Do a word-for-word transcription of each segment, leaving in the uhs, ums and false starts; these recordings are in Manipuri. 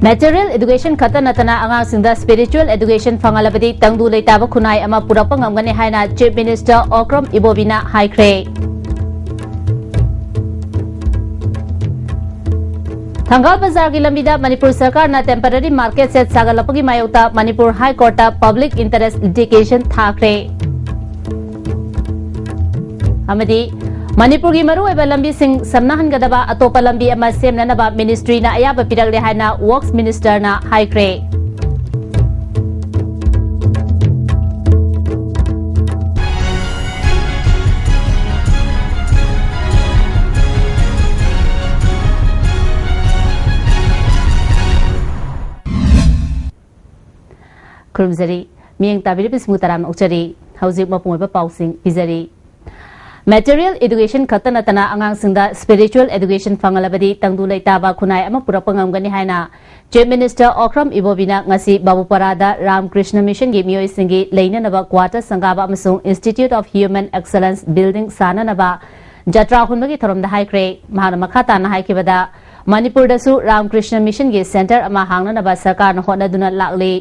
Material education ꯈꯛꯇ ꯅꯠꯇꯅ ꯑꯉꯥꯡꯁꯤꯡꯗ spiritual education ꯐꯪꯍꯜꯂꯕꯗꯤ ꯇꯪꯗꯨ ꯂꯩꯇꯥꯕ ꯈꯨꯟꯅꯥꯏ ꯑꯃ ꯄꯨꯔꯛꯄ ꯉꯝꯒꯅꯤ ꯍꯥꯏꯅ Chief Minister Okram Ibobiꯅ ꯍꯥꯏꯈ꯭ꯔꯦ꯫ ꯊꯪꯒꯥꯜ ꯕꯖꯥꯔꯒꯤ ꯂꯝꯕꯤꯗ ꯃꯅꯤꯄꯨꯔ ꯁꯔꯀꯥꯔꯅ temporary market shed ꯁꯥꯒꯠꯂꯛꯄꯒꯤ ꯃꯥꯌꯣꯛꯇ Manipur High Courtꯇ public interest litigation ꯊꯥꯈ꯭ꯔꯦ꯫ ꯑꯃꯗꯤ ꯃꯅꯤꯄꯨꯔꯒꯤ ꯃꯔꯨꯑꯣꯏꯕ ꯂꯝꯕꯤꯁꯤꯡ ꯁꯝꯅꯍꯟꯒꯗꯕ ꯑꯇꯣꯞꯄ ꯂꯝꯕꯤ ꯑꯃ ꯁꯦꯝꯅꯅꯕ ministryꯅ ꯑꯌꯥꯕ ꯄꯤꯔꯛꯂꯦ ꯍꯥꯏꯅ Works Ministerꯅ ꯍꯥꯏꯈ꯭ꯔꯦ꯫ ꯈꯨꯔꯨꯝꯖꯔꯤ꯫ ꯃꯤꯠꯌꯦꯡ ꯇꯥꯕꯤꯔꯤꯕꯁꯤꯡꯕꯨ ꯇꯔꯥꯝꯅ ꯑꯣꯛꯆꯔꯤ꯫ ꯍꯧꯖꯤꯛ ꯃꯄꯨꯡ ꯑꯣꯏꯕ ꯄꯥꯎꯁꯤꯡ ꯄꯤꯖꯔꯤ꯫ Material education ꯈꯛꯇ ꯅꯠꯇꯅ ꯑꯉꯥꯡꯁꯤꯡꯗ spiritual education ꯐꯪꯍꯜꯂꯕꯗꯤ ꯇꯪꯗꯨ ꯂꯩꯇꯥꯕ ꯈꯨꯟꯅꯥꯏ ꯑꯃ ꯄꯨꯔꯛꯄ ꯉꯝꯒꯅꯤ ꯍꯥꯏꯅ Chief Minister Okram Ibobiꯅ ꯉꯁꯤ ꯕꯥꯕꯨꯄꯥꯔꯥꯗ ꯔꯥꯝꯀ꯭ꯔꯤꯁꯅ ꯃꯤꯁꯟꯒꯤ ꯃꯤꯑꯣꯏꯁꯤꯡꯒꯤ ꯂꯩꯅꯅꯕ quarter ꯁꯪꯒꯥꯕ ꯑꯃꯁꯨꯡ Institute of Human Excellence building ꯁꯥꯅꯅꯕ ꯖꯇ꯭ꯔꯥ ꯍꯨꯟꯕꯒꯤ ꯊꯧꯔꯝꯗ ꯍꯥꯏꯈ꯭ꯔꯦ꯫ ꯃꯍꯥꯛꯅ ꯃꯈꯥ ꯇꯥꯅ ꯍꯥꯏꯈꯤꯕꯗ, ꯃꯅꯤꯄꯨꯔꯗꯁꯨ ꯔꯥꯝꯀ꯭ꯔꯤꯁꯅ ꯃꯤꯁꯟꯒꯤ center ꯑꯃ ꯍꯥꯡꯅꯅꯕ ꯁꯔꯀꯥꯔꯅ ꯍꯣꯠꯅꯗꯨꯅ ꯂꯥꯛꯂꯤ꯫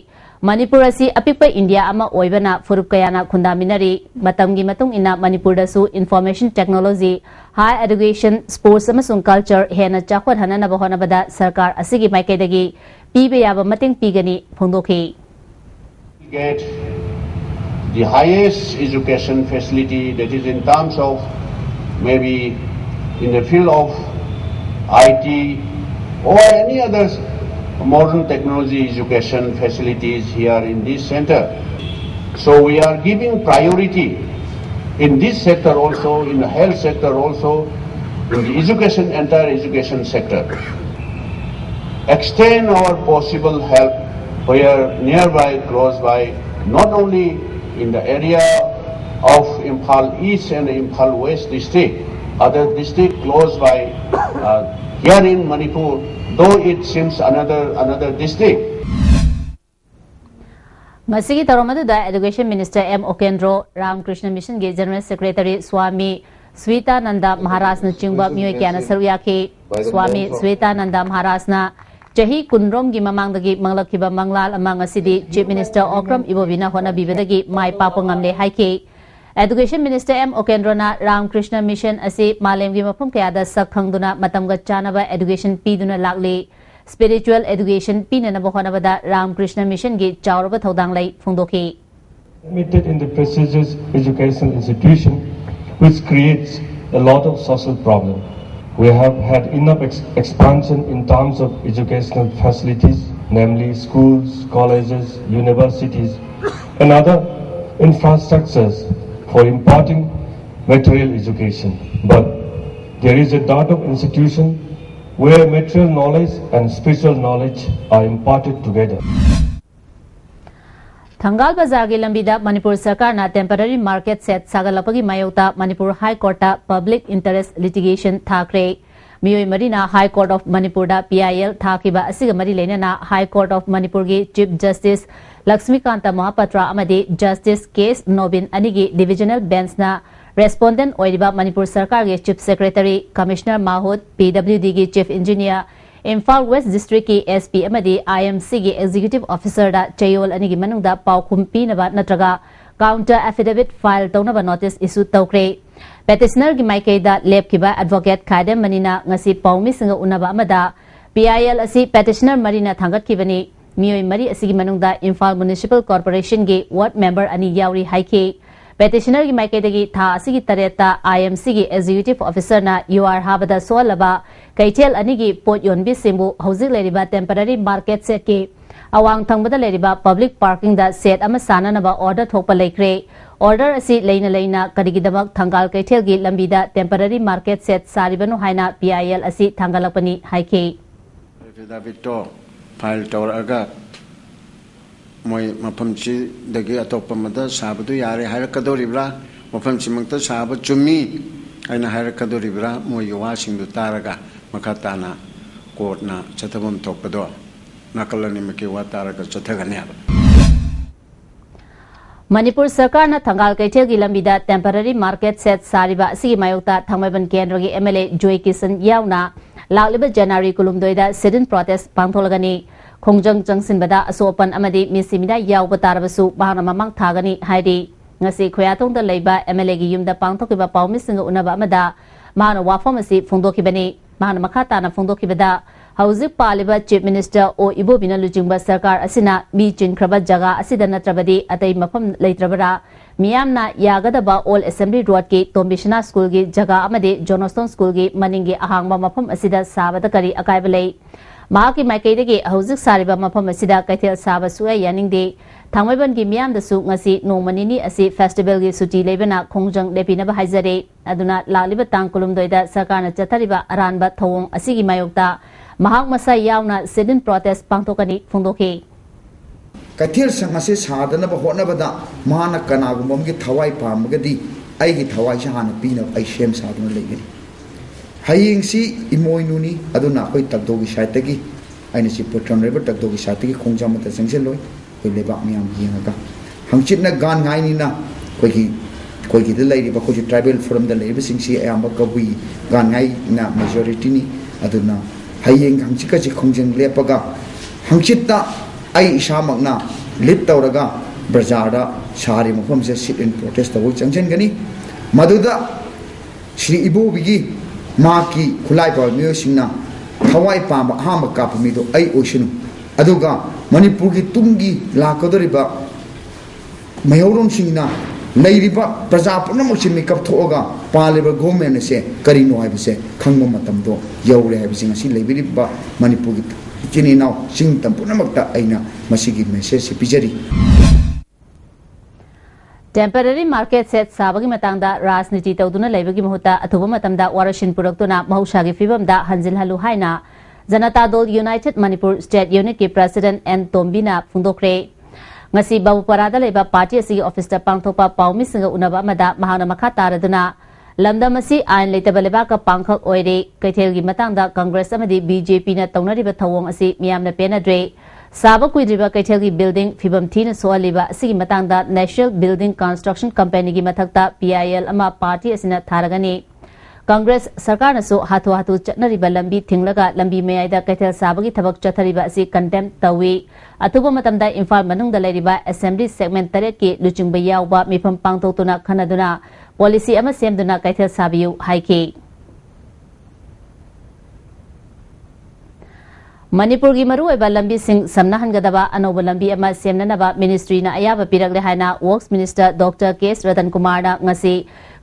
ꯃꯅꯤꯄꯨꯔ ꯑꯁꯤ ꯑꯄꯤꯛꯄ ꯏꯟꯗꯤꯌꯥ ꯑꯃ ꯑꯣꯏꯕꯅ ꯐꯨꯔꯨꯞ ꯀꯌꯥꯅ ꯈꯨꯟꯗꯥꯃꯤꯟꯅꯔꯤ꯫ ꯃꯇꯝꯒꯤ ꯃꯇꯨꯡ ꯏꯟꯅ ꯃꯅꯤꯄꯨꯔꯗꯁꯨ information technology, higher education, sports ꯑꯃꯁꯨꯡ culture ꯍꯦꯟꯅ ꯆꯥꯎꯈꯠꯍꯟꯅꯅꯕ ꯍꯣꯠꯅꯕꯗ ꯁꯔꯀꯥꯔ ꯑꯁꯤꯒꯤ ꯃꯥꯏꯀꯩꯗꯒꯤ ꯄꯤꯕ ꯌꯥꯕ ꯃꯇꯦꯡ ꯄꯤꯒꯅꯤ ꯐꯣꯡꯗꯣꯛꯈꯤ꯫ Get the highest education facility, that is in terms of maybe in the field of I T or any other modern technology education facilities here in this center. So we are giving priority in this sector also, in the health sector also, in the education, entire education sector. Extend our possible help where nearby, close by, not only in the area of Imphal East and Imphal West district, other district close by, uh, here in Manipur, though it seems another, another district. ꯃꯁꯤꯒꯤ ꯊꯧꯔꯝ ꯑꯗꯨꯗ Education Minister M Okendro, ꯔꯥꯝꯀ꯭ꯔꯤꯁꯅ ꯃꯤꯁꯟꯒꯤ General Secretary ꯁ꯭ꯋꯥꯃꯤ ꯁ꯭ꯋꯤꯇꯥꯅꯟꯗ ꯃꯍꯥꯔꯥꯖꯅꯆꯤꯡꯕ ꯃꯤꯑꯣꯏ ꯀꯌꯥꯅ ꯁꯔꯨꯛ ꯌꯥꯈꯤ꯫ ꯁ꯭ꯋꯥꯃꯤ ꯁ꯭ꯋꯤꯇꯥꯅꯟꯗ ꯃꯍꯥꯔꯥꯖꯅ ꯆꯍꯤ ꯀꯨꯟꯔꯣꯝꯒꯤ ꯃꯃꯥꯡꯗꯒꯤ ꯃꯪꯂꯛꯈꯤꯕ ꯃꯪꯂꯥꯜ ꯑꯃ ꯉꯁꯤꯗꯤ Chief Minister Okram Ibobiꯅ ꯍꯣꯠꯅꯕꯤꯕꯗꯒꯤ ꯃꯥꯏ ꯄꯥꯛꯄ ꯉꯝꯂꯦ ꯍꯥꯏꯈꯤ꯫ Education Minister M Okendraꯅ Ramakrishna Mission ꯑꯁꯤ ꯃꯥꯂꯦꯝꯒꯤ ꯃꯐꯝ ꯀꯌꯥꯗ ꯁꯛ ꯈꯪꯗꯨꯅ ꯃꯇꯝꯒ ꯆꯥꯅꯕ education ꯄꯤꯗꯨꯅ ꯂꯥꯛꯂꯤ꯫ Spiritual education ꯄꯤꯅꯅꯕ ꯍꯣꯠꯅꯕꯗ Ramakrishna Missionꯒꯤ ꯆꯥꯎꯔꯕ ꯊꯧꯗꯥꯡ ꯂꯩ ꯐꯣꯡꯗꯣꯛꯈꯤ꯫ Admitted in the prestigious educational institution, which creates a lot of social problem. We have had enough ex- expansion in terms of educational facilities, namely schools, colleges, universities, and other infrastructures for imparting material education. But there is a dearth of institution where material knowledge and spiritual knowledge are imparted together. ꯊꯪꯒꯥꯜ ꯕꯖꯥꯔꯒꯤ ꯂꯝꯕꯤꯗ ꯃꯅꯤꯄꯨꯔ ꯁꯔꯀꯥꯔꯅ temporary market shed ꯁꯥꯒꯠꯂꯛꯄꯒꯤ ꯃꯥꯌꯣꯛꯇ Manipur High Courtꯇ public interest litigation ꯊꯥꯈ꯭ꯔꯦ꯫ ꯃꯤꯑꯣꯏ ꯃꯔꯤꯅ High Court of ꯃꯅꯤꯄꯨꯔꯗ P I L ꯊꯥꯈꯤꯕ ꯑꯁꯤꯒ ꯃꯔꯤ ꯂꯩꯅꯅ High Court of ꯃꯅꯤꯄꯨꯔꯒꯤ Chief Justice ꯂꯛꯁꯃꯤꯀꯥꯟꯇ ꯃꯍꯥꯄꯥꯇ꯭ꯔ ꯑꯃꯗꯤ Justice K S ꯅꯣꯕꯤꯟ ꯑꯅꯤꯒꯤ divisional benchꯅ respondent ꯑꯣꯏꯔꯤꯕ ꯃꯅꯤꯄꯨꯔ ꯁꯔꯀꯥꯔꯒꯤ Chief Secretary, Commissioner ꯃꯥꯍꯨꯠ, P W Dꯒꯤ Chief Engineer, Imphal West Districtꯀꯤ S P ꯑꯃꯗꯤ I M Cꯒꯤ Executive Officerꯗ ꯆꯌꯣꯜ ꯑꯅꯤꯒꯤ ꯃꯅꯨꯡꯗ ꯄꯥꯎꯈꯨꯝ ꯄꯤꯅꯕ ꯅꯠꯇ꯭ꯔꯒ counter affidavit file ꯇꯧꯅꯕ notice issue ꯇꯧꯈ꯭ꯔꯦ꯫ Petitionerꯒꯤ ꯃꯥꯏꯀꯩꯗ ꯂꯦꯞꯈꯤꯕ Advocate ꯈꯥꯏꯗꯦꯝ ꯃꯅꯤꯅ ꯉꯁꯤ ꯄꯥꯎꯃꯤꯁꯤꯡꯒ ꯎꯅꯕ ꯑꯃꯗ P I L ꯑꯁꯤ petitioner ꯃꯔꯤꯅ ꯊꯥꯡꯒꯠꯈꯤꯕꯅꯤ꯫ ꯃꯤꯑꯣꯏ ꯃꯔꯤ ꯑꯁꯤꯒꯤ ꯃꯅꯨꯡꯗ ꯏꯝꯐꯥꯜ Municipal Corporationꯒꯤ ward member ꯑꯅꯤ ꯌꯥꯎꯔꯤ ꯍꯥꯏꯈꯤ꯫ Petitionerꯒꯤ ꯃꯥꯏꯀꯩꯗꯒꯤ ꯊꯥ ꯑꯁꯤꯒꯤ ꯇꯔꯦꯠꯇ I M Cꯒꯤ Executive Officerꯅ ꯌꯨ ꯑꯥꯔ ꯍꯥꯕꯗ ꯁꯣꯛꯍꯜꯂꯕ ꯀꯩꯊꯦꯜ ꯑꯅꯤꯒꯤ ꯄꯣꯠ ꯌꯣꯟꯕꯤꯁꯤꯡꯕꯨ ꯍꯧꯖꯤꯛ ꯂꯩꯔꯤꯕ temporary market shedꯀꯤ ꯑꯋꯥꯡ ꯊꯪꯕꯗ ꯂꯩꯔꯤꯕ public parkingꯗ shed ꯑꯃ ꯁꯥꯅꯅꯕ order ꯊꯣꯛꯄ ꯂꯩꯈ꯭ꯔꯦ꯫ Order ꯑꯁꯤ ꯂꯩꯅ ꯂꯩꯅ ꯀꯔꯤꯒꯤꯗꯃꯛ ꯊꯪꯒꯥꯜ ꯀꯩꯊꯦꯜꯒꯤ ꯂꯝꯕꯤꯗ temporary market shed ꯁꯥꯔꯤꯕꯅꯣ ꯍꯥꯏꯅ P I L ꯑꯁꯤ ꯊꯥꯡꯒꯠꯂꯛꯄꯅꯤ ꯍꯥꯏꯈꯤ꯫ Affidavitꯇꯣ file ꯇꯧꯔꯛꯑꯒ ꯃꯣꯏ ꯃꯐꯝꯁꯤꯗꯒꯤ ꯑꯇꯣꯞꯄ ꯑꯃꯗ ꯁꯥꯕꯗꯨ ꯌꯥꯔꯦ ꯍꯥꯏꯔꯛꯀꯗꯧꯔꯤꯕ꯭ꯔꯥ, ꯃꯐꯝꯁꯤꯃꯛꯇ ꯁꯥꯕ ꯆꯨꯝꯃꯤ ꯍꯥꯏꯅ ꯍꯥꯏꯔꯛꯀꯗꯧꯔꯤꯕ꯭ꯔꯥ, ꯃꯣꯏꯒꯤ ꯋꯥꯁꯤꯡꯗꯨ ꯇꯥꯔꯒ ꯃꯈꯥ ꯇꯥꯅ courtꯅ ꯆꯠꯊꯐꯝ ꯊꯣꯛꯄꯗꯣ ꯅꯥꯀꯜ ꯑꯅꯤꯃꯛꯀꯤ ꯋꯥ ꯇꯥꯔꯒ ꯆꯠꯊꯒꯅꯤ ꯍꯥꯏꯕ꯫ ꯃꯅꯤꯄꯨꯔ ꯁꯔꯀꯥꯔꯅ ꯊꯪꯒꯥꯜ ꯀꯩꯊꯦꯜꯒꯤ ꯂꯝꯕꯤꯗ temporary market shed ꯁꯥꯔꯤꯕ ꯑꯁꯤꯒꯤ ꯃꯥꯌꯣꯛꯇ ꯊꯥꯡꯃꯩꯕꯟ ꯀꯦꯟꯗ꯭ꯔꯒꯤ M L A ꯖꯣꯏ ꯀꯤꯁꯟ ꯌꯥꯎꯅ ꯂꯥꯛꯂꯤꯕ ꯖꯅꯋꯥꯔꯤ ꯀꯨꯟꯍꯨꯝꯗꯣꯏꯗ sit-in protest ꯄꯥꯡꯊꯣꯛꯂꯒꯅꯤ꯫ ꯈꯣꯡꯖꯪ ꯆꯪꯁꯤꯟꯕꯗ ꯑꯁꯣꯛ ꯑꯄꯟ ꯑꯃꯗꯤ ꯃꯤꯁꯤ ꯃꯤꯅꯥ ꯌꯥꯎꯕ ꯇꯥꯔꯕꯁꯨ ꯃꯍꯥꯛꯅ ꯃꯃꯥꯡ ꯊꯥꯒꯅꯤ ꯍꯥꯏꯔꯤ꯫ ꯉꯁꯤ ꯈꯣꯌꯥꯊꯣꯡꯗ ꯂꯩꯕ MLAꯒꯤ ꯌꯨꯝꯗ ꯄꯥꯡꯊꯣꯛꯈꯤꯕ ꯄꯥꯎꯃꯤꯁꯤꯡꯒ ꯎꯅꯕ ꯑꯃꯗ ꯃꯍꯥꯛꯅ ꯋꯥꯐꯝ ꯑꯁꯤ ꯐꯣꯡꯗꯣꯛꯈꯤꯕꯅꯤ꯫ ꯃꯍꯥꯛꯅ ꯃꯈꯥ ꯇꯥꯅ ꯐꯣꯡꯗꯣꯛꯈꯤꯕꯗ, ꯍꯧꯖꯤꯛ ꯄꯥꯜꯂꯤꯕ Chief Minister ꯑꯣ ꯏꯕꯣꯕꯤꯅ ꯂꯨꯆꯤꯡꯕ ꯁꯔꯀꯥꯔ ꯑꯁꯤꯅ ꯃꯤ ꯆꯤꯟꯈ꯭ꯔꯕ ꯖꯒꯥ ꯑꯁꯤꯗ ꯅꯠꯇ꯭ꯔꯕꯗꯤ ꯑꯇꯩ ꯃꯐꯝ ꯂꯩꯇ꯭ꯔꯕꯔꯥ? ꯃꯤꯌꯥꯝꯅ ꯌꯥꯒꯗꯕ Old Assembly Roadꯀꯤ ꯇꯣꯝꯕꯤꯁꯅꯥ Schoolꯒꯤ ꯖꯒꯥ ꯑꯃꯗꯤ Johnston Schoolꯒꯤ ꯃꯅꯤꯡꯒꯤ ꯑꯍꯥꯡꯕ ꯃꯐꯝ ꯑꯁꯤꯗ ꯁꯥꯕꯗ ꯀꯔꯤ ꯑꯀꯥꯏꯕ ꯂꯩ? ꯃꯍꯥꯛꯀꯤ ꯃꯥꯏꯀꯩꯗꯒꯤ ꯍꯧꯖꯤꯛ ꯁꯥꯔꯤꯕ ꯃꯐꯝ ꯑꯁꯤꯗ ꯀꯩꯊꯦꯜ ꯁꯥꯕ ꯁꯨꯛꯌꯥ ꯌꯥꯅꯤꯡꯗꯦ꯫ ꯊꯥꯡꯃꯩꯕꯟꯒꯤ ꯃꯤꯌꯥꯝꯗꯁꯨ ꯉꯁꯤ ꯅꯣꯡꯃ ꯅꯤꯅꯤ ꯑꯁꯤ festivalꯒꯤ ꯁꯨꯇꯤ ꯂꯩꯕꯅ ꯈꯣꯡꯖꯪ ꯂꯦꯞꯄꯤꯅꯕ ꯍꯥꯏꯖꯔꯤ꯫ ꯑꯗꯨꯅ ꯂꯥꯛꯂꯤꯕ ꯇꯥꯡ ꯀꯨꯟꯍꯨꯝꯗꯣꯏꯗ ꯁꯔꯀꯥꯔꯅ ꯆꯠꯊꯔꯤꯕ ꯑꯔꯥꯟꯕ ꯊꯧꯑꯣꯡ ꯑꯁꯤꯒꯤ ꯃꯥꯌꯣꯛꯇ ꯃꯍꯥꯛ ꯃꯁꯥ ꯌꯥꯎꯅ sit-in protest ꯄꯥꯡꯊꯣꯛꯀꯅꯤ ꯐꯣꯡꯗꯣꯛꯈꯤ꯫ ꯀꯩꯊꯦꯜ ꯁꯪ ꯑꯁꯤ ꯁꯥꯗꯅꯕ ꯍꯣꯠꯅꯕꯗ ꯃꯍꯥꯛꯅ ꯀꯅꯥꯒꯨꯝꯕ ꯑꯃꯒꯤ ꯊꯋꯥꯏ ꯄꯥꯝꯃꯒꯗꯤ ꯑꯩꯒꯤ ꯊꯋꯥꯏꯁꯤ ꯍꯥꯟꯅ ꯄꯤꯅꯕ ꯑꯩ ꯁꯦꯝ ꯁꯥꯗꯨꯅ ꯂꯩꯒꯅꯤ꯫ ꯍꯌꯦꯡꯁꯤ ꯏꯃꯣꯏꯅꯨꯅꯤ, ꯑꯗꯨꯅ ꯑꯩꯈꯣꯏ ꯇꯛꯗꯣꯒꯤ sideꯇꯒꯤ, ꯑꯩꯅ ꯁꯤ ꯄ꯭ꯔꯣꯇꯣꯟ ꯔꯤꯚꯔ ꯇꯛꯗꯣꯒꯤ sideꯇꯒꯤ ꯈꯣꯡꯖꯪ ꯑꯃꯠꯇ ꯆꯪꯁꯤꯜꯂꯣꯏ꯫ ꯑꯩꯈꯣꯏ ꯂꯩꯕꯥꯛ ꯃꯤꯌꯥꯝ ꯌꯦꯡꯉꯒ, ꯍꯪꯆꯤꯠꯅ ꯒꯥꯟ ꯉꯥꯏꯅꯤꯅ ꯑꯩꯈꯣꯏꯒꯤ, ꯑꯩꯈꯣꯏꯒꯤꯗ ꯂꯩꯔꯤꯕ, ꯑꯩꯈꯣꯏꯁꯨ tribal forumꯗ ꯂꯩꯔꯤꯕꯁꯤꯡꯁꯤ ꯑꯌꯥꯝꯕ ꯀꯕꯨꯏ ꯒꯥꯟ ꯉꯥꯏꯅ majorityꯅꯤ꯫ ꯑꯗꯨꯅ ꯍꯌꯦꯡ ꯍꯪꯆꯤꯠꯀꯁꯤ ꯈꯣꯡꯖꯪ ꯂꯦꯞꯄꯒ, ꯍꯪꯆꯤꯠꯇ ꯑꯩ ꯏꯁꯥꯃꯛꯅ lead ꯇꯧꯔꯒ ꯕꯖꯥꯔꯗ ꯁꯥꯔꯤꯕ ꯃꯐꯝꯁꯤꯗ sit-in protest ꯇꯧꯕ ꯆꯪꯁꯤꯟꯒꯅꯤ꯫ ꯃꯗꯨꯗ ꯁ꯭ꯔꯤ ꯏꯕꯣꯕꯤꯒꯤ ꯃꯍꯥꯛꯀꯤ ꯈꯨꯠꯂꯥꯏ ꯄꯥꯏꯕ ꯃꯤꯑꯣꯏꯁꯤꯡꯅ ꯊꯋꯥꯏ ꯄꯥꯟꯕ ꯑꯍꯥꯟꯕ ꯀꯥꯞꯄ ꯃꯤꯗꯣ ꯑꯩ ꯑꯣꯏꯁꯅꯨ꯫ ꯑꯗꯨꯒ ꯃꯅꯤꯄꯨꯔꯒꯤ ꯇꯨꯡꯒꯤ ꯂꯥꯛꯀꯗꯧꯔꯤꯕ ꯃꯩꯍꯧꯔꯣꯟꯁꯤꯡꯅ ꯂꯩꯔꯤꯕ ꯄ꯭ꯔꯖꯥ ꯄꯨꯝꯅꯃꯛꯁꯦ ꯃꯤꯀꯞ ꯊꯣꯛꯑꯒ ꯄꯥꯜꯂꯤꯕ government ꯑꯁꯦ ꯀꯔꯤꯅꯣ ꯍꯥꯏꯕꯁꯦ ꯈꯪꯕ ꯃꯇꯝꯗꯣ ꯌꯧꯔꯦ ꯍꯥꯏꯕꯁꯤ ꯉꯁꯤ ꯂꯩꯕꯤꯔꯤꯕ ꯃꯅꯤꯄꯨꯔꯒꯤ ꯏꯆꯤꯟ ꯏꯅꯥꯎ ꯆꯤꯡ ꯇꯝ ꯄꯨꯝꯅꯃꯛꯇ ꯑꯩꯅ ꯃꯁꯤꯒꯤ messageꯁꯤ ꯄꯤꯖꯔꯤ꯫ Temporary market shed ꯁꯥꯕꯒꯤ ꯃꯇꯥꯡꯗ ꯔꯥꯖꯅꯤꯇꯤ ꯇꯧꯗꯨꯅ ꯂꯩꯕꯒꯤ ꯃꯍꯨꯠꯇ ꯑꯊꯨꯕ ꯃꯇꯝꯗ ꯋꯥꯔꯣꯏꯁꯤꯟ ꯄꯨꯔꯛꯇꯨꯅ ꯃꯍꯧꯁꯥꯒꯤ ꯐꯤꯕꯝꯗ ꯍꯟꯖꯤꯜꯍꯜꯂꯨ ꯍꯥꯏꯅ ꯖꯅꯇꯥ ꯗꯜ United Manipur State Unitꯀꯤ President ꯑꯦꯟ ꯇꯣꯝꯕꯤꯅ ꯐꯣꯡꯗꯣꯛꯈ꯭ꯔꯦ꯫ ꯉꯁꯤ ꯕꯥꯕꯨꯄꯥꯔꯥꯗ ꯂꯩꯕ party ꯑꯁꯤꯒꯤ officeꯇ ꯄꯥꯡꯊꯣꯛꯄ ꯄꯥꯎꯃꯤꯁꯤꯡꯒ ꯎꯅꯕ ꯑꯃꯗ ꯃꯍꯥꯛꯅ ꯃꯈꯥ ꯇꯥꯔꯗꯨꯅ, ꯂꯝꯗꯝ ꯑꯁꯤ ꯑꯥꯏꯟ ꯂꯩꯇꯕ ꯂꯩꯕꯥꯛꯀ ꯄꯥꯡꯈꯛ ꯑꯣꯏꯔꯦ꯫ ꯀꯩꯊꯦꯜꯒꯤ ꯃꯇꯥꯡꯗ Congress ꯑꯃꯗꯤ BJPꯅ ꯇꯧꯅꯔꯤꯕ ꯊꯧꯑꯣꯡ ꯑꯁꯤ ꯃꯤꯌꯥꯝꯅ ꯄꯦꯟꯅꯗ꯭ꯔꯦ꯫ ꯁꯥꯕ ꯀꯨꯏꯗ꯭ꯔꯤꯕ ꯀꯩꯊꯦꯜꯒꯤ building ꯐꯤꯕꯝ ꯊꯤꯅ ꯁꯣꯛꯍꯜꯂꯤꯕ ꯑꯁꯤꯒꯤ ꯃꯇꯥꯡꯗ National Building Construction Companyꯒꯤ ꯃꯊꯛꯇ PIL ꯑꯃ party ꯑꯁꯤꯅ ꯊꯥꯔꯒꯅꯤ꯫ ꯀꯪꯒ꯭ꯔꯦꯁ ꯁꯔꯀꯥꯔꯅꯁꯨ ꯍꯥꯊꯨ ꯍꯥꯊꯨ ꯆꯠꯅꯔꯤꯕ ꯂꯝꯕꯤ ꯊꯤꯡꯂꯒ ꯂꯝꯕꯤ ꯃꯌꯥꯏꯗ ꯀꯩꯊꯦꯜ ꯁꯥꯕꯒꯤ ꯊꯕꯛ ꯆꯠꯊꯔꯤꯕ ꯑꯁꯤ ꯀꯟꯗꯦꯝ ꯇꯧꯏ꯫ ꯑꯊꯨꯕ ꯃꯇꯝꯗ ꯏꯝꯐꯥꯜ ꯃꯅꯨꯡꯗ ꯂꯩꯔꯤꯕ ꯑꯦꯁꯦꯝꯕ꯭ꯂꯤ ꯁꯦꯒꯃꯦꯟ ꯇꯔꯦꯠꯀꯤ ꯂꯨꯆꯤꯡꯕ ꯌꯥꯎꯕ ꯃꯤꯐꯝ ꯄꯥꯡꯊꯣꯛꯇꯨꯅ ꯈꯟꯅꯗꯨꯅ ꯄꯣꯂꯤꯁꯤ ꯑꯃ ꯁꯦꯝꯗꯨꯅ ꯀꯩꯊꯦꯜ ꯁꯥꯕꯤꯌꯨ ꯍꯥꯏꯈꯤ꯫ ꯃꯅꯤꯄꯨꯔꯒꯤ ꯃꯔꯨꯑꯣꯏꯕ ꯂꯝꯕꯤꯁꯤꯡ ꯁꯝꯅꯍꯟꯒꯗꯕ ꯑꯅꯧꯕ ꯂꯝꯕꯤ ꯑꯃ ꯁꯦꯝꯅꯅꯕ ꯃꯤꯅꯤꯁꯇ꯭ꯔꯤꯅ ꯑꯌꯥꯕ ꯄꯤꯔꯛꯂꯦ ꯍꯥꯏꯅ ꯋꯔꯛꯁ ꯃꯤꯅꯤꯁꯇꯔ ꯗꯣꯛꯇꯔ ꯀꯦ ꯑꯦꯁ ꯔꯇꯟ ꯀꯨꯃꯥꯔꯅ ꯉꯁꯤ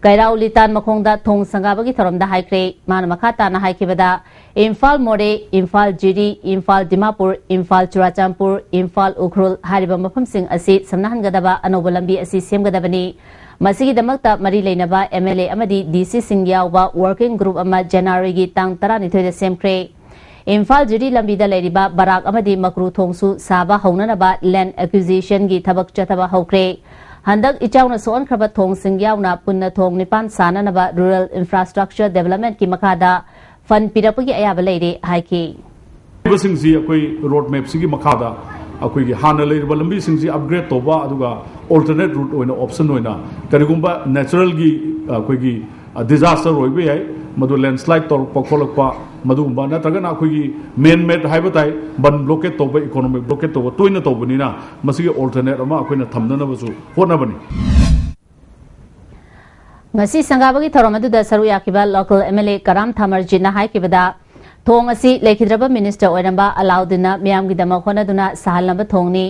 ꯀꯩꯔꯥꯎ ꯂꯤꯇꯥꯟ ꯃꯈꯣꯡꯗ ꯊꯣꯡ ꯁꯪꯒꯥꯕꯒꯤ ꯊꯧꯔꯝꯗ ꯍꯥꯏꯈ꯭ꯔꯦ꯫ ꯃꯥꯅ ꯃꯈꯥ ꯇꯥꯅ ꯍꯥꯏꯈꯤꯕꯗ, ꯏꯝꯐꯥꯜ ꯃꯣꯔꯦ, ꯏꯝꯐꯥꯜ ꯖꯤꯔꯤ, ꯏꯝꯐꯥꯜ ꯗꯤꯃꯥꯄꯨꯔ, ꯏꯝꯐꯥꯜ ꯆꯨꯔꯥꯆꯥꯟꯄꯨꯔ, ꯏꯝꯐꯥꯜ ꯎꯈ꯭ꯔꯨꯜ ꯍꯥꯏꯔꯤꯕ ꯃꯐꯝꯁꯤꯡ ꯑꯁꯤ ꯁꯝꯅꯍꯟꯒꯗꯕ ꯑꯅꯧꯕ ꯂꯝꯕꯤ ꯑꯁꯤ ꯁꯦꯝꯒꯗꯕꯅꯤ꯫ ꯃꯁꯤꯒꯤꯗꯃꯛꯇ ꯃꯔꯤ ꯂꯩꯅꯕ ꯑꯦꯝ ꯑꯦꯜ ꯑꯦ ꯑꯃꯗꯤ ꯗꯤ ꯁꯤꯁꯤꯡ ꯌꯥꯎꯕ ꯋꯔꯀꯤꯡ ꯒ꯭ꯔꯨꯞ ꯑꯃ ꯖꯅꯋꯥꯔꯤꯒꯤ ꯇꯥꯡ ꯇꯔꯥꯅꯤꯊꯣꯏꯗ ꯁꯦꯝꯈ꯭ꯔꯦ꯫ ꯏꯝꯐꯥꯜ ꯖꯤꯔꯤ ꯂꯝꯕꯤꯗ ꯂꯩꯔꯤꯕ ꯕꯔꯥꯛ ꯑꯃꯗꯤ ꯃꯀ꯭ꯔꯨ ꯊꯣꯡꯁꯨ ꯁꯥꯕ ꯍꯧꯅꯅꯕ ꯂꯦꯟ ꯑꯦꯀ꯭ꯌꯨꯖꯤꯁꯟꯒꯤ ꯊꯕꯛ ꯆꯠꯊꯕ ꯍꯧꯈ꯭ꯔꯦ꯫ ꯍꯟꯗꯛ ꯏꯆꯥꯎꯅ ꯁꯣꯛꯍꯟꯈ꯭ꯔꯕ ꯊꯣꯡꯁꯤꯡ ꯌꯥꯎꯅ ꯄꯨꯟꯅ ꯊꯣꯡ ꯅꯤꯄꯥꯟ ꯁꯥꯅꯅꯕ ꯔꯨꯔꯦꯜ ꯏꯟꯐ꯭ꯔꯥꯁ꯭ꯇ꯭ꯔꯛꯆꯔ ꯗꯦꯕꯂꯞꯃꯦꯟꯠꯀꯤ ꯃꯈꯥꯗ ꯐꯟ ꯄꯤꯔꯛꯄꯒꯤ ꯑꯌꯥꯕ ꯂꯩꯔꯦ ꯍꯥꯏꯈꯤ꯫ ꯂꯩꯔꯤꯕꯁꯤꯡꯁꯤ ꯑꯩꯈꯣꯏ ꯔꯣꯗ ꯃꯦꯞꯁꯤꯒꯤ ꯃꯈꯥꯗ ꯑꯩꯈꯣꯏꯒꯤ ꯍꯥꯟꯅ ꯂꯩꯔꯤꯕ ꯂꯝꯕꯤꯁꯤꯡꯁꯤ ꯑꯞꯒ꯭ꯔꯦꯗ ꯇꯧꯕ, ꯑꯗꯨꯒ ꯑꯣꯜꯇꯔꯅꯦꯠ ꯔꯨꯠ ꯑꯣꯏꯅ, ꯑꯣꯞꯁꯟ ꯑꯣꯏꯅ, ꯀꯔꯤꯒꯨꯝꯕ ꯅꯦꯆꯔꯦꯜꯒꯤ ꯑꯩꯈꯣꯏꯒꯤ ꯗꯤꯖꯥꯁꯇꯔ ꯑꯣꯏꯕ ꯌꯥꯏ, ꯃꯗꯨ ꯂꯦꯟꯁ꯭ꯂꯥꯏꯗ ꯇꯧꯔꯛꯄ ꯈꯣꯠꯂꯛꯄ, ꯃꯗꯨꯒꯨꯝꯕ ꯅꯠꯇ꯭ꯔꯒꯅ ꯑꯩꯈꯣꯏꯒꯤ ꯃꯦꯟ ꯃꯦꯗ ꯍꯥꯏꯕ ꯇꯥꯏ, ꯕꯟ ꯕ꯭ꯂꯣꯀꯦꯠ ꯇꯧꯕ, ꯏꯀꯣꯅꯣꯃꯤꯛ ꯕ꯭ꯂꯣꯀꯦꯠ ꯇꯧꯕ ꯇꯣꯏꯅ ꯇꯧꯕꯅꯤꯅ, ꯃꯁꯤꯒꯤ ꯑꯣꯜꯇꯔꯅꯦꯠ ꯑꯃ ꯑꯩꯈꯣꯏꯅ ꯊꯝꯅꯅꯕꯁꯨ ꯍꯣꯠꯅꯕꯅꯤ꯫ ꯉꯁꯤ ꯁꯪꯒꯥꯕꯒꯤ ꯊꯧꯔꯝ ꯑꯗꯨꯗ ꯁꯔꯨꯛ ꯌꯥꯈꯤꯕ ꯂꯣꯀꯦꯜ ꯑꯦꯝ ꯑꯦꯜ ꯑꯦ ꯀꯔꯥꯝ ꯊꯥꯃꯔꯖꯤꯠꯅ ꯍꯥꯏꯈꯤꯕꯗ, ꯊꯣꯡ ꯑꯁꯤ ꯂꯩꯈꯤꯗ꯭ꯔꯕ ꯃꯤꯅꯤꯁꯇꯔ ꯑꯣꯏꯔꯝꯕ ꯑꯂꯥꯎꯗꯤꯟꯅ ꯃꯤꯌꯥꯝꯒꯤꯗꯃꯛ ꯍꯣꯠꯅꯗꯨꯅ ꯁꯥꯍꯜꯂꯝꯕ ꯊꯣꯡꯅꯤ꯫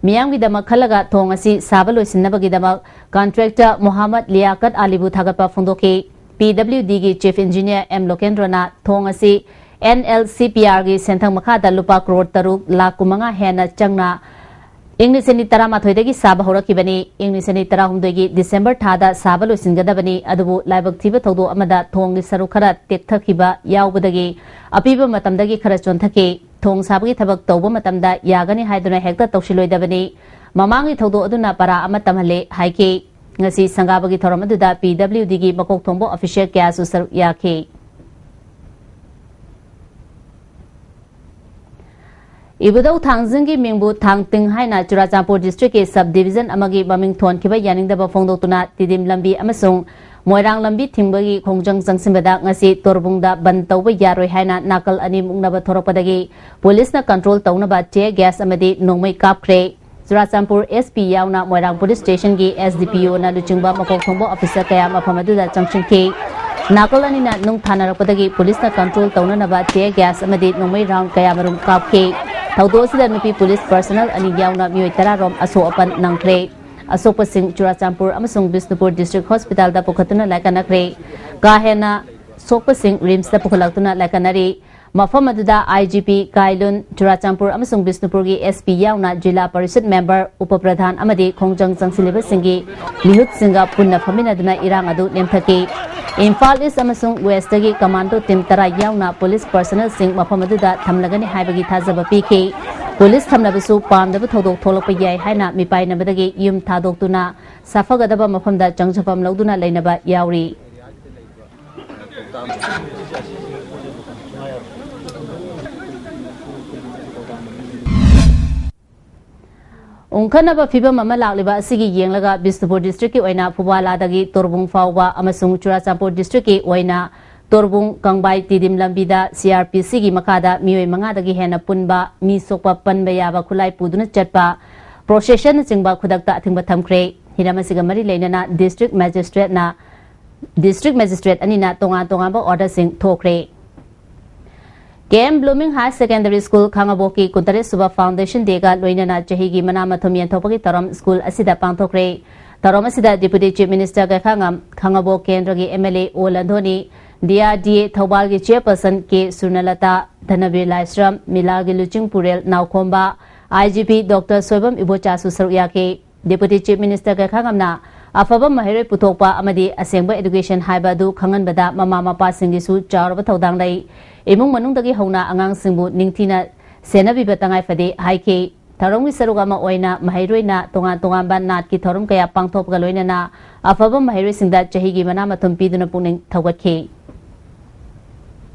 ꯃꯤꯌꯥꯝꯒꯤꯗꯃꯛ ꯈꯜꯂꯒ ꯊꯣꯡ ꯑꯁꯤ ꯁꯥꯕ ꯂꯣꯏꯁꯤꯟꯅꯕꯒꯤꯗꯃꯛ ꯀꯟꯇ꯭ꯔꯦꯛꯇꯔ ꯃꯣꯍꯥꯃꯗ ꯂꯤꯌꯥꯀꯠ ꯑꯂꯤꯕꯨ ꯊꯥꯒꯠꯄ ꯐꯣꯡꯗꯣꯛꯈꯤ꯫ ꯄꯤ ꯗꯕ꯭ꯂꯤꯎ ꯗꯤꯒꯤ ꯆꯤꯐ ꯏꯟꯖꯤꯅꯤꯌꯔ ꯑꯦꯝ ꯂꯣꯀꯦꯟꯗ꯭ꯔꯣꯅ ꯊꯣꯡ ꯑꯁꯤ ꯑꯦꯟ ꯑꯦꯜ ꯁꯤ ꯄꯤ ꯑꯥꯔꯒꯤ ꯁꯦꯟꯊꯪ ꯃꯈꯥꯗ ꯂꯨꯄꯥ ꯀ꯭ꯔꯣꯔ ꯇꯔꯨꯛ ꯂꯥꯈ ꯀꯨꯟꯃꯉꯥ ꯍꯦꯟꯅ ꯆꯪꯅ ꯏꯪ ꯂꯤꯁꯤꯡ ꯑꯅꯤ ꯇꯔꯥꯃꯥꯊꯣꯏꯗꯒꯤ ꯁꯥꯕ ꯍꯧꯔꯛꯈꯤꯕꯅꯤ꯫ ꯏꯪ ꯂꯤꯁꯤꯡ ꯑꯅꯤ ꯇꯔꯥꯍꯨꯝꯗꯣꯏꯒꯤ ꯗꯤꯁꯦꯝꯕꯔ ꯊꯥꯗ ꯁꯥꯕ ꯂꯣꯏꯁꯤꯟꯒꯗꯕꯅꯤ꯫ ꯑꯗꯨꯕꯨ ꯂꯥꯏꯕꯛ ꯊꯤꯕ ꯊꯧꯗꯣꯛ ꯑꯃꯗ ꯊꯣꯡꯒꯤ ꯁꯔꯨꯛ ꯈꯔ ꯇꯦꯛꯊꯈꯤꯕ ꯌꯥꯎꯕꯗꯒꯤ ꯑꯄꯤꯕ ꯃꯇꯝꯗꯒꯤ ꯈꯔ ꯆꯣꯟꯊꯈꯤ꯫ ꯊꯣꯡ ꯁꯥꯕꯒꯤ ꯊꯕꯛ ꯇꯧꯕ ꯃꯇꯝꯗ ꯌꯥꯒꯅꯤ ꯍꯥꯏꯗꯨꯅ ꯍꯦꯛꯇ ꯇꯧꯁꯤꯜꯂꯣꯏꯗꯕꯅꯤ꯫ ꯃꯃꯥꯡꯒꯤ ꯊꯧꯗꯣꯛ ꯑꯗꯨꯅ ꯄꯔꯥ ꯑꯃ ꯇꯝꯍꯜꯂꯦ ꯍꯥꯏꯈꯤ꯫ ꯉꯁꯤ ꯁꯪꯒꯥꯕꯒꯤ ꯊꯧꯔꯝ ꯑꯗꯨꯗ ꯄꯤ ꯗꯕ꯭ꯂꯤꯎ ꯗꯤꯒꯤ ꯃꯀꯣꯛ ꯊꯣꯡꯕ ꯑꯣꯐꯤꯁꯤꯌꯦꯜ ꯀꯌꯥꯁꯨ ꯁꯔꯨꯛ ꯌꯥꯈꯤ꯫ ꯏꯕꯨꯙꯧ ꯊꯥꯡꯖꯤꯡꯒꯤ ꯃꯤꯡꯕꯨ ꯊꯥꯡꯇꯤꯡ ꯍꯥꯏꯅ ꯆꯨꯔꯥꯆꯥꯟꯄꯨꯔ ꯗꯤꯁꯇ꯭ꯔꯤꯛꯀꯤ ꯁꯕ ꯗꯤꯚꯤꯖꯟ ꯑꯃꯒꯤ ꯃꯃꯤꯡ ꯊꯣꯟꯈꯤꯕ ꯌꯥꯅꯤꯡꯗꯕ ꯐꯣꯡꯗꯣꯛꯇꯨꯅ ꯇꯤꯗꯤꯝ ꯂꯝꯕꯤ ꯑꯃꯁꯨꯡ ꯃꯣꯏꯔꯥꯡ ꯂꯝꯕꯤ ꯊꯤꯡꯕꯒꯤ ꯈꯣꯡꯖꯪ ꯆꯪꯁꯤꯟꯕꯗ ꯉꯁꯤ ꯇꯣꯔꯕꯨꯡꯗ ꯕꯟ ꯇꯧꯕ ꯌꯥꯔꯣꯏ ꯍꯥꯏꯅ ꯅꯥꯀꯜ ꯑꯅꯤ ꯃꯨꯛꯅꯕ ꯊꯣꯔꯛꯄꯗꯒꯤ ꯄꯨꯂꯤꯁꯅ ꯀꯟꯇ꯭ꯔꯣꯜ ꯇꯧꯅꯕ tear gas ꯑꯃꯗꯤ ꯅꯣꯡꯃꯩ ꯀꯥꯞꯈ꯭ꯔꯦ꯫ ꯆꯨꯔꯥꯆꯥꯟꯄꯨꯔ S P ꯌꯥꯎꯅ ꯃꯣꯏꯔꯥꯡ police stationꯒꯤ S D P Oꯅ ꯂꯨꯆꯤꯡꯕ ꯃꯀꯣꯛ ꯊꯣꯡꯕ officer ꯀꯌꯥ ꯃꯐꯝ ꯑꯗꯨꯗ ꯆꯪꯁꯤꯟꯈꯤ꯫ ꯅꯥꯀꯜ ꯑꯅꯤꯅ ꯅꯨꯡ ꯊꯥꯅꯔꯛꯄꯗꯒꯤ ꯄꯨꯂꯤꯁꯅ control ꯇꯧꯅꯅꯕ tear gas ꯑꯃꯗꯤ ꯅꯣꯡꯃꯩ round ꯀꯌꯥꯃꯔꯨꯝ ꯀꯥꯞꯈꯤ꯫ ꯊꯧꯗꯣꯛ ꯑꯁꯤꯗ ꯅꯨꯄꯤ ꯄꯨꯂꯤꯁ personnel ꯑꯅꯤ ꯌꯥꯎꯅ ꯃꯤꯑꯣꯏ ꯇꯔꯥ ꯔꯣꯝ ꯑꯁꯣꯛ ꯑꯄꯟ ꯅꯪꯈ꯭ꯔꯦ꯫ ꯑꯁꯣꯛꯄꯁꯤꯡ ꯆꯨꯔꯥꯆꯥꯟꯄꯨꯔ ꯑꯃꯁꯨꯡ ꯕꯤꯁꯅꯨꯄꯨꯔ district hospitalꯗ ꯄꯨꯈꯠꯇꯨꯅ ꯂꯥꯏꯀꯠꯅꯈ꯭ꯔꯦ꯫ ꯀꯥ ꯍꯦꯟꯅ ꯁꯣꯛꯄꯁꯤꯡ RIMSꯇ ꯄꯨꯈꯠꯂꯛꯇꯨꯅ ꯂꯥꯏꯀꯠꯅꯔꯤ꯫ ꯃꯐꯝ ꯑꯗꯨꯗ I G P ꯀꯥꯏꯂꯨꯟ, ꯆꯨꯔꯥꯆꯥꯟꯄꯨꯔ ꯑꯃꯁꯨꯡ ꯕꯤꯁꯅꯨꯄꯨꯔꯒꯤ S P ꯌꯥꯎꯅ ꯖꯤꯂꯥ ꯄꯔꯤꯁꯗ member, ꯎꯄ ꯄ꯭ꯔꯙꯥꯟ ꯑꯃꯗꯤ ꯈꯣꯡꯖꯪ ꯆꯪꯁꯤꯜꯂꯤꯕꯁꯤꯡꯒꯤ ꯃꯤꯍꯨꯠꯁꯤꯡꯒ ꯄꯨꯟꯅ ꯐꯝꯃꯤꯟꯅꯗꯨꯅ ꯏꯔꯥꯡ ꯑꯗꯨ ꯅꯦꯝꯊꯈꯤ꯫ ꯏꯝꯐꯥꯜ East ꯑꯃꯁꯨꯡ Westꯇꯒꯤ commando team ꯇꯔꯥ ꯌꯥꯎꯅ ꯄꯨꯂꯤꯁ personnelꯁꯤꯡ ꯃꯐꯝ ꯑꯗꯨꯗ ꯊꯝꯂꯒꯅꯤ ꯍꯥꯏꯕꯒꯤ ꯊꯥꯖꯕ ꯄꯤꯈꯤ꯫ ꯄꯨꯂꯤꯁ ꯊꯝꯂꯕꯁꯨ ꯄꯥꯝꯗꯕ ꯊꯧꯗꯣꯛ ꯊꯣꯛꯂꯛꯄ ꯌꯥꯏ ꯍꯥꯏꯅ ꯃꯤꯄꯥꯏꯅꯕꯗꯒꯤ ꯌꯨꯝ ꯊꯥꯗꯣꯛꯇꯨꯅ ꯁꯥꯐꯒꯗꯕ ꯃꯐꯝꯗ ꯆꯪꯖꯐꯝ ꯂꯧꯗꯨꯅ ꯂꯩꯅꯕ ꯌꯥꯎꯔꯤ꯫ ꯎꯪꯈꯠꯅꯕ ꯐꯤꯕꯝ ꯑꯃ ꯂꯥꯛꯂꯤꯕ ꯑꯁꯤꯒꯤ ꯌꯦꯡꯂꯒ ꯕꯤꯁꯅꯨꯄꯨꯔ districtꯀꯤ ꯑꯣꯏꯅ ꯐꯨꯕꯥꯂꯥꯗꯒꯤ ꯇꯣꯔꯕꯨꯡ ꯐꯥꯎꯕ ꯑꯃꯁꯨꯡ ꯆꯨꯔꯥꯆꯥꯟꯄꯨꯔ districtꯀꯤ ꯑꯣꯏꯅ ꯇꯣꯔꯕꯨꯡ ꯀꯪꯕꯥꯏ ꯇꯤꯗꯤꯝ ꯂꯝꯕꯤꯗ C R P Cꯒꯤ ꯃꯈꯥꯗ ꯃꯤꯑꯣꯏ ꯃꯉꯥꯗꯒꯤ ꯍꯦꯟꯅ ꯄꯨꯟꯕ ꯃꯤ ꯁꯣꯛꯄ ꯄꯟꯕ ꯌꯥꯕ ꯈꯨꯠꯂꯥꯏ ꯄꯨꯗꯨꯅ ꯆꯠꯄ processionꯅꯆꯤꯡꯕ ꯈꯨꯗꯛꯇ ꯑꯊꯤꯡꯕ ꯊꯝꯈ꯭ꯔꯦ꯫ ꯍꯤꯔꯝ ꯑꯁꯤꯒ ꯃꯔꯤ ꯂꯩꯅꯅ district magistrateꯅ district magistrate ꯑꯅꯤꯅ ꯇꯣꯉꯥꯟ ꯇꯣꯉꯥꯟꯕ orderꯁꯤꯡ ꯊꯣꯛꯈ꯭ꯔꯦ꯫ K M Blooming Higher Secondary School ꯈꯥꯉꯕꯣꯛꯀꯤ ꯀꯨꯟꯇꯔꯦꯠ ꯁꯨꯕ Foundation Dayꯒ ꯂꯣꯏꯅꯅ ꯆꯍꯤꯒꯤ ꯃꯅꯥ ꯃꯊꯨꯝ ꯌꯦꯟꯊꯣꯛꯄꯒꯤ ꯊꯧꯔꯝ school ꯑꯁꯤꯗ ꯄꯥꯡꯊꯣꯛꯈ꯭ꯔꯦ꯫ ꯊꯧꯔꯝ ꯑꯁꯤꯗ Deputy Chief Minister ꯒꯩꯈꯥꯉꯝ, ꯈꯥꯉꯕꯣꯛ ꯀꯦꯟꯗ꯭ꯔꯒꯤ M L A O ꯂꯟꯗꯣꯅꯤ, D R D A ꯊꯧꯕꯥꯜꯒꯤ chairperson K ꯁꯨꯔꯅꯂꯇꯥ, ꯙꯅꯕꯤꯔ Laishram, ꯃꯤꯂꯥꯒꯤ ꯂꯨꯆꯤꯡ ꯄꯨꯔꯦꯜ ꯅꯥꯎꯈꯣꯝꯕ, I G P Doctor Soibam ꯏꯕꯣꯆꯥꯁꯨ ꯁꯔꯨꯛ ꯌꯥꯈꯤ꯫ Deputy Chief Minister ꯒꯩꯈꯥꯉꯝꯅ ꯑꯐꯕ ꯃꯍꯩꯔꯣꯏ ꯄꯨꯊꯣꯛꯄ ꯑꯃꯗꯤ ꯑꯁꯦꯡꯕ education ꯍꯥꯏꯕ ꯑꯗꯨ ꯈꯪꯍꯟꯕꯗ ꯃꯃꯥ ꯃꯄꯥꯁꯤꯡꯒꯤꯁꯨ ꯆꯥꯎꯔꯕ ꯊꯧꯗꯥꯡ ꯂꯩ꯫ ꯏꯃꯨꯡ ꯃꯅꯨꯡꯗꯒꯤ ꯍꯧꯅ ꯑꯉꯥꯡꯁꯤꯡꯕꯨ ꯅꯤꯡꯊꯤꯅ ꯁꯦꯟꯅꯕꯤꯕ ꯇꯉꯥꯏ ꯐꯗꯦ ꯍꯥꯏꯈꯤ꯫ ꯊꯧꯔꯝꯒꯤ ꯁꯔꯨꯛ ꯑꯃ ꯑꯣꯏꯅ ꯃꯍꯩꯔꯣꯏꯅ ꯇꯣꯉꯥꯟ ꯇꯣꯉꯥꯟꯕ ꯅꯥꯠꯀꯤ ꯊꯧꯔꯝ ꯀꯌꯥ ꯄꯥꯡꯊꯣꯛꯄꯒ ꯂꯣꯏꯅꯅ ꯑꯐꯕ ꯃꯍꯩꯔꯣꯏꯁꯤꯡꯗ ꯆꯍꯤꯒꯤ ꯃꯅꯥ ꯃꯊꯨꯝ ꯄꯤꯗꯨꯅ ꯄꯨꯛꯅꯤꯡ ꯊꯧꯒꯠꯈꯤ꯫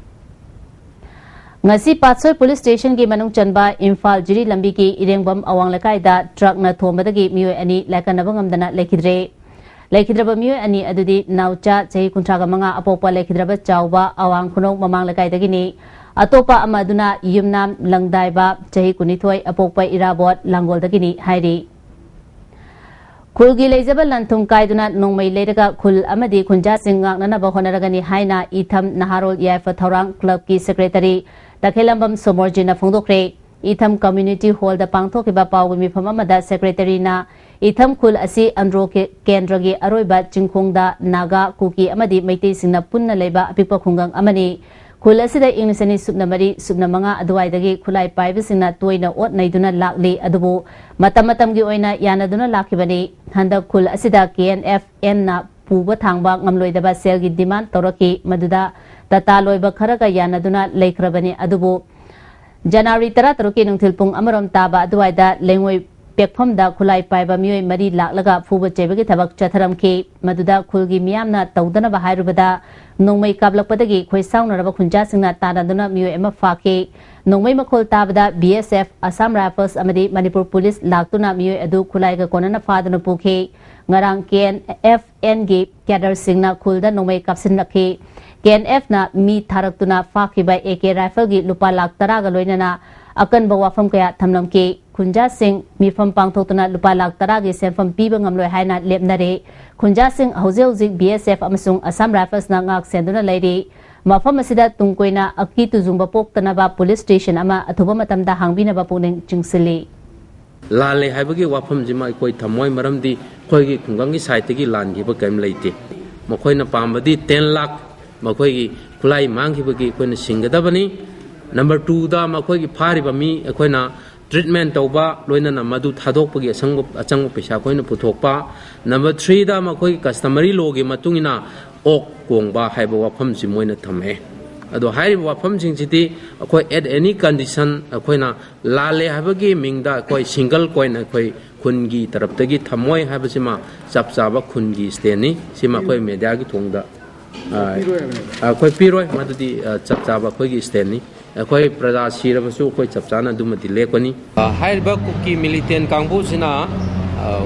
ꯉꯁꯤ ꯄꯥꯠꯁꯣꯏ police stationꯒꯤ ꯃꯅꯨꯡ ꯆꯟꯕ ꯏꯝꯐꯥꯜ ꯖꯤꯔꯤ ꯂꯝꯕꯤꯒꯤ ꯏꯔꯦꯡꯕꯝ ꯑꯋꯥꯡ ꯂꯩꯀꯥꯏꯗ truckꯅ ꯊꯣꯝꯕꯗꯒꯤ ꯃꯤꯑꯣꯏ ꯑꯅꯤ ꯂꯥꯏꯀꯠꯅꯕ ꯉꯝꯗꯅ ꯂꯩꯈꯤꯗ꯭ꯔꯦ꯫ ꯂꯩꯈꯤꯗ꯭ꯔꯕ ꯃꯤꯑꯣꯏ ꯑꯅꯤ ꯑꯗꯨꯗꯤ ꯅꯥꯎꯆꯥ, ꯆꯍꯤ ꯀꯨꯟꯊ꯭ꯔꯥꯒ ꯃꯉꯥ, ꯑꯄꯣꯛꯄ ꯂꯩꯈꯤꯗ꯭ꯔꯕ ꯆꯥꯎꯕ, ꯑꯋꯥꯡ ꯈꯨꯅꯧ ꯃꯃꯥꯡ ꯂꯩꯀꯥꯏꯗꯒꯤꯅꯤ꯫ ꯑꯇꯣꯞꯄ ꯑꯃ ꯑꯗꯨꯅ ꯌꯨꯝꯅꯥꯝ ꯂꯪꯗꯥꯏꯕ, ꯆꯍꯤ ꯀꯨꯟꯅꯤꯊꯣꯏ, ꯑꯄꯣꯛꯄ ꯏꯔꯥꯕꯣꯠ, ꯂꯥꯡꯒꯣꯜꯗꯒꯤꯅꯤ ꯍꯥꯏꯔꯤ꯫ ꯈꯨꯜꯒꯤ ꯂꯩꯖꯕ ꯂꯟ ꯊꯨꯝ ꯀꯥꯏꯗꯨꯅ ꯅꯣꯡꯃꯩ ꯂꯩꯔꯒ ꯈꯨꯜ ꯑꯃꯗꯤ ꯈꯨꯟꯖꯥꯁꯤꯡ ꯉꯥꯛꯅꯅꯕ ꯍꯣꯠꯅꯔꯒꯅꯤ ꯍꯥꯏꯅ ꯏꯊꯝ ꯅꯍꯥꯔꯣꯜ ꯌꯥꯏꯐ ꯊꯧꯔꯥꯡ ꯀ꯭ꯂꯕꯀꯤ ꯁꯦꯀ꯭ꯔꯦꯇꯔꯤ ꯇꯈꯦꯂꯝꯕꯝ ꯁꯣꯃꯣꯔꯖꯤꯅ ꯐꯣꯡꯗꯣꯛꯈ꯭ꯔꯦ꯫ ꯏꯊꯝ ꯀꯝꯃ꯭ꯌꯨꯅꯤꯇꯤ ꯍꯣꯜꯗ ꯄꯥꯡꯊꯣꯛꯈꯤꯕ ꯄꯥꯎꯒꯤ ꯃꯤꯐꯝ ꯑꯃꯗ ꯁꯦꯀ꯭ꯔꯦꯇꯔꯤꯅ ꯏꯊꯝ ꯈꯨꯜ ꯑꯁꯤ ꯑꯟꯗ꯭ꯔꯣ ꯀꯦ-, ꯀꯦꯟꯗ꯭ꯔꯒꯤ ꯑꯔꯣꯏꯕ ꯆꯤꯡꯈꯣꯡꯗ ꯅꯥꯒꯥ, ꯀꯨꯀꯤ ꯑꯃꯗꯤ ꯃꯩꯇꯩꯁꯤꯡꯅ ꯄꯨꯟꯅ ꯂꯩꯕ ꯑꯄꯤꯛꯄ ꯈꯨꯡꯒꯪ ꯑꯃꯅꯤ꯫ ꯈꯨꯜ ꯑꯁꯤꯗ ꯏꯪ ꯂꯤꯁꯤꯡ ꯑꯅꯤ ꯁꯨꯞꯅ ꯃꯔꯤ, ꯁꯨꯞꯅ ꯃꯉꯥ ꯑꯗꯨꯋꯥꯏꯗꯒꯤ ꯈꯨꯠꯂꯥꯏ ꯄꯥꯏꯕꯁꯤꯡꯅ ꯇꯣꯏꯅ ꯑꯣꯠ ꯅꯩꯗꯨꯅ ꯂꯥꯛꯂꯤ, ꯑꯗꯨꯕꯨ ꯃꯇꯝ ꯃꯇꯝꯒꯤ ꯑꯣꯏꯅ ꯌꯥꯅꯗꯨꯅ ꯂꯥꯛꯈꯤꯕꯅꯤ꯫ ꯍꯟꯗꯛ ꯈꯨꯜ ꯑꯁꯤꯗ ꯀꯦ ꯑꯦꯟ ꯑꯦꯐ ꯑꯦꯟꯅ ꯄꯨꯕ ꯊꯥꯡꯕ ꯉꯝꯂꯣꯏꯗꯕ ꯁꯦꯜꯒꯤ ꯗꯤꯃꯥꯟ ꯇꯧꯔꯛꯈꯤ, ꯃꯗꯨꯗ ꯇꯥꯇꯥ ꯂꯣꯏꯕ ꯈꯔꯒ ꯌꯥꯅꯗꯨꯅ ꯂꯩꯈ꯭ꯔꯕꯅꯤ꯫ ꯑꯗꯨꯕꯨ ꯖꯅꯋꯥꯔꯤ ꯇꯔꯥꯇꯔꯨꯛꯀꯤ ꯅꯨꯡꯊꯤꯜ ꯄꯨꯡ ꯑꯃꯔꯣꯝ ꯇꯥꯕ ꯑꯗꯨꯋꯥꯏꯗ ꯂꯩꯉꯣꯏ ꯄꯦꯛꯐꯝꯗ ꯈꯨꯠꯂꯥꯏ ꯄꯥꯏꯕ ꯃꯤꯑꯣꯏ ꯃꯔꯤ ꯂꯥꯛꯂꯒ ꯐꯨꯕ ꯆꯩꯕꯒꯤ ꯊꯕꯛ ꯆꯠꯊꯔꯝꯈꯤ꯫ ꯃꯗꯨꯗ ꯈꯨꯜꯒꯤ ꯃꯤꯌꯥꯝꯅ ꯇꯧꯗꯅꯕ ꯍꯥꯏꯔꯨꯕꯗ ꯅꯣꯡꯃꯩ ꯀꯥꯞꯂꯛꯄꯗꯒꯤ ꯈꯣꯏꯁꯥꯎꯅꯔꯕ ꯈꯨꯟꯖꯥꯁꯤꯡꯅ ꯇꯥꯟꯅꯗꯨꯅ ꯃꯤꯑꯣꯏ ꯑꯃ ꯐꯥꯈꯤ꯫ ꯅꯣꯡꯃꯩ ꯃꯈꯣꯜ ꯇꯥꯕꯗ ꯕꯤ ꯑꯦꯁ ꯑꯦꯐ, ꯑꯁꯥꯝ ꯔꯥꯏꯐꯜꯁ ꯑꯃꯗꯤ ꯃꯅꯤꯄꯨꯔ ꯄꯨꯂꯤꯁ ꯂꯥꯛꯇꯨꯅ ꯃꯤꯑꯣꯏ ꯑꯗꯨ ꯈꯨꯠꯂꯥꯏꯒ ꯀꯣꯟꯅꯅ ꯐꯥꯗꯨꯅ ꯄꯨꯈꯤ꯫ ꯉꯔꯥꯡ ꯀꯦ ꯑꯦꯟ ꯑꯦꯐ ꯑꯦꯟꯒꯤ ꯀꯦꯗꯔꯁꯤꯡꯅ ꯈꯨꯜꯗ ꯅꯣꯡꯃꯩ ꯀꯥꯞꯁꯤꯟꯂꯛꯈꯤ꯫ ꯀꯦ ꯑꯦꯟ ꯑꯦꯐꯅ ꯃꯤ ꯊꯥꯔꯛꯇꯨꯅ ꯐꯥꯈꯤꯕ ꯑꯦ ꯀꯦ ꯔꯥꯏꯐꯜꯒꯤ ꯂꯨꯄꯥ ꯂꯥꯈ ꯇꯔꯥꯒ ꯂꯣꯏꯅꯅ ꯑꯀꯟꯕ ꯋꯥꯐꯝ ꯀꯌꯥ ꯊꯝꯂꯝꯈꯤ꯫ ꯈꯨꯟꯖꯥꯁꯤꯡ ꯃꯤꯐꯝ ꯄꯥꯡꯊꯣꯛꯇꯨꯅ ꯂꯨꯄꯥ ꯂꯥꯈ ꯇꯔꯥꯒꯤ ꯁꯦꯟꯐꯝ ꯄꯤꯕ ꯉꯝꯂꯣꯏ ꯍꯥꯏꯅ ꯂꯦꯞꯅꯔꯦ꯫ ꯈꯨꯟꯖꯥꯁꯤꯡ ꯍꯧꯖꯤꯛ ꯍꯧꯖꯤꯛ ꯕꯤ ꯑꯦꯁ ꯑꯦꯐ ꯑꯃꯁꯨꯡ ꯑꯁꯥꯝ ꯔꯥꯏꯐꯜꯁꯅ ꯉꯥꯛ ꯁꯦꯟꯗꯨꯅ ꯂꯩꯔꯤ꯫ ꯃꯐꯝ ꯑꯁꯤꯗ ꯇꯨꯡ ꯀꯣꯏꯅ ꯑꯀꯤ ꯇꯨꯖꯨꯡꯕ ꯄꯣꯛꯇꯅꯕ ꯄꯨꯂꯤꯁ ꯁ꯭ꯇꯦꯁꯟ ꯑꯃ ꯑꯊꯨꯕ ꯃꯇꯝꯗ ꯍꯥꯡꯕꯤꯅꯕ ꯄꯨꯛꯅꯤꯡ ꯆꯤꯡꯁꯤꯜꯂꯤ꯫ ꯂꯥꯜꯂꯦ ꯍꯥꯏꯕꯒꯤ ꯋꯥꯐꯝꯁꯤꯃ ꯑꯩꯈꯣꯏ ꯊꯝꯃꯣꯏ, ꯃꯔꯝꯗꯤ ꯑꯩꯈꯣꯏꯒꯤ ꯈꯨꯡꯒꯪꯒꯤ ꯁꯥꯏꯠꯇꯒꯤ ꯂꯥꯟꯈꯤꯕ ꯀꯔꯤꯝ ꯂꯩꯇꯦ꯫ ꯃꯈꯣꯏꯅ ꯄꯥꯝꯕꯗꯤ ꯇꯦꯟ ꯂꯥꯈ ꯃꯈꯣꯏꯒꯤ ꯈꯨꯠꯂꯥꯏ ꯃꯥꯡꯈꯤꯕꯒꯤ ꯑꯩꯈꯣꯏꯅ ꯁꯤꯡꯒꯗꯕꯅꯤ꯫ ꯅꯝꯕꯔ ꯇꯨꯗ ꯃꯈꯣꯏꯒꯤ ꯐꯥꯔꯤꯕ ꯃꯤ ꯑꯩꯈꯣꯏꯅ ꯇ꯭ꯔꯤꯠꯃꯦꯟ ꯇꯧꯕ, ꯂꯣꯏꯅꯅ ꯃꯗꯨ ꯊꯥꯗꯣꯛꯄꯒꯤ ꯑꯁꯪꯕ, ꯑꯆꯪꯕ ꯄꯩꯁꯥ ꯑꯩꯈꯣꯏꯅ ꯄꯨꯊꯣꯛꯄ꯫ ꯅꯝꯕꯔ ꯊ꯭ꯔꯤꯗ ꯃꯈꯣꯏꯒꯤ ꯀꯁꯇꯃꯔꯤ ꯂꯣꯒꯤ ꯃꯇꯨꯡ ꯏꯟꯅ ꯑꯣꯛ ꯀꯣꯡꯕ ꯍꯥꯏꯕ ꯋꯥꯐꯝꯁꯤ ꯃꯣꯏꯅ ꯊꯝꯃꯛꯑꯦ꯫ ꯑꯗꯣ ꯍꯥꯏꯔꯤꯕ ꯋꯥꯐꯝꯁꯤꯡꯁꯤꯗꯤ ꯑꯩꯈꯣꯏ at any condition ꯑꯩꯈꯣꯏꯅ ꯂꯥꯜꯂꯦ ꯍꯥꯏꯕꯒꯤ ꯃꯤꯡꯗ ꯑꯩꯈꯣꯏ ꯁꯤꯡꯒꯜ ꯀꯣꯏꯟ ꯑꯩꯈꯣꯏ ꯈꯨꯟꯒꯤ ꯇꯔꯞꯇꯒꯤ ꯊꯝꯃꯣꯏ ꯍꯥꯏꯕꯁꯤꯃ ꯆꯞ ꯆꯥꯕ ꯈꯨꯟꯒꯤ ꯁ꯭ꯇꯦꯟꯅꯤ꯫ ꯁꯤꯃ ꯑꯩꯈꯣꯏ ꯃꯦꯗꯤꯌꯥꯒꯤ ꯊꯣꯡꯗ, ꯑ, ꯑꯩꯈꯣꯏ ꯄꯤꯔꯣꯏ, ꯃꯗꯨꯗꯤ, ꯑ, ꯆꯞ ꯆꯥꯕ ꯑꯩꯈꯣꯏꯒꯤ ꯁ꯭ꯇꯦꯟꯅꯤ꯫ ꯑꯩꯈꯣꯏ ꯄ꯭ꯔꯖꯥ ꯁꯤꯔꯕꯁꯨ ꯑꯩꯈꯣꯏ ꯆꯞ ꯆꯥꯅ ꯑꯗꯨꯃꯗꯤ ꯂꯦꯞꯀꯅꯤ꯫ ꯑ, ꯍꯥꯏꯔꯤꯕ ꯀꯨꯀꯤ ꯃꯤꯂꯤꯇꯦꯟ ꯀꯥꯡꯕꯨꯁꯤꯅ, ꯑ,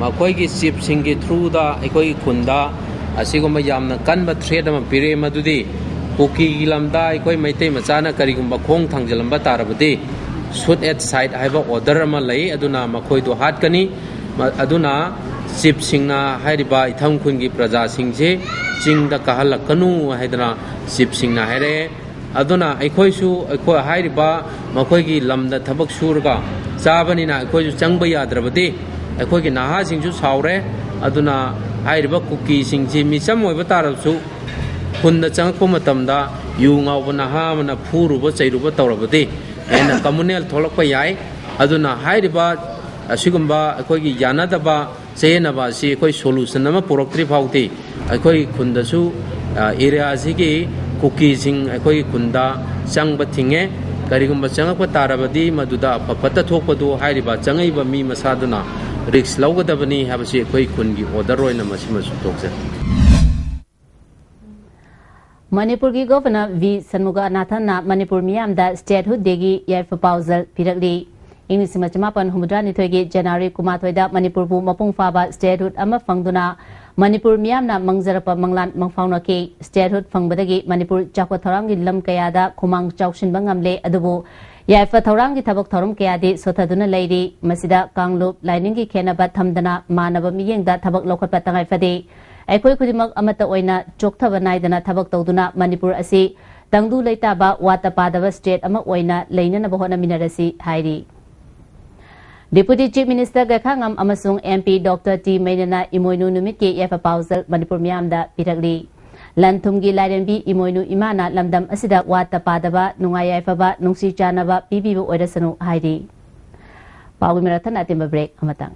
ꯃꯈꯣꯏꯒꯤ ꯆꯤꯐꯁꯤꯡꯒꯤ ꯊ꯭ꯔꯨꯗ ꯑꯩꯈꯣꯏꯒꯤ ꯈꯨꯟꯗ ꯑꯁꯤꯒꯨꯝꯕ ꯌꯥꯝꯅ ꯀꯟꯕ ꯊ꯭ꯔꯦꯠ ꯑꯃ ꯄꯤꯔꯛꯑꯦ, ꯃꯗꯨꯗꯤ ꯀꯨꯀꯤꯒꯤ ꯂꯝꯗ ꯑꯩꯈꯣꯏ ꯃꯩꯇꯩ ꯃꯆꯥꯅ ꯀꯔꯤꯒꯨꯝꯕ ꯈꯣꯡ ꯊꯥꯡꯖꯤꯜꯂꯝꯕ ꯇꯥꯔꯕꯗꯤ ꯁꯨꯠ ꯑꯦꯠ ꯁꯥꯏꯠ ꯍꯥꯏꯕ ꯑꯣꯔꯗꯔ ꯑꯃ ꯂꯩ꯫ ꯑꯗꯨꯅ ꯃꯈꯣꯏꯗꯨ ꯍꯥꯠꯀꯅꯤ꯫ ꯃ-, ꯑꯗꯨꯅ ꯆꯤꯐꯁꯤꯡꯅ ꯍꯥꯏꯔꯤꯕ ꯏꯊꯝ ꯈꯨꯟꯒꯤ ꯄ꯭ꯔꯖꯥꯁꯤꯡꯁꯦ ꯆꯤꯡꯗ ꯀꯥꯍꯜꯂꯛꯀꯅꯨ ꯍꯥꯏꯗꯅ ꯆꯤꯐꯁꯤꯡꯅ ꯍꯥꯏꯔꯛꯑꯦ꯫ ꯑꯗꯨꯅ ꯑꯩꯈꯣꯏꯁꯨ ꯑꯩꯈꯣꯏ ꯍꯥꯏꯔꯤꯕ ꯃꯈꯣꯏꯒꯤ ꯂꯝꯗ ꯊꯕꯛ ꯁꯨꯔꯒ ꯆꯥꯕꯅꯤꯅ ꯑꯩꯈꯣꯏꯁꯨ ꯆꯪꯕ ꯌꯥꯗ꯭ꯔꯕꯗꯤ ꯑꯩꯈꯣꯏꯒꯤ ꯅꯍꯥꯁꯤꯡꯁꯨ ꯁꯥꯎꯔꯦ꯫ ꯑꯗꯨꯅ ꯍꯥꯏꯔꯤꯕ ꯀꯨꯀꯤꯁꯤꯡꯁꯤ ꯃꯤꯆꯝ ꯑꯣꯏꯕ ꯇꯥꯔꯕꯁꯨ ꯈꯨꯟꯗ ꯆꯪꯉꯛꯄ ꯃꯇꯝꯗ ꯌꯨ ꯉꯥꯎꯕ ꯅꯍꯥ ꯑꯃꯅ ꯐꯨꯔꯨꯕ ꯆꯩꯔꯨꯕ ꯇꯧꯔꯕꯗꯤ ꯍꯦꯟꯅ ꯀꯃꯨꯅꯦꯜ ꯊꯣꯛꯂꯛꯄ ꯌꯥꯏ꯫ ꯑꯗꯨꯅ ꯍꯥꯏꯔꯤꯕ ꯑꯁꯤꯒꯨꯝꯕ ꯑꯩꯈꯣꯏꯒꯤ ꯌꯥꯅꯗꯕ ꯆꯌꯦꯠꯅꯕ ꯑꯁꯤ ꯑꯩꯈꯣꯏ ꯁꯣꯂꯨꯁꯟ ꯑꯃ ꯄꯨꯔꯛꯇ꯭ꯔꯤ ꯐꯥꯎꯗꯤ ꯑꯩꯈꯣꯏ ꯈꯨꯟꯗꯁꯨ, ꯑ, ꯑꯦꯔꯤꯌꯥ ꯑꯁꯤꯒꯤ ꯀꯨꯀꯤꯁꯤꯡ ꯑꯩꯈꯣꯏꯒꯤ ꯈꯨꯟꯗ ꯆꯪꯕ ꯊꯤꯡꯉꯦ꯫ ꯀꯔꯤꯒꯨꯝꯕ ꯆꯪꯉꯛꯄ ꯇꯥꯔꯕꯗꯤ ꯃꯗꯨꯗ ꯑꯐ ꯐꯠꯇ ꯊꯣꯛꯄꯗꯨ ꯍꯥꯏꯔꯤꯕ ꯆꯪꯉꯛꯏꯕ ꯃꯤ ꯃꯁꯥꯗꯨꯅ ꯔꯤꯛꯁ ꯂꯧꯒꯗꯕꯅꯤ ꯍꯥꯏꯕꯁꯤ ꯑꯩꯈꯣꯏ ꯈꯨꯟꯒꯤ ꯑꯣꯔꯗꯔ ꯑꯣꯏꯅ ꯃꯁꯤꯃꯁꯨ ꯊꯣꯛꯆꯩ꯫ ꯃꯅꯤꯄꯨꯔꯒꯤ ꯒꯣꯚꯔꯅꯔ ꯚꯤ ꯁꯟꯃꯨꯒꯅꯥꯊꯟꯅ ꯃꯅꯤꯄꯨꯔ ꯃꯤꯌꯥꯝꯗ ꯁ꯭ꯇꯦꯠꯍꯨꯗ ꯗꯦꯒꯤ ꯌꯥꯏꯐ ꯄꯥꯎꯖꯦꯜ ꯄꯤꯔꯛꯂꯤ꯫ ꯏꯪ ꯂꯤꯁꯤꯡ ꯑꯃ ꯆꯃꯥꯄꯟ ꯍꯨꯝꯐꯨꯇꯔꯥꯅꯤꯊꯣꯏꯒꯤ ꯖꯅꯋꯥꯔꯤ ꯀꯨꯟꯃꯥꯊꯣꯏꯗ ꯃꯅꯤꯄꯨꯔꯕꯨ ꯃꯄꯨꯡ ꯐꯥꯕ ꯁ꯭ꯇꯦꯠꯍꯨꯗ ꯑꯃ ꯐꯪꯗꯨꯅ ꯃꯅꯤꯄꯨꯔ ꯃꯤꯌꯥꯝꯅ ꯃꯪꯖꯔꯛꯄ ꯃꯪꯂꯥꯟ ꯃꯪꯐꯥꯎꯅꯈꯤ꯫ ꯁ꯭ꯇꯦꯠꯍꯨꯗ ꯐꯪꯕꯗꯒꯤ ꯃꯅꯤꯄꯨꯔ ꯆꯥꯎꯈꯠ ꯊꯧꯔꯥꯡꯒꯤ ꯂꯝ ꯀꯌꯥꯗ ꯈꯨꯃꯥꯡ ꯆꯥꯎꯁꯤꯟꯕ ꯉꯝꯂꯦ, ꯑꯗꯨꯕꯨ ꯌꯥꯏꯐ ꯊꯧꯔꯥꯡꯒꯤ ꯊꯕꯛ ꯊꯧꯔꯝ ꯀꯌꯥꯗꯤ ꯁꯣꯊꯗꯨꯅ ꯂꯩꯔꯤ꯫ ꯃꯁꯤꯗ ꯀꯥꯡꯂꯨꯞ ꯂꯥꯏꯅꯤꯡꯒꯤ ꯈꯦꯟꯅꯕ ꯊꯝꯗꯅ ꯃꯥꯟꯅꯕ ꯃꯤꯠꯌꯦꯡꯗ ꯊꯕꯛ ꯂꯧꯈꯠꯄ ꯇꯉꯥꯏ ꯐꯗꯦ꯫ ꯑꯩꯈꯣꯏ ꯈꯨꯗꯤꯡꯃꯛ ꯑꯃꯠꯇ ꯑꯣꯏꯅ ꯆꯣꯛꯊꯕ ꯅꯥꯏꯗꯅ ꯊꯕꯛ ꯇꯧꯗꯨꯅ ꯃꯅꯤꯄꯨꯔ ꯑꯁꯤ ꯇꯪꯗꯨ ꯂꯩꯇꯥꯕ, ꯋꯥꯠꯇ ꯄꯥꯗꯕ ꯁ꯭ꯇꯦꯠ ꯑꯃ ꯑꯣꯏꯅ ꯂꯩꯅꯅꯕ ꯍꯣꯠꯅꯃꯤꯟꯅꯔꯁꯤ ꯍꯥꯏꯔꯤ꯫ ꯗꯤꯄꯨꯇꯤ ꯆꯤꯐ ꯃꯤꯅꯤꯁꯇꯔ ꯒꯩꯈꯥꯉꯝ ꯑꯃꯁꯨꯡ ꯑꯦꯝ ꯄꯤ ꯗꯣꯛꯇꯔ ꯇꯤ ꯃꯩꯅꯅ ꯏꯃꯣꯏꯅꯨ ꯅꯨꯃꯤꯠꯀꯤ ꯌꯥꯏꯐ ꯄꯥꯎꯖꯦꯜ ꯃꯅꯤꯄꯨꯔ ꯃꯤꯌꯥꯝꯗ ꯄꯤꯔꯛꯂꯤ꯫ ꯂꯟ ꯊꯨꯝꯒꯤ ꯂꯥꯏꯔꯦꯝꯕꯤ ꯏꯃꯣꯏꯅꯨ ꯏꯃꯥꯅ ꯂꯝꯗꯝ ꯑꯁꯤꯗ ꯋꯥꯠꯇ ꯄꯥꯗꯕ, ꯅꯨꯡꯉꯥꯏ ꯌꯥꯏꯐꯕ, ꯅꯨꯡꯁꯤ ꯆꯥꯟꯅꯕ ꯄꯤꯕꯤꯕ ꯑꯣꯏꯔꯁꯅꯨ ꯍꯥꯏꯔꯤ꯫ ꯄꯥꯎꯒꯤ ꯃꯔꯛ ꯊꯠꯅ ꯑꯇꯦꯟꯕ ꯕ꯭ꯔꯦꯛ ꯑꯃꯇꯪ꯫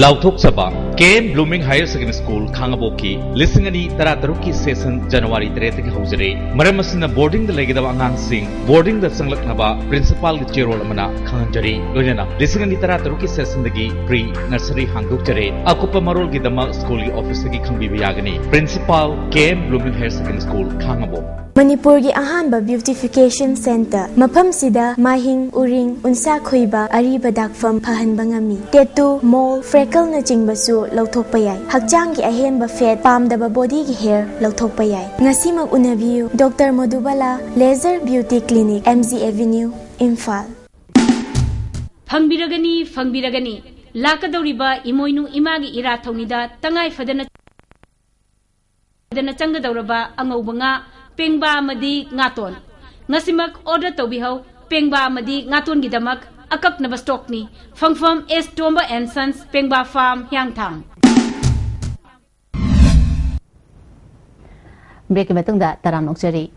ꯂꯥꯎꯊꯣꯛꯆꯕ K M Blooming higher secondary school ꯈꯥꯉꯕꯣꯛꯀꯤ ꯂꯤꯁꯤꯡ ꯑꯅꯤ ꯇꯔꯥꯇꯔꯨꯛꯀꯤ ꯁꯦꯁꯟ ꯖꯅꯋꯥꯔꯤ ꯇꯔꯦꯠꯇꯒꯤ ꯍꯧꯖꯔꯦ꯫ ꯃꯔꯝ ꯑꯁꯤꯅ ꯕꯣꯔꯗꯤꯡꯗ ꯂꯩꯒꯗꯕ ꯑꯉꯥꯡꯁꯤꯡ ꯕꯣꯔꯗꯤꯡꯗ ꯆꯪꯂꯛꯅꯕ ꯄ꯭ꯔꯤꯟꯁꯤꯄꯥꯜꯒꯤ ꯆꯦꯔꯣꯜ ꯑꯃꯅ ꯈꯪꯍꯟꯖꯔꯤ꯫ ꯂꯣꯏꯅꯅ ꯂꯤꯁꯤꯡ ꯑꯅꯤ ꯇꯔꯥꯇꯔꯨꯛꯀꯤ ꯁꯦꯁꯟꯗꯒꯤ ꯄ꯭ꯔꯤ ꯅꯔꯁꯔꯤ ꯍꯥꯡꯗꯣꯛꯆꯔꯦ꯫ ꯑꯀꯨꯞꯄ ꯃꯔꯣꯜꯒꯤꯗꯃꯛ ꯁ꯭ꯀꯨꯜꯒꯤ ꯑꯣꯐꯤꯁꯇꯒꯤ ꯈꯪꯕꯤꯕ ꯌꯥꯒꯅꯤ꯫ Principal K M Blooming higher secondary school ꯈꯥꯉꯕꯣꯛ꯫ ꯃꯅꯤꯄꯨꯔꯒꯤ ꯑꯍꯥꯟꯕ ꯕ꯭ꯌꯨꯇꯤꯐꯤꯀꯦꯁꯟ ꯁꯦꯟꯇꯔ꯫ ꯃꯐꯝꯁꯤꯗ ꯃꯥꯍꯤꯡ, ꯎꯔꯤꯡ, ꯎꯟꯁꯥ ꯈꯣꯏꯕ, ꯑꯔꯤꯕ ꯗꯥꯛꯐꯝ ꯐꯍꯟꯕ ꯉꯝꯃꯤ꯫ ꯇꯦꯇꯨ, ꯃꯣꯜ, ꯐ꯭ꯔꯦꯛ ꯀꯜꯅꯆꯤꯡꯕꯁꯨ ꯂꯧꯊꯣꯛꯄ ꯌꯥꯏ꯫ ꯍꯛꯆꯥꯡꯒꯤ ꯑꯍꯦꯟꯕ ꯐꯦꯠ, ꯄꯥꯝꯗꯕ ꯕꯣꯗꯤꯒꯤ ꯍꯦꯌꯔ ꯂꯧꯊꯣꯛꯄ ꯌꯥꯏ꯫ ꯉꯁꯤꯃꯛ ꯎꯅꯕꯤꯌꯨ, doctor Modubala laser beauty clinic, M G avenue, ꯏꯝꯐꯥꯜ꯫ ꯐꯪꯕꯤꯔꯒꯅꯤ, ꯐꯪꯕꯤꯔꯒꯅꯤ꯫ ꯂꯥꯛꯀꯗꯧꯔꯤꯕ ꯏꯃꯣꯏꯅꯨ ꯏꯃꯥꯒꯤ ꯏꯔꯥꯠ ꯊꯧꯅꯤꯗ ꯇꯉꯥꯏ ꯐꯗꯅ ꯐꯗꯅ ꯆꯪꯒꯗꯧꯔꯕ ꯑꯉꯧꯕ ꯉꯥ, ꯄꯦꯡꯕꯥ ꯑꯃꯗꯤ ꯉꯥꯇꯣꯟ꯫ ꯉꯁꯤꯃꯛ ꯑꯣꯔꯗꯔ ꯇꯧꯕꯤꯍꯧ꯫ ꯄꯦꯡꯕꯥ ꯑꯃꯗꯤ ꯉꯥꯇꯣꯟꯒꯤꯗꯃꯛ ꯑꯀꯛꯅꯕ ꯁ꯭ꯇꯣꯛꯅꯤ꯫ ꯐꯪꯐꯝ ꯑꯦꯁ ꯇꯣꯝꯕ ꯑꯦꯟ ꯁꯟꯁ, ꯄꯦꯡꯕꯥ ꯐꯥꯔꯝ, ꯍꯤꯌꯥꯡꯊꯥꯡ꯫ ꯕ꯭ꯔꯦꯛꯀꯤ ꯃꯇꯨꯡꯗ ꯇꯔꯥꯝꯅ ꯑꯣꯛꯆꯔꯤ꯫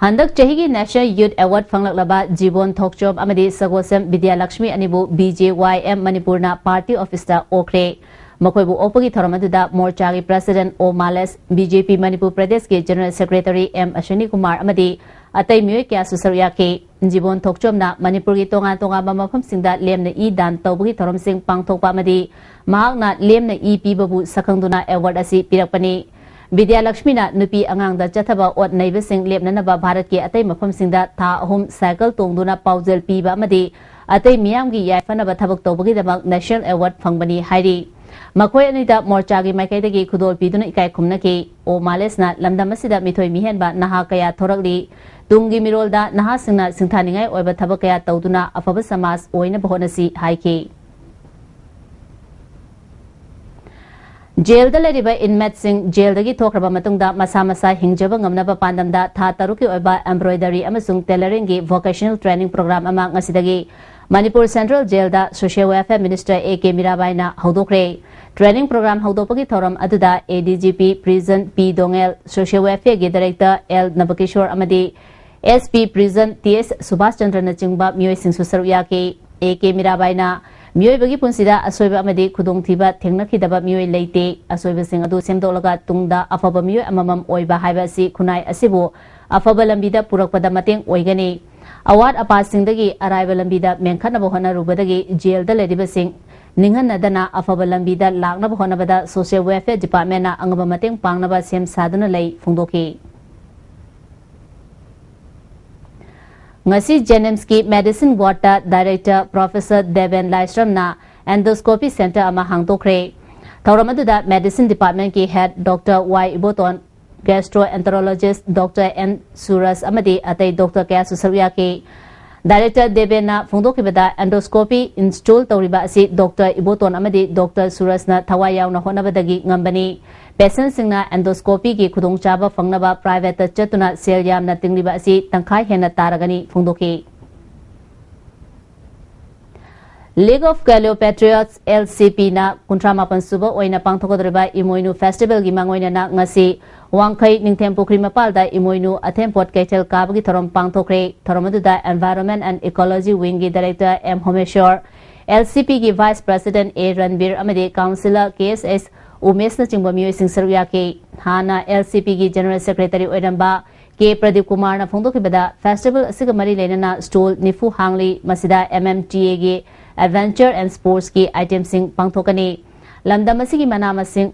ꯍꯟꯗꯛ ꯆꯍꯤꯒꯤ National Youth Award ꯐꯪꯂꯛꯂꯕ ꯖꯤꯕꯣꯟ ꯊꯣꯛꯆꯣꯝ ꯑꯃꯗꯤ ꯁꯒꯣꯜꯁꯦꯝ ꯕꯤꯗ꯭ꯌꯥꯂꯛꯁꯃꯤ ꯑꯅꯤꯕꯨ ꯕꯤ ꯖꯦ ꯋꯥꯏ ꯑꯦꯝ ꯃꯅꯤꯄꯨꯔꯅ ꯄꯥꯔꯇꯤ ꯑꯣꯐꯤꯁꯇ ꯑꯣꯛꯈ꯭ꯔꯦ꯫ ꯃꯈꯣꯏꯕꯨ ꯑꯣꯛꯄꯒꯤ ꯊꯧꯔꯝ ꯑꯗꯨꯗ ꯃꯣꯔꯆꯥꯒꯤ ꯄ꯭ꯔꯁꯤꯗꯦꯟ ꯑꯣ ꯃꯥꯂꯦꯁ, ꯕꯤ ꯖꯦ ꯄꯤ ꯃꯅꯤꯄꯨꯔ ꯄ꯭ꯔꯗꯦꯁꯀꯤ general secretary M Aswini Kumar ꯑꯃꯗꯤ ꯑꯇꯩ ꯃꯤꯑꯣꯏ ꯀꯌꯥꯁꯨ ꯁꯔꯨꯛ ꯌꯥꯈꯤ꯫ ꯖꯤꯕꯣꯟ ꯊꯣꯛꯆꯣꯝꯅ ꯃꯅꯤꯄꯨꯔꯒꯤ ꯇꯣꯉꯥꯟ ꯇꯣꯉꯥꯟꯕ ꯃꯐꯝꯁꯤꯡꯗ ꯂꯦꯝꯅ ꯏ ꯗꯥꯟ ꯇꯧꯕꯒꯤ ꯊꯧꯔꯝꯁꯤꯡ ꯄꯥꯡꯊꯣꯛꯄ ꯑꯃꯗꯤ ꯃꯍꯥꯛꯅ ꯂꯦꯝꯅ ꯏ ꯄꯤꯕꯕꯨ ꯁꯛꯈꯪꯗꯨꯅ ꯑꯦꯋꯥꯔꯗ ꯑꯁꯤ ꯄꯤꯔꯛꯄꯅꯤ꯫ ꯕꯤꯗ꯭ꯌꯥꯂꯛꯁꯃꯤꯅ ꯅꯨꯄꯤ ꯑꯉꯥꯡꯗ ꯆꯠꯊꯕ ꯑꯣꯠ ꯅꯩꯕꯁꯤꯡ ꯂꯦꯞꯅꯅꯕ ꯚꯥꯔꯠꯀꯤ ꯑꯇꯩ ꯃꯐꯝꯁꯤꯡꯗ ꯊꯥ ꯑꯍꯨꯝ ꯁꯥꯏꯀꯜ ꯇꯣꯡꯗꯨꯅ ꯄꯥꯎꯖꯦꯜ ꯄꯤꯕ ꯑꯃꯗꯤ ꯑꯇꯩ ꯃꯤꯌꯥꯝꯒꯤ ꯌꯥꯏꯐꯅꯕ ꯊꯕꯛ ꯇꯧꯕꯒꯤꯗꯃꯛ ꯅꯦꯁꯅꯦꯜ ꯑꯦꯋꯥꯔꯗ ꯐꯪꯕꯅꯤ ꯍꯥꯏꯔꯤ꯫ ꯃꯈꯣꯏ ꯑꯅꯤꯗ ꯃꯣꯔꯆꯥꯒꯤ ꯃꯥꯏꯀꯩꯗꯒꯤ ꯈꯨꯗꯣꯜ ꯄꯤꯗꯨꯅ ꯏꯀꯥꯏ ꯈꯨꯝꯅꯈꯤ꯫ ꯑꯣ ꯃꯥꯂꯦꯁꯅ ꯂꯝꯗꯝ ꯑꯁꯤꯗ ꯃꯤꯊꯣꯏ ꯃꯤꯍꯦꯟꯕ ꯅꯍꯥ ꯀꯌꯥ ꯊꯣꯔꯛꯂꯤ꯫ ꯇꯨꯡꯒꯤ ꯃꯤꯔꯣꯜꯗ ꯅꯍꯥꯁꯤꯡꯅ ꯁꯤꯡꯊꯥꯅꯤꯡꯉꯥꯏ ꯑꯣꯏꯕ ꯊꯕꯛ ꯀꯌꯥ ꯇꯧꯗꯨꯅ ꯑꯐꯕ ꯁꯃꯥꯖ ꯑꯣꯏꯅꯕ ꯍꯣꯠꯅꯁꯤ ꯍꯥꯏꯈꯤ꯫ ꯖꯦꯜꯗ ꯂꯩꯔꯤꯕ ꯏꯟꯃꯦꯠꯁꯤꯡ ꯖꯦꯜꯗꯒꯤ ꯊꯣꯛꯈ꯭ꯔꯕ ꯃꯇꯨꯡꯗ ꯃꯁꯥ ꯃꯁꯥ ꯍꯤꯡꯖꯕ ꯉꯝꯅꯕ ꯄꯥꯟꯗꯝꯗ ꯊꯥ ꯇꯔꯨꯛꯀꯤ ꯑꯣꯏꯕ ꯑꯦꯝꯕ꯭ꯔꯣꯏꯗꯔꯤ ꯑꯃꯁꯨꯡ ꯇꯦꯂꯔꯤꯡꯒꯤ ꯚꯣꯀꯦꯁꯅꯦꯜ ꯇ꯭ꯔꯦꯅꯤꯡ ꯄ꯭ꯔꯣꯒ꯭ꯔꯥꯝ ꯑꯃ ꯉꯁꯤꯗꯒꯤ ꯃꯅꯤꯄꯨꯔ ꯁꯦꯟꯇ꯭ꯔꯦꯜ ꯖꯦꯜꯗ social welfare minister A K ꯃꯤꯔꯥꯕꯥꯏꯅ ꯍꯧꯗꯣꯛꯈ꯭ꯔꯦ꯫ ꯇ꯭ꯔꯦꯅꯤꯡ ꯄ꯭ꯔꯣꯒ꯭ꯔꯥꯝ ꯍꯧꯗꯣꯛꯄꯒꯤ ꯊꯧꯔꯝ ꯑꯗꯨꯗ A D G P prison P Dongel, social ꯋꯦꯜꯐꯤꯌꯔꯒꯤ ꯗꯥꯏꯔꯦꯛꯇꯔ ꯑꯦꯜ ꯅꯕꯀꯤꯁꯣꯔ ꯑꯃꯗꯤ S P prison T S ꯁꯨꯕꯥꯁ ꯆꯟꯗ꯭ꯔꯅꯆꯤꯡꯕ ꯃꯤꯑꯣꯏꯁꯤꯡꯁꯨ ꯁꯔꯨꯛ ꯌꯥꯈꯤ꯫ ꯑꯦ ꯀꯦ ꯃꯤꯔꯥꯕꯥꯏꯅ ꯃꯤꯑꯣꯏꯕꯒꯤ ꯄꯨꯟꯁꯤꯗ ꯑꯁꯣꯏꯕ ꯑꯃꯗꯤ ꯈꯨꯗꯣꯡꯊꯤꯕ ꯊꯦꯡꯅꯈꯤꯗꯕ ꯃꯤꯑꯣꯏ ꯂꯩꯇꯦ꯫ ꯑꯁꯣꯏꯕꯁꯤꯡ ꯑꯗꯨ ꯁꯦꯝꯗꯣꯛꯂꯒ ꯇꯨꯡꯗ ꯑꯐꯕ ꯃꯤꯑꯣꯏ ꯑꯃꯃꯝ ꯑꯣꯏꯕ ꯍꯥꯏꯕ ꯑꯁꯤ ꯈꯨꯟꯅꯥꯏ ꯑꯁꯤꯕꯨ ꯑꯐꯕ ꯂꯝꯕꯤꯗ ꯄꯨꯔꯛꯄꯗ ꯃꯇꯦꯡ ꯑꯣꯏꯒꯅꯤ꯫ ꯑꯋꯥꯠ ꯑꯄꯥꯁꯤꯡꯗꯒꯤ ꯑꯔꯥꯏꯕ ꯂꯝꯕꯤꯗ ꯃꯦꯟꯈꯠꯅꯕ ꯍꯣꯠꯅꯔꯨꯕꯗꯒꯤ ꯖꯦꯜꯗ ꯂꯩꯔꯤꯕꯁꯤꯡ ꯅꯤꯡꯍꯟꯅꯗꯅ ꯑꯐꯕ ꯂꯝꯕꯤꯗ ꯂꯥꯛꯅꯕ ꯍꯣꯠꯅꯕꯗ ꯁꯣꯁꯤꯌꯦꯜ ꯋꯦꯜꯐꯤꯌꯔ ꯗꯤꯄꯥꯔꯠꯃꯦꯟꯅ ꯑꯉꯝꯕ ꯃꯇꯦꯡ ꯄꯥꯡꯅꯕ ꯁꯦꯝ ꯁꯥꯗꯨꯅ ꯂꯩ ꯐꯣꯡꯗꯣꯛꯈꯤ꯫ ꯉꯁꯤ ꯖꯦꯅꯤꯝꯁꯀꯤ ꯃꯦꯗꯤꯁꯤꯟ ꯋꯥꯔꯗꯇ ꯗꯥꯏꯔꯦꯛꯇꯔ ꯄ꯭ꯔꯣꯐꯦꯁꯔ ꯗꯦꯕꯦꯟ ꯂꯥꯏꯁ꯭ꯔꯝꯅ Endoscopy Center ꯑꯃ ꯍꯥꯡꯗꯣꯛꯈ꯭ꯔꯦ꯫ ꯊꯧꯔꯝ ꯑꯗꯨꯗ Medicine Department ꯀꯤ Head Doctor Y Ibotan, Gastroenterologist Doctor N Suraj ꯑꯃꯗꯤ ꯑꯇꯩ doctor ꯀꯌꯥꯁꯨ ꯁꯔꯨꯛ ꯌꯥꯈꯤ꯫ Director ꯗꯦꯕꯦꯟꯅ ꯐꯣꯡꯗꯣꯛꯈꯤꯕꯗ, endoscopy install ꯇꯧꯔꯤꯕ ꯑꯁꯤ Doctor ꯏꯕꯣꯇꯣꯟ ꯑꯃꯗꯤ Doctor ꯁꯨꯔꯖꯅ ꯊꯋꯥꯏ ꯌꯥꯎꯅ ꯍꯣꯠꯅꯕꯗꯒꯤ ꯉꯝꯕꯅꯤ꯫ Patientꯁꯤꯡꯅ endoscopyꯒꯤ ꯈꯨꯗꯣꯡꯆꯥꯕ ꯐꯪꯅꯕ privateꯇ ꯆꯠꯇꯨꯅ ꯁꯦꯜ ꯌꯥꯝꯅ ꯇꯤꯡꯂꯤꯕ ꯑꯁꯤ ꯇꯪꯈꯥꯏ ꯍꯦꯟꯅ ꯇꯥꯔꯒꯅꯤ ꯐꯣꯡꯗꯣꯛꯈꯤ꯫ League of Kaleo Patriots, L C P ꯅ ꯀꯨꯟꯊ꯭ꯔꯥ ꯃꯥꯄꯟ ꯁꯨꯕ ꯑꯣꯏꯅ ꯄꯥꯡꯊꯣꯛꯀꯗꯧꯔꯤꯕ ꯏꯃꯣꯏꯅꯨ festivalꯒꯤ ꯃꯥꯡꯑꯣꯏꯅꯅ ꯉꯁꯤ ꯋꯥꯡꯈꯩ ꯅꯤꯡꯊꯦꯝ ꯄꯨꯈ꯭ꯔꯤ ꯃꯄꯥꯜꯗ ꯏꯃꯣꯏꯅꯨ ꯑꯊꯦꯟ ꯄꯣꯠ ꯀꯩꯊꯦꯜ ꯀꯥꯕꯒꯤ ꯊꯧꯔꯝ ꯄꯥꯡꯊꯣꯛꯈ꯭ꯔꯦ꯫ ꯊꯧꯔꯝ ꯑꯗꯨꯗ Environment and Ecology Wingꯒꯤ Director M Homeshwor, L C Pꯒꯤ Vice President ꯑꯦ ꯔꯟꯕꯤꯔ ꯑꯃꯗꯤ Councillor ꯀꯦ ꯑꯦꯁ ꯑꯦꯁ ꯎꯃꯦꯁꯅꯆꯤꯡꯕ ꯃꯤꯑꯣꯏꯁꯤꯡ ꯁꯔꯨꯛ ꯌꯥꯈꯤ꯫ ꯍꯥꯟꯅ L C Pꯒꯤ General Secretary ꯑꯣꯏꯔꯝꯕ ꯀꯦ ꯄ꯭ꯔꯗꯤꯞ ꯀꯨꯃꯥꯔꯅ ꯐꯣꯡꯗꯣꯛꯈꯤꯕꯗ, festival ꯑꯁꯤꯒ ꯃꯔꯤ ꯂꯩꯅꯅ stall ꯅꯤꯐꯨ ꯍꯥꯡꯂꯤ꯫ ꯃꯁꯤꯗ M M T Aꯒꯤ Adventure and Sportsꯀꯤ itemꯁꯤꯡ ꯄꯥꯡꯊꯣꯛꯀꯅꯤ꯫ ꯂꯝꯗꯝ ꯑꯁꯤꯒꯤ ꯃꯅꯥ ꯃꯁꯤꯡ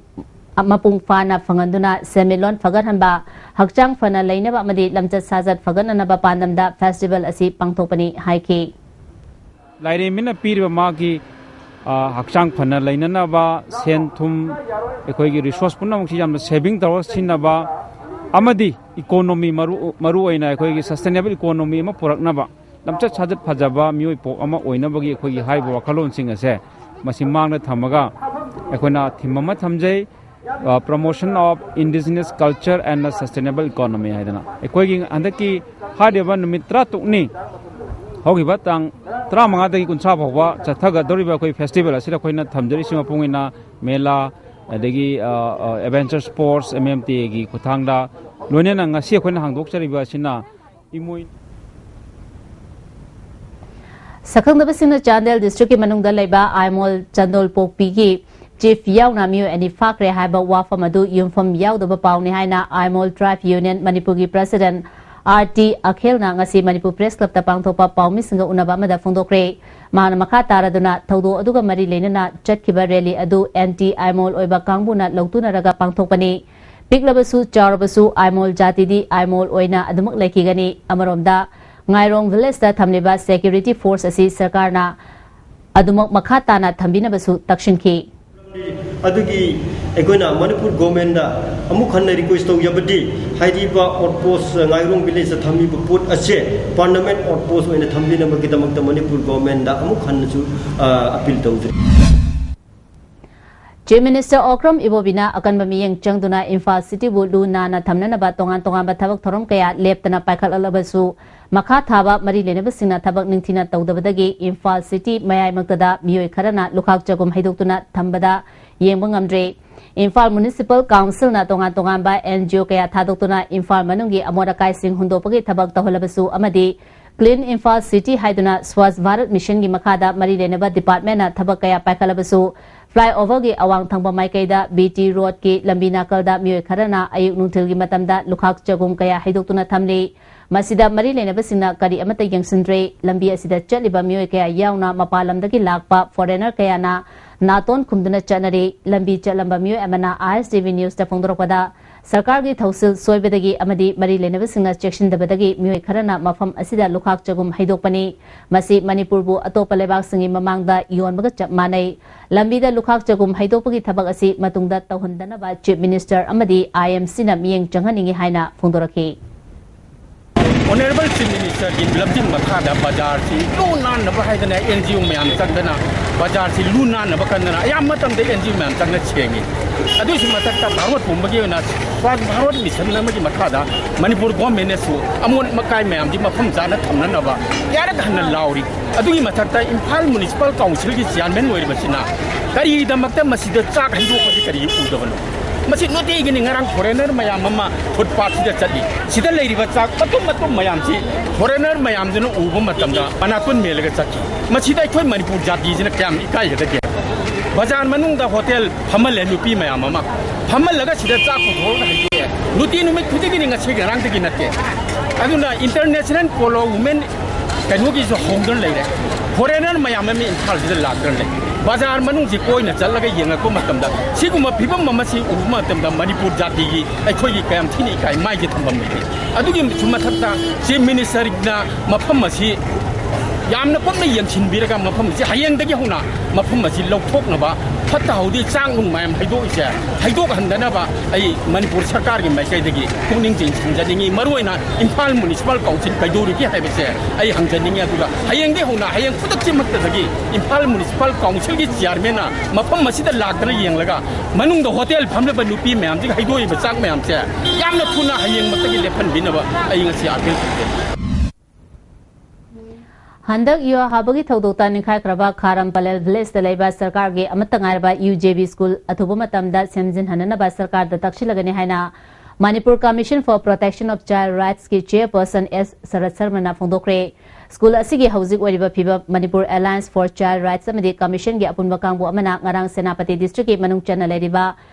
ꯃꯄꯨꯡ ꯐꯥꯅ ꯐꯪꯍꯟꯗꯨꯅ ꯁꯦꯟꯃꯤꯠꯂꯣꯟ ꯐꯒꯠꯍꯟꯕ, ꯍꯛꯆꯥꯡ ꯐꯅ ꯂꯩꯅꯕ ꯑꯃꯗꯤ ꯂꯝꯆꯠ ꯁꯥꯖꯠ ꯐꯒꯠꯅꯅꯕ ꯄꯥꯟꯗꯝꯗ festival ꯑꯁꯤ ꯄꯥꯡꯊꯣꯛꯄꯅꯤ ꯍꯥꯏꯈꯤ꯫ ꯂꯥꯏꯔꯦꯝꯕꯤꯅ ꯄꯤꯔꯤꯕ ꯃꯥꯒꯤ, ꯑ, ꯍꯛꯆꯥꯡ ꯐꯅ ꯂꯩꯅꯅꯕ ꯁꯦꯟ ꯊꯨꯝ, ꯑꯩꯈꯣꯏꯒꯤ resource ꯄꯨꯝꯅꯃꯛꯁꯤ ꯌꯥꯝꯅ saving ꯇꯧꯔꯒ ꯁꯤꯖꯤꯟꯅꯕ ꯑꯃꯗꯤ economy ꯃꯔꯨ, ꯃꯔꯨꯑꯣꯏꯅ ꯑꯩꯈꯣꯏꯒꯤ sustainable economy ꯑꯃ ꯄꯨꯔꯛꯅꯕ, ꯂꯝꯆꯠ ꯁꯥꯖꯠ ꯐꯖꯕ ꯃꯤꯑꯣꯏ ꯄꯣꯛ ꯑꯃ ꯑꯣꯏꯅꯕꯒꯤ ꯑꯩꯈꯣꯏꯒꯤ ꯍꯥꯏꯔꯤꯕ ꯋꯥꯈꯜꯂꯣꯟꯁꯤꯡ ꯑꯁꯦ ꯃꯁꯤ ꯃꯥꯡꯗ ꯊꯝꯃꯒ ꯑꯩꯈꯣꯏꯅ theme ꯑꯃ ꯊꯝꯖꯩ, ꯑ, Promotion of Indigenous Culture and a Sustainable Economy ꯍꯥꯏꯗꯅ꯫ ꯑꯩꯈꯣꯏꯒꯤ ꯍꯟꯗꯛꯀꯤ ꯍꯥꯏꯔꯤꯕ ꯅꯨꯃꯤꯠ ꯇꯔꯥꯇꯔꯨꯛꯅꯤ, ꯍꯧꯈꯤꯕ ꯇꯥꯡ ꯇꯔꯥꯃꯉꯥꯗꯒꯤ ꯀꯨꯟꯊ꯭ꯔꯥ ꯐꯥꯎꯕ ꯆꯠꯊꯒꯗꯧꯔꯤꯕ ꯑꯩꯈꯣꯏ festival ꯑꯁꯤꯗ ꯑꯩꯈꯣꯏꯅ ꯊꯝꯖꯔꯤꯁꯤ ꯃꯄꯨꯡ ꯑꯣꯏꯅ ꯃꯦꯂꯥ, ꯑꯗꯒꯤ, ꯑ, ꯑ, adventure sports, M M T Aꯒꯤ ꯈꯨꯠꯊꯥꯡꯗ, ꯂꯣꯏꯅꯅ ꯉꯁꯤ ꯑꯩꯈꯣꯏꯅ ꯍꯥꯡꯗꯣꯛꯆꯔꯤꯕ ꯑꯁꯤꯅ ꯏꯃꯣꯏ ꯁꯛꯈꯪꯗꯕꯁꯤꯡꯅ ꯆꯥꯟꯗꯦꯜ districtꯀꯤ ꯃꯅꯨꯡꯗ ꯂꯩꯕ ꯑꯥꯏꯃꯣꯜ ꯆꯟꯗꯣꯜ ꯄꯣꯛꯄꯤꯒꯤ chief ꯌꯥꯎꯅ ꯃꯤꯑꯣꯏ ꯑꯅꯤ ꯐꯥꯈ꯭ꯔꯦ ꯍꯥꯏꯕ ꯋꯥꯐꯝ ꯑꯗꯨ ꯌꯨꯝꯐꯝ ꯌꯥꯎꯗꯕ ꯄꯥꯎꯅꯤ ꯍꯥꯏꯅ ꯑꯥꯏꯃꯣꯜ tribe union ꯃꯅꯤꯄꯨꯔꯒꯤ president ꯑꯥꯔ ꯇꯤ ꯑꯈꯦꯜꯅ ꯉꯁꯤ ꯃꯅꯤꯄꯨꯔ Press Clubꯇ ꯄꯥꯡꯊꯣꯛꯄ ꯄꯥꯎꯃꯤꯁꯤꯡꯒ ꯎꯅꯕ ꯑꯃꯗ ꯐꯣꯡꯗꯣꯛꯈ꯭ꯔꯦ꯫ ꯃꯍꯥꯛꯅ ꯃꯈꯥ ꯇꯥꯔꯗꯨꯅ ꯊꯧꯗꯣꯛ ꯑꯗꯨꯒ ꯃꯔꯤ ꯂꯩꯅꯅ ꯆꯠꯈꯤꯕ rally ꯑꯗꯨ anti ꯑꯥꯏꯃꯣꯜ ꯑꯣꯏꯕ ꯀꯥꯡꯕꯨꯅ ꯂꯧꯇꯨꯅꯔꯒ ꯄꯥꯡꯊꯣꯛꯄꯅꯤ꯫ ꯄꯤꯛꯂꯕꯁꯨ ꯆꯥꯎꯔꯕꯁꯨ ꯑꯥꯏꯃꯣꯜ ꯖꯥꯇꯤꯗꯤ ꯑꯥꯏꯃꯣꯜ ꯑꯣꯏꯅ ꯑꯗꯨꯃꯛ ꯂꯩꯈꯤꯒꯅꯤ꯫ ꯑꯃꯔꯣꯝꯗ ꯉꯥꯏꯔꯣꯡ villageꯇ ꯊꯝꯂꯤꯕ security force ꯑꯁꯤ ꯁꯔꯀꯥꯔꯅ ꯑꯗꯨꯃꯛ ꯃꯈꯥ ꯇꯥꯅ ꯊꯝꯕꯤꯅꯕꯁꯨ ꯇꯛꯁꯤꯟꯈꯤ꯫ ꯑꯗꯨꯒꯤ ꯑꯩꯈꯣꯏꯅ ꯃꯅꯤꯄꯨꯔ ꯒꯣꯔꯃꯦꯟꯗ ꯑꯃꯨꯛ ꯍꯟꯅ ꯔꯤꯀ꯭ꯋꯦꯁ ꯇꯧꯖꯕꯗꯤ, ꯍꯥꯏꯔꯤꯕ ꯑꯣꯠꯄꯣꯁ ꯉꯥꯏꯔꯣꯡ ꯚꯤꯂꯦꯖꯇ ꯊꯝꯃꯤꯕ ꯄꯣꯠ ꯑꯁꯦ ꯄꯔꯃꯅꯦꯟ ꯑꯣꯠꯄꯣꯁ ꯑꯣꯏꯅ ꯊꯝꯕꯤꯅꯕꯒꯤꯗꯃꯛꯇ ꯃꯅꯤꯄꯨꯔ ꯒꯣꯔꯃꯦꯟꯗ ꯑꯃꯨꯛ ꯍꯟꯅꯁꯨ, ꯑ, ꯑꯄꯤꯜ ꯇꯧꯖꯔꯤ꯫ ꯆꯤꯐ ꯃꯤꯅꯤꯁꯇꯔ ꯑꯣꯀ꯭ꯔꯝ ꯏꯕꯣꯕꯤꯅ ꯑꯀꯟꯕ ꯃꯤꯠꯌꯦꯡ ꯆꯪꯗꯨꯅ ꯏꯝꯐꯥꯜ ꯁꯤꯇꯤꯕꯨ ꯂꯨ ꯅꯥꯟꯅ ꯊꯝꯅꯅꯕ ꯇꯣꯉꯥꯟ ꯇꯣꯉꯥꯟꯕ ꯊꯕꯛ ꯊꯧꯔꯝ ꯀꯌꯥ ꯂꯦꯞꯇꯅ ꯄꯥꯏꯈꯠꯂꯛꯂꯕꯁꯨ, ꯃꯈꯥ ꯊꯥꯕ ꯃꯔꯤ ꯂꯩꯅꯕꯁꯤꯡꯅ ꯊꯕꯛ ꯅꯤꯡꯊꯤꯅ ꯇꯧꯗꯕꯗꯒꯤ ꯏꯝꯐꯥꯜ ꯁꯤꯇꯤ ꯃꯌꯥꯏꯃꯛꯇꯗ ꯃꯤꯑꯣꯏ ꯈꯔꯅ ꯂꯨꯈꯥꯛ ꯆꯒꯨꯝ ꯍꯩꯗꯣꯛꯇꯨꯅ ꯊꯝꯕꯗ ꯌꯦꯡꯕ ꯉꯝꯗ꯭ꯔꯦ꯫ ꯏꯝꯐꯥꯜ ꯃ꯭ꯌꯨꯅꯤꯁꯤꯄꯥꯜ ꯀꯥꯎꯟꯁꯤꯜꯅ ꯇꯣꯉꯥꯟ ꯇꯣꯉꯥꯟꯕ ꯑꯦꯟ ꯖꯤ ꯑꯣ ꯀꯌꯥ ꯊꯥꯗꯣꯛꯇꯨꯅ ꯏꯝꯐꯥꯜ ꯃꯅꯨꯡꯒꯤ ꯑꯃꯣꯠ ꯑꯀꯥꯏꯁꯤꯡ ꯍꯨꯟꯗꯣꯛꯄꯒꯤ ꯊꯕꯛ ꯇꯧꯍꯜꯂꯕꯁꯨ ꯑꯃꯗꯤ ꯀ꯭ꯂꯤꯟ ꯏꯝꯐꯥꯜ ꯁꯤꯇꯤ ꯍꯥꯏꯗꯨꯅ ꯁ꯭ꯋꯥꯁ ꯚꯥꯔꯠ ꯃꯤꯁꯟꯒꯤ ꯃꯈꯥꯗ ꯃꯔꯤ ꯂꯩꯅꯕ ꯗꯤꯄꯥꯔꯠꯃꯦꯟꯅ ꯊꯕꯛ ꯀꯌꯥ ꯄꯥꯏꯈꯠꯂꯕꯁꯨ, ꯐ꯭ꯂꯥꯏꯑꯣꯚꯔꯒꯤ ꯑꯋꯥꯡ ꯊꯪꯕ ꯃꯥꯏꯀꯩꯗ ꯕꯤ ꯇꯤ ꯔꯣꯗꯀꯤ ꯂꯝꯕꯤ ꯅꯥꯀꯜꯗ ꯃꯤꯑꯣꯏ ꯈꯔꯅ ꯑꯌꯨꯛ ꯅꯨꯡꯊꯤꯜꯒꯤ ꯃꯇꯝꯗ ꯂꯨꯈꯥꯛ ꯆꯒꯨꯝ ꯀꯌꯥ ꯍꯩꯗꯣꯛꯇꯨꯅ ꯊꯝꯂꯤ꯫ ꯃꯁꯤꯗ ꯃꯔꯤ ꯂꯩꯅꯕꯁꯤꯡꯅ ꯀꯔꯤ ꯑꯃꯠꯇ ꯌꯦꯡꯁꯤꯟꯗ꯭ꯔꯦ꯫ ꯂꯝꯕꯤ ꯑꯁꯤꯗ ꯆꯠꯂꯤꯕ ꯃꯤꯑꯣꯏ ꯀꯌꯥ ꯌꯥꯎꯅ ꯃꯄꯥꯟ ꯂꯝꯗꯒꯤ ꯂꯥꯛꯄ ꯐꯣꯔꯦꯅꯔ ꯀꯌꯥꯅ ꯅꯥꯇꯣꯟ ꯈꯨꯝꯗꯨꯅ ꯆꯠꯅꯔꯤ꯫ ꯂꯝꯕꯤ ꯆꯠꯂꯝꯕ ꯃꯤꯑꯣꯏ ꯑꯃꯅ ꯑꯥꯏ ꯑꯦꯁ ꯇꯤ ꯚꯤ ꯅ꯭ꯌꯨꯁꯇ ꯐꯣꯡꯗꯣꯔꯛꯄꯗ, ꯁꯔꯀꯥꯔꯒꯤ ꯊꯧꯁꯤꯜ ꯁꯣꯏꯕꯗꯒꯤ ꯑꯃꯗꯤ ꯃꯔꯤ ꯂꯩꯅꯕꯁꯤꯡꯅ ꯆꯦꯛꯁꯤꯟꯗꯕꯗꯒꯤ ꯃꯤꯑꯣꯏ ꯈꯔꯅ ꯃꯐꯝ ꯑꯁꯤꯗ ꯂꯨꯈꯥꯛ ꯆꯒꯨꯝ ꯍꯩꯗꯣꯛꯄꯅꯤ꯫ ꯃꯁꯤ ꯃꯅꯤꯄꯨꯔꯕꯨ ꯑꯇꯣꯞꯄ ꯂꯩꯕꯥꯛꯁꯤꯡꯒꯤ ꯃꯃꯥꯡꯗ ꯌꯣꯟꯕꯒ ꯆꯞ ꯃꯥꯟꯅꯩ꯫ ꯂꯝꯕꯤꯗ ꯂꯨꯈꯥꯛ ꯆꯒꯨꯝ ꯍꯩꯗꯣꯛꯄꯒꯤ ꯊꯕꯛ ꯑꯁꯤ ꯃꯇꯨꯡꯗ ꯇꯧꯍꯟꯗꯅꯕ ꯆꯤꯐ ꯃꯤꯅꯤꯁꯇꯔ ꯑꯃꯗꯤ ꯑꯥꯏ ꯑꯦꯝ ꯁꯤꯅ ꯃꯤꯠꯌꯦꯡ ꯆꯪꯍꯟꯅꯤꯡꯏ ꯍꯥꯏꯅ ꯐꯣꯡꯗꯣꯔꯛꯈꯤ꯫ ꯑꯣꯅꯔꯦꯕꯜ ꯆꯤꯐ ꯃꯤꯅꯤꯁꯇꯔꯒꯤ ꯂꯝꯖꯤꯡ ꯃꯈꯥꯗ ꯕꯖꯥꯔꯁꯤ ꯂꯨ ꯅꯥꯟꯅꯕ ꯍꯥꯏꯗꯅ ꯑꯦꯟ ꯖꯤ ꯑꯣ ꯃꯌꯥꯝ ꯆꯪꯗꯅ ꯕꯖꯥꯔꯁꯤ ꯂꯨ ꯅꯥꯟꯅꯕ ꯀꯟꯗꯅ ꯑꯌꯥꯝꯕ ꯃꯇꯝꯗ ꯑꯦꯟ ꯖꯤ ꯑꯣ ꯃꯌꯥꯝ ꯆꯪꯅ ꯁꯦꯡꯉꯤ꯫ ꯑꯗꯨꯒꯤꯁꯨ ꯃꯊꯛꯇ ꯚꯥꯔꯠ ꯄꯨꯝꯕꯒꯤ ꯑꯣꯏꯅ ꯁ꯭ꯋꯥꯁ ꯚꯥꯔꯠ ꯃꯤꯁꯟ ꯑꯃꯒꯤ ꯃꯈꯥꯗ ꯃꯅꯤꯄꯨꯔ ꯒꯣꯔꯃꯦꯟꯅꯁꯨ ꯑꯃꯣꯠ ꯑꯀꯥꯏ ꯃꯌꯥꯝꯁꯤ ꯃꯐꯝ ꯆꯥꯅ ꯊꯝꯅꯅꯕ ꯀꯌꯥꯔꯛ ꯍꯟꯅ ꯂꯥꯎꯔꯤ꯫ ꯑꯗꯨꯒꯤ ꯃꯊꯛꯇ ꯏꯝꯐꯥꯜ ꯃ꯭ꯌꯨꯅꯤꯁꯤꯄꯥꯜ ꯀꯥꯎꯟꯁꯤꯜꯒꯤ ꯆꯤꯌꯥꯔꯃꯦꯟ ꯑꯣꯏꯔꯤꯕꯁꯤꯅ ꯀꯔꯤꯒꯤꯗꯃꯛꯇ ꯃꯁꯤꯗ ꯆꯥꯛ ꯍꯩꯗꯣꯛꯄꯁꯤ ꯀꯔꯤꯒꯤ ꯎꯗꯕꯅꯣ? ꯃꯁꯤ ꯅꯨꯡꯇꯤꯒꯤꯅꯤ꯫ ꯉꯔꯥꯡ ꯐꯣꯔꯦꯅꯔ ꯃꯌꯥꯝ ꯑꯃ ꯐꯨꯠꯄꯥꯠꯁꯤꯗ ꯆꯠꯂꯤ꯫ ꯁꯤꯗ ꯂꯩꯔꯤꯕ ꯆꯥꯛ ꯃꯇꯨꯝ ꯃꯇꯨꯝ ꯃꯌꯥꯝꯁꯤ ꯐꯣꯔꯦꯅꯔ ꯃꯌꯥꯝꯗꯨꯅ ꯎꯕ ꯃꯇꯝꯗ ꯃꯅꯥꯇꯣꯟ ꯃꯦꯜꯂꯒ ꯆꯠꯈꯤ꯫ ꯃꯁꯤꯗ ꯑꯩꯈꯣꯏ ꯃꯅꯤꯄꯨꯔ ꯖꯥꯇꯤꯁꯤꯅ ꯀꯌꯥꯝ ꯏꯀꯥꯏꯒꯗꯒꯦ? ꯕꯖꯥꯔ ꯃꯅꯨꯡꯗ ꯍꯣꯇꯦꯜ ꯐꯝꯍꯜꯂꯦ, ꯅꯨꯄꯤ ꯃꯌꯥꯝ ꯑꯃ ꯐꯝꯍꯜꯂꯒ ꯁꯤꯗ ꯆꯥꯛ ꯄꯨꯊꯣꯛꯑꯒ ꯍꯩꯗꯣꯛꯑꯦ꯫ ꯅꯨꯡꯇꯤ ꯅꯨꯃꯤꯠ ꯈꯨꯗꯤꯡꯒꯤꯅꯤ, ꯉꯁꯤ ꯉꯔꯥꯡꯗꯒꯤ ꯅꯠꯇꯦ꯫ ꯑꯗꯨꯅ ꯏꯟꯇꯔꯅꯦꯁꯅꯦꯜ ꯄꯣꯂꯣ ꯋꯨꯃꯦꯟ ꯀꯩꯅꯣꯒꯤꯁꯨ ꯍꯧꯗꯨꯅ ꯂꯩꯔꯦ꯫ ꯐꯣꯔꯦꯅꯔ ꯃꯌꯥꯝ ꯑꯃ ꯏꯝꯐꯥꯜꯁꯤꯗ ꯂꯥꯛꯇꯨꯅ ꯂꯩ꯫ ꯕꯖꯥꯔ ꯃꯅꯨꯡꯁꯤ ꯀꯣꯏꯅ ꯆꯠꯂꯒ ꯌꯦꯡꯉꯛꯄ ꯃꯇꯝꯗ ꯁꯤꯒꯨꯝꯕ ꯐꯤꯕꯝ ꯑꯃ ꯁꯤ ꯎꯕ ꯃꯇꯝꯗ ꯃꯅꯤꯄꯨꯔ ꯖꯥꯇꯤꯒꯤ ꯑꯩꯈꯣꯏꯒꯤ ꯀꯌꯥꯝ ꯊꯤꯅ ꯏꯀꯥꯏ ꯃꯥꯏꯁꯦ ꯊꯝꯐꯝ ꯂꯩꯇꯦ꯫ ꯑꯗꯨꯒꯤꯁꯨ ꯃꯊꯛꯇ ꯆꯤꯐ ꯃꯤꯅꯤꯁꯇꯔꯅ ꯃꯐꯝ ꯑꯁꯤ ꯌꯥꯝꯅ ꯀꯨꯞꯅ ꯌꯦꯡꯁꯤꯟꯕꯤꯔꯒ ꯃꯐꯝ ꯑꯁꯤ ꯍꯌꯦꯡꯗꯒꯤ ꯍꯧꯅ ꯃꯐꯝ ꯑꯁꯤ ꯂꯧꯊꯣꯛꯅꯕ, ꯐꯠꯇ ꯍꯥꯎꯗꯤ ꯆꯥꯛ ꯅꯨꯡ ꯃꯌꯥꯝ ꯍꯩꯗꯣꯛꯏꯁꯦ ꯍꯩꯗꯣꯛꯍꯟꯗꯅꯕ ꯑꯩ ꯃꯅꯤꯄꯨꯔ ꯁꯔꯀꯥꯔꯒꯤ ꯃꯥꯏꯀꯩꯗꯒꯤ ꯄꯨꯛꯅꯤꯡ ꯆꯤꯡꯁꯤꯟꯖꯅꯤꯡꯉꯤ꯫ ꯃꯔꯨꯑꯣꯏꯅ ꯏꯝꯐꯥꯜ ꯃ꯭ꯌꯨꯅꯤꯁꯤꯄꯥꯜ ꯀꯥꯎꯟꯁꯤꯜ ꯀꯩꯗꯧꯔꯤꯒꯦ ꯍꯥꯏꯕꯁꯦ ꯑꯩ ꯍꯪꯖꯅꯤꯡꯉꯤ꯫ ꯑꯗꯨꯒ ꯍꯌꯦꯡꯗꯒꯤ ꯍꯧꯅ ꯍꯌꯦꯡ ꯈꯨꯗꯛꯁꯤꯃꯛꯇꯗꯒꯤ ꯏꯝꯐꯥꯜ ꯃ꯭ꯌꯨꯅꯤꯁꯤꯄꯥꯜ ꯀꯥꯎꯟꯁꯤꯜꯒꯤ ꯆꯤꯌꯥꯔꯃꯦꯟꯅ ꯃꯐꯝ ꯑꯁꯤꯗ ꯂꯥꯛꯇꯅ ꯌꯦꯡꯂꯒ ꯃꯅꯨꯡꯗ ꯍꯣꯇꯦꯜ ꯐꯝꯂꯤꯕ ꯅꯨꯄꯤ ꯃꯌꯥꯝꯁꯤꯒ ꯍꯩꯗꯣꯛꯏꯕ ꯆꯥꯛ ꯃꯌꯥꯝꯁꯦ ꯌꯥꯝꯅ ꯊꯨꯅ ꯍꯌꯦꯡꯃꯛꯇꯒꯤ ꯂꯦꯞꯍꯟꯕꯤꯅꯕ ꯑꯩ ꯉꯁꯤ ꯑꯥꯄꯤꯜ ꯇꯧꯖꯔꯤ꯫ ꯍꯟꯗꯛ ꯌꯨ ꯍꯥꯕꯒꯤ ꯊꯧꯗꯣꯛꯇ ꯅꯤꯡꯈꯥꯏꯈ꯭ꯔꯕ ꯈꯥꯔꯝ ꯄꯂꯦꯜ ꯚꯤꯂꯦꯖꯇ ꯂꯩꯕ ꯁꯔꯀꯥꯔꯒꯤ ꯑꯃꯠꯇ ꯉꯥꯏꯔꯕ ꯌꯨ ꯖꯦ ꯕꯤ ꯁ꯭ꯀꯨꯜ ꯑꯊꯨꯕ ꯃꯇꯝꯗ ꯁꯦꯝꯖꯤꯟꯍꯟꯅꯅꯕ ꯁꯔꯀꯥꯔꯗ ꯇꯛꯁꯤꯜꯂꯒꯅꯤ ꯍꯥꯏꯅ Manipur Commission for Protection of Child Rightsꯀꯤ ꯆꯦꯌꯔꯄꯔꯁꯟ ꯑꯦꯁ ꯁꯔꯠ ꯁꯔꯃꯅ ꯐꯣꯡꯗꯣꯛꯈ꯭ꯔꯦ꯫ ꯁ꯭ꯀꯨꯜ ꯑꯁꯤꯒꯤ ꯍꯧꯖꯤꯛ ꯑꯣꯏꯔꯤꯕ ꯐꯤꯕꯝ Manipur Alliance for Child Rights ꯑꯃꯗꯤ ꯀꯃꯤꯁꯟꯒꯤ ꯑꯄꯨꯟꯕ ꯀꯥꯡꯕꯨ ꯑꯃꯅ ꯉꯔꯥꯡ ꯁꯦꯅꯥꯄꯇꯤ ꯗꯤꯁꯇ꯭ꯔꯤꯛꯀꯤ ꯃꯅꯨꯡ ꯆꯟꯅ ꯂꯩꯔꯤꯕ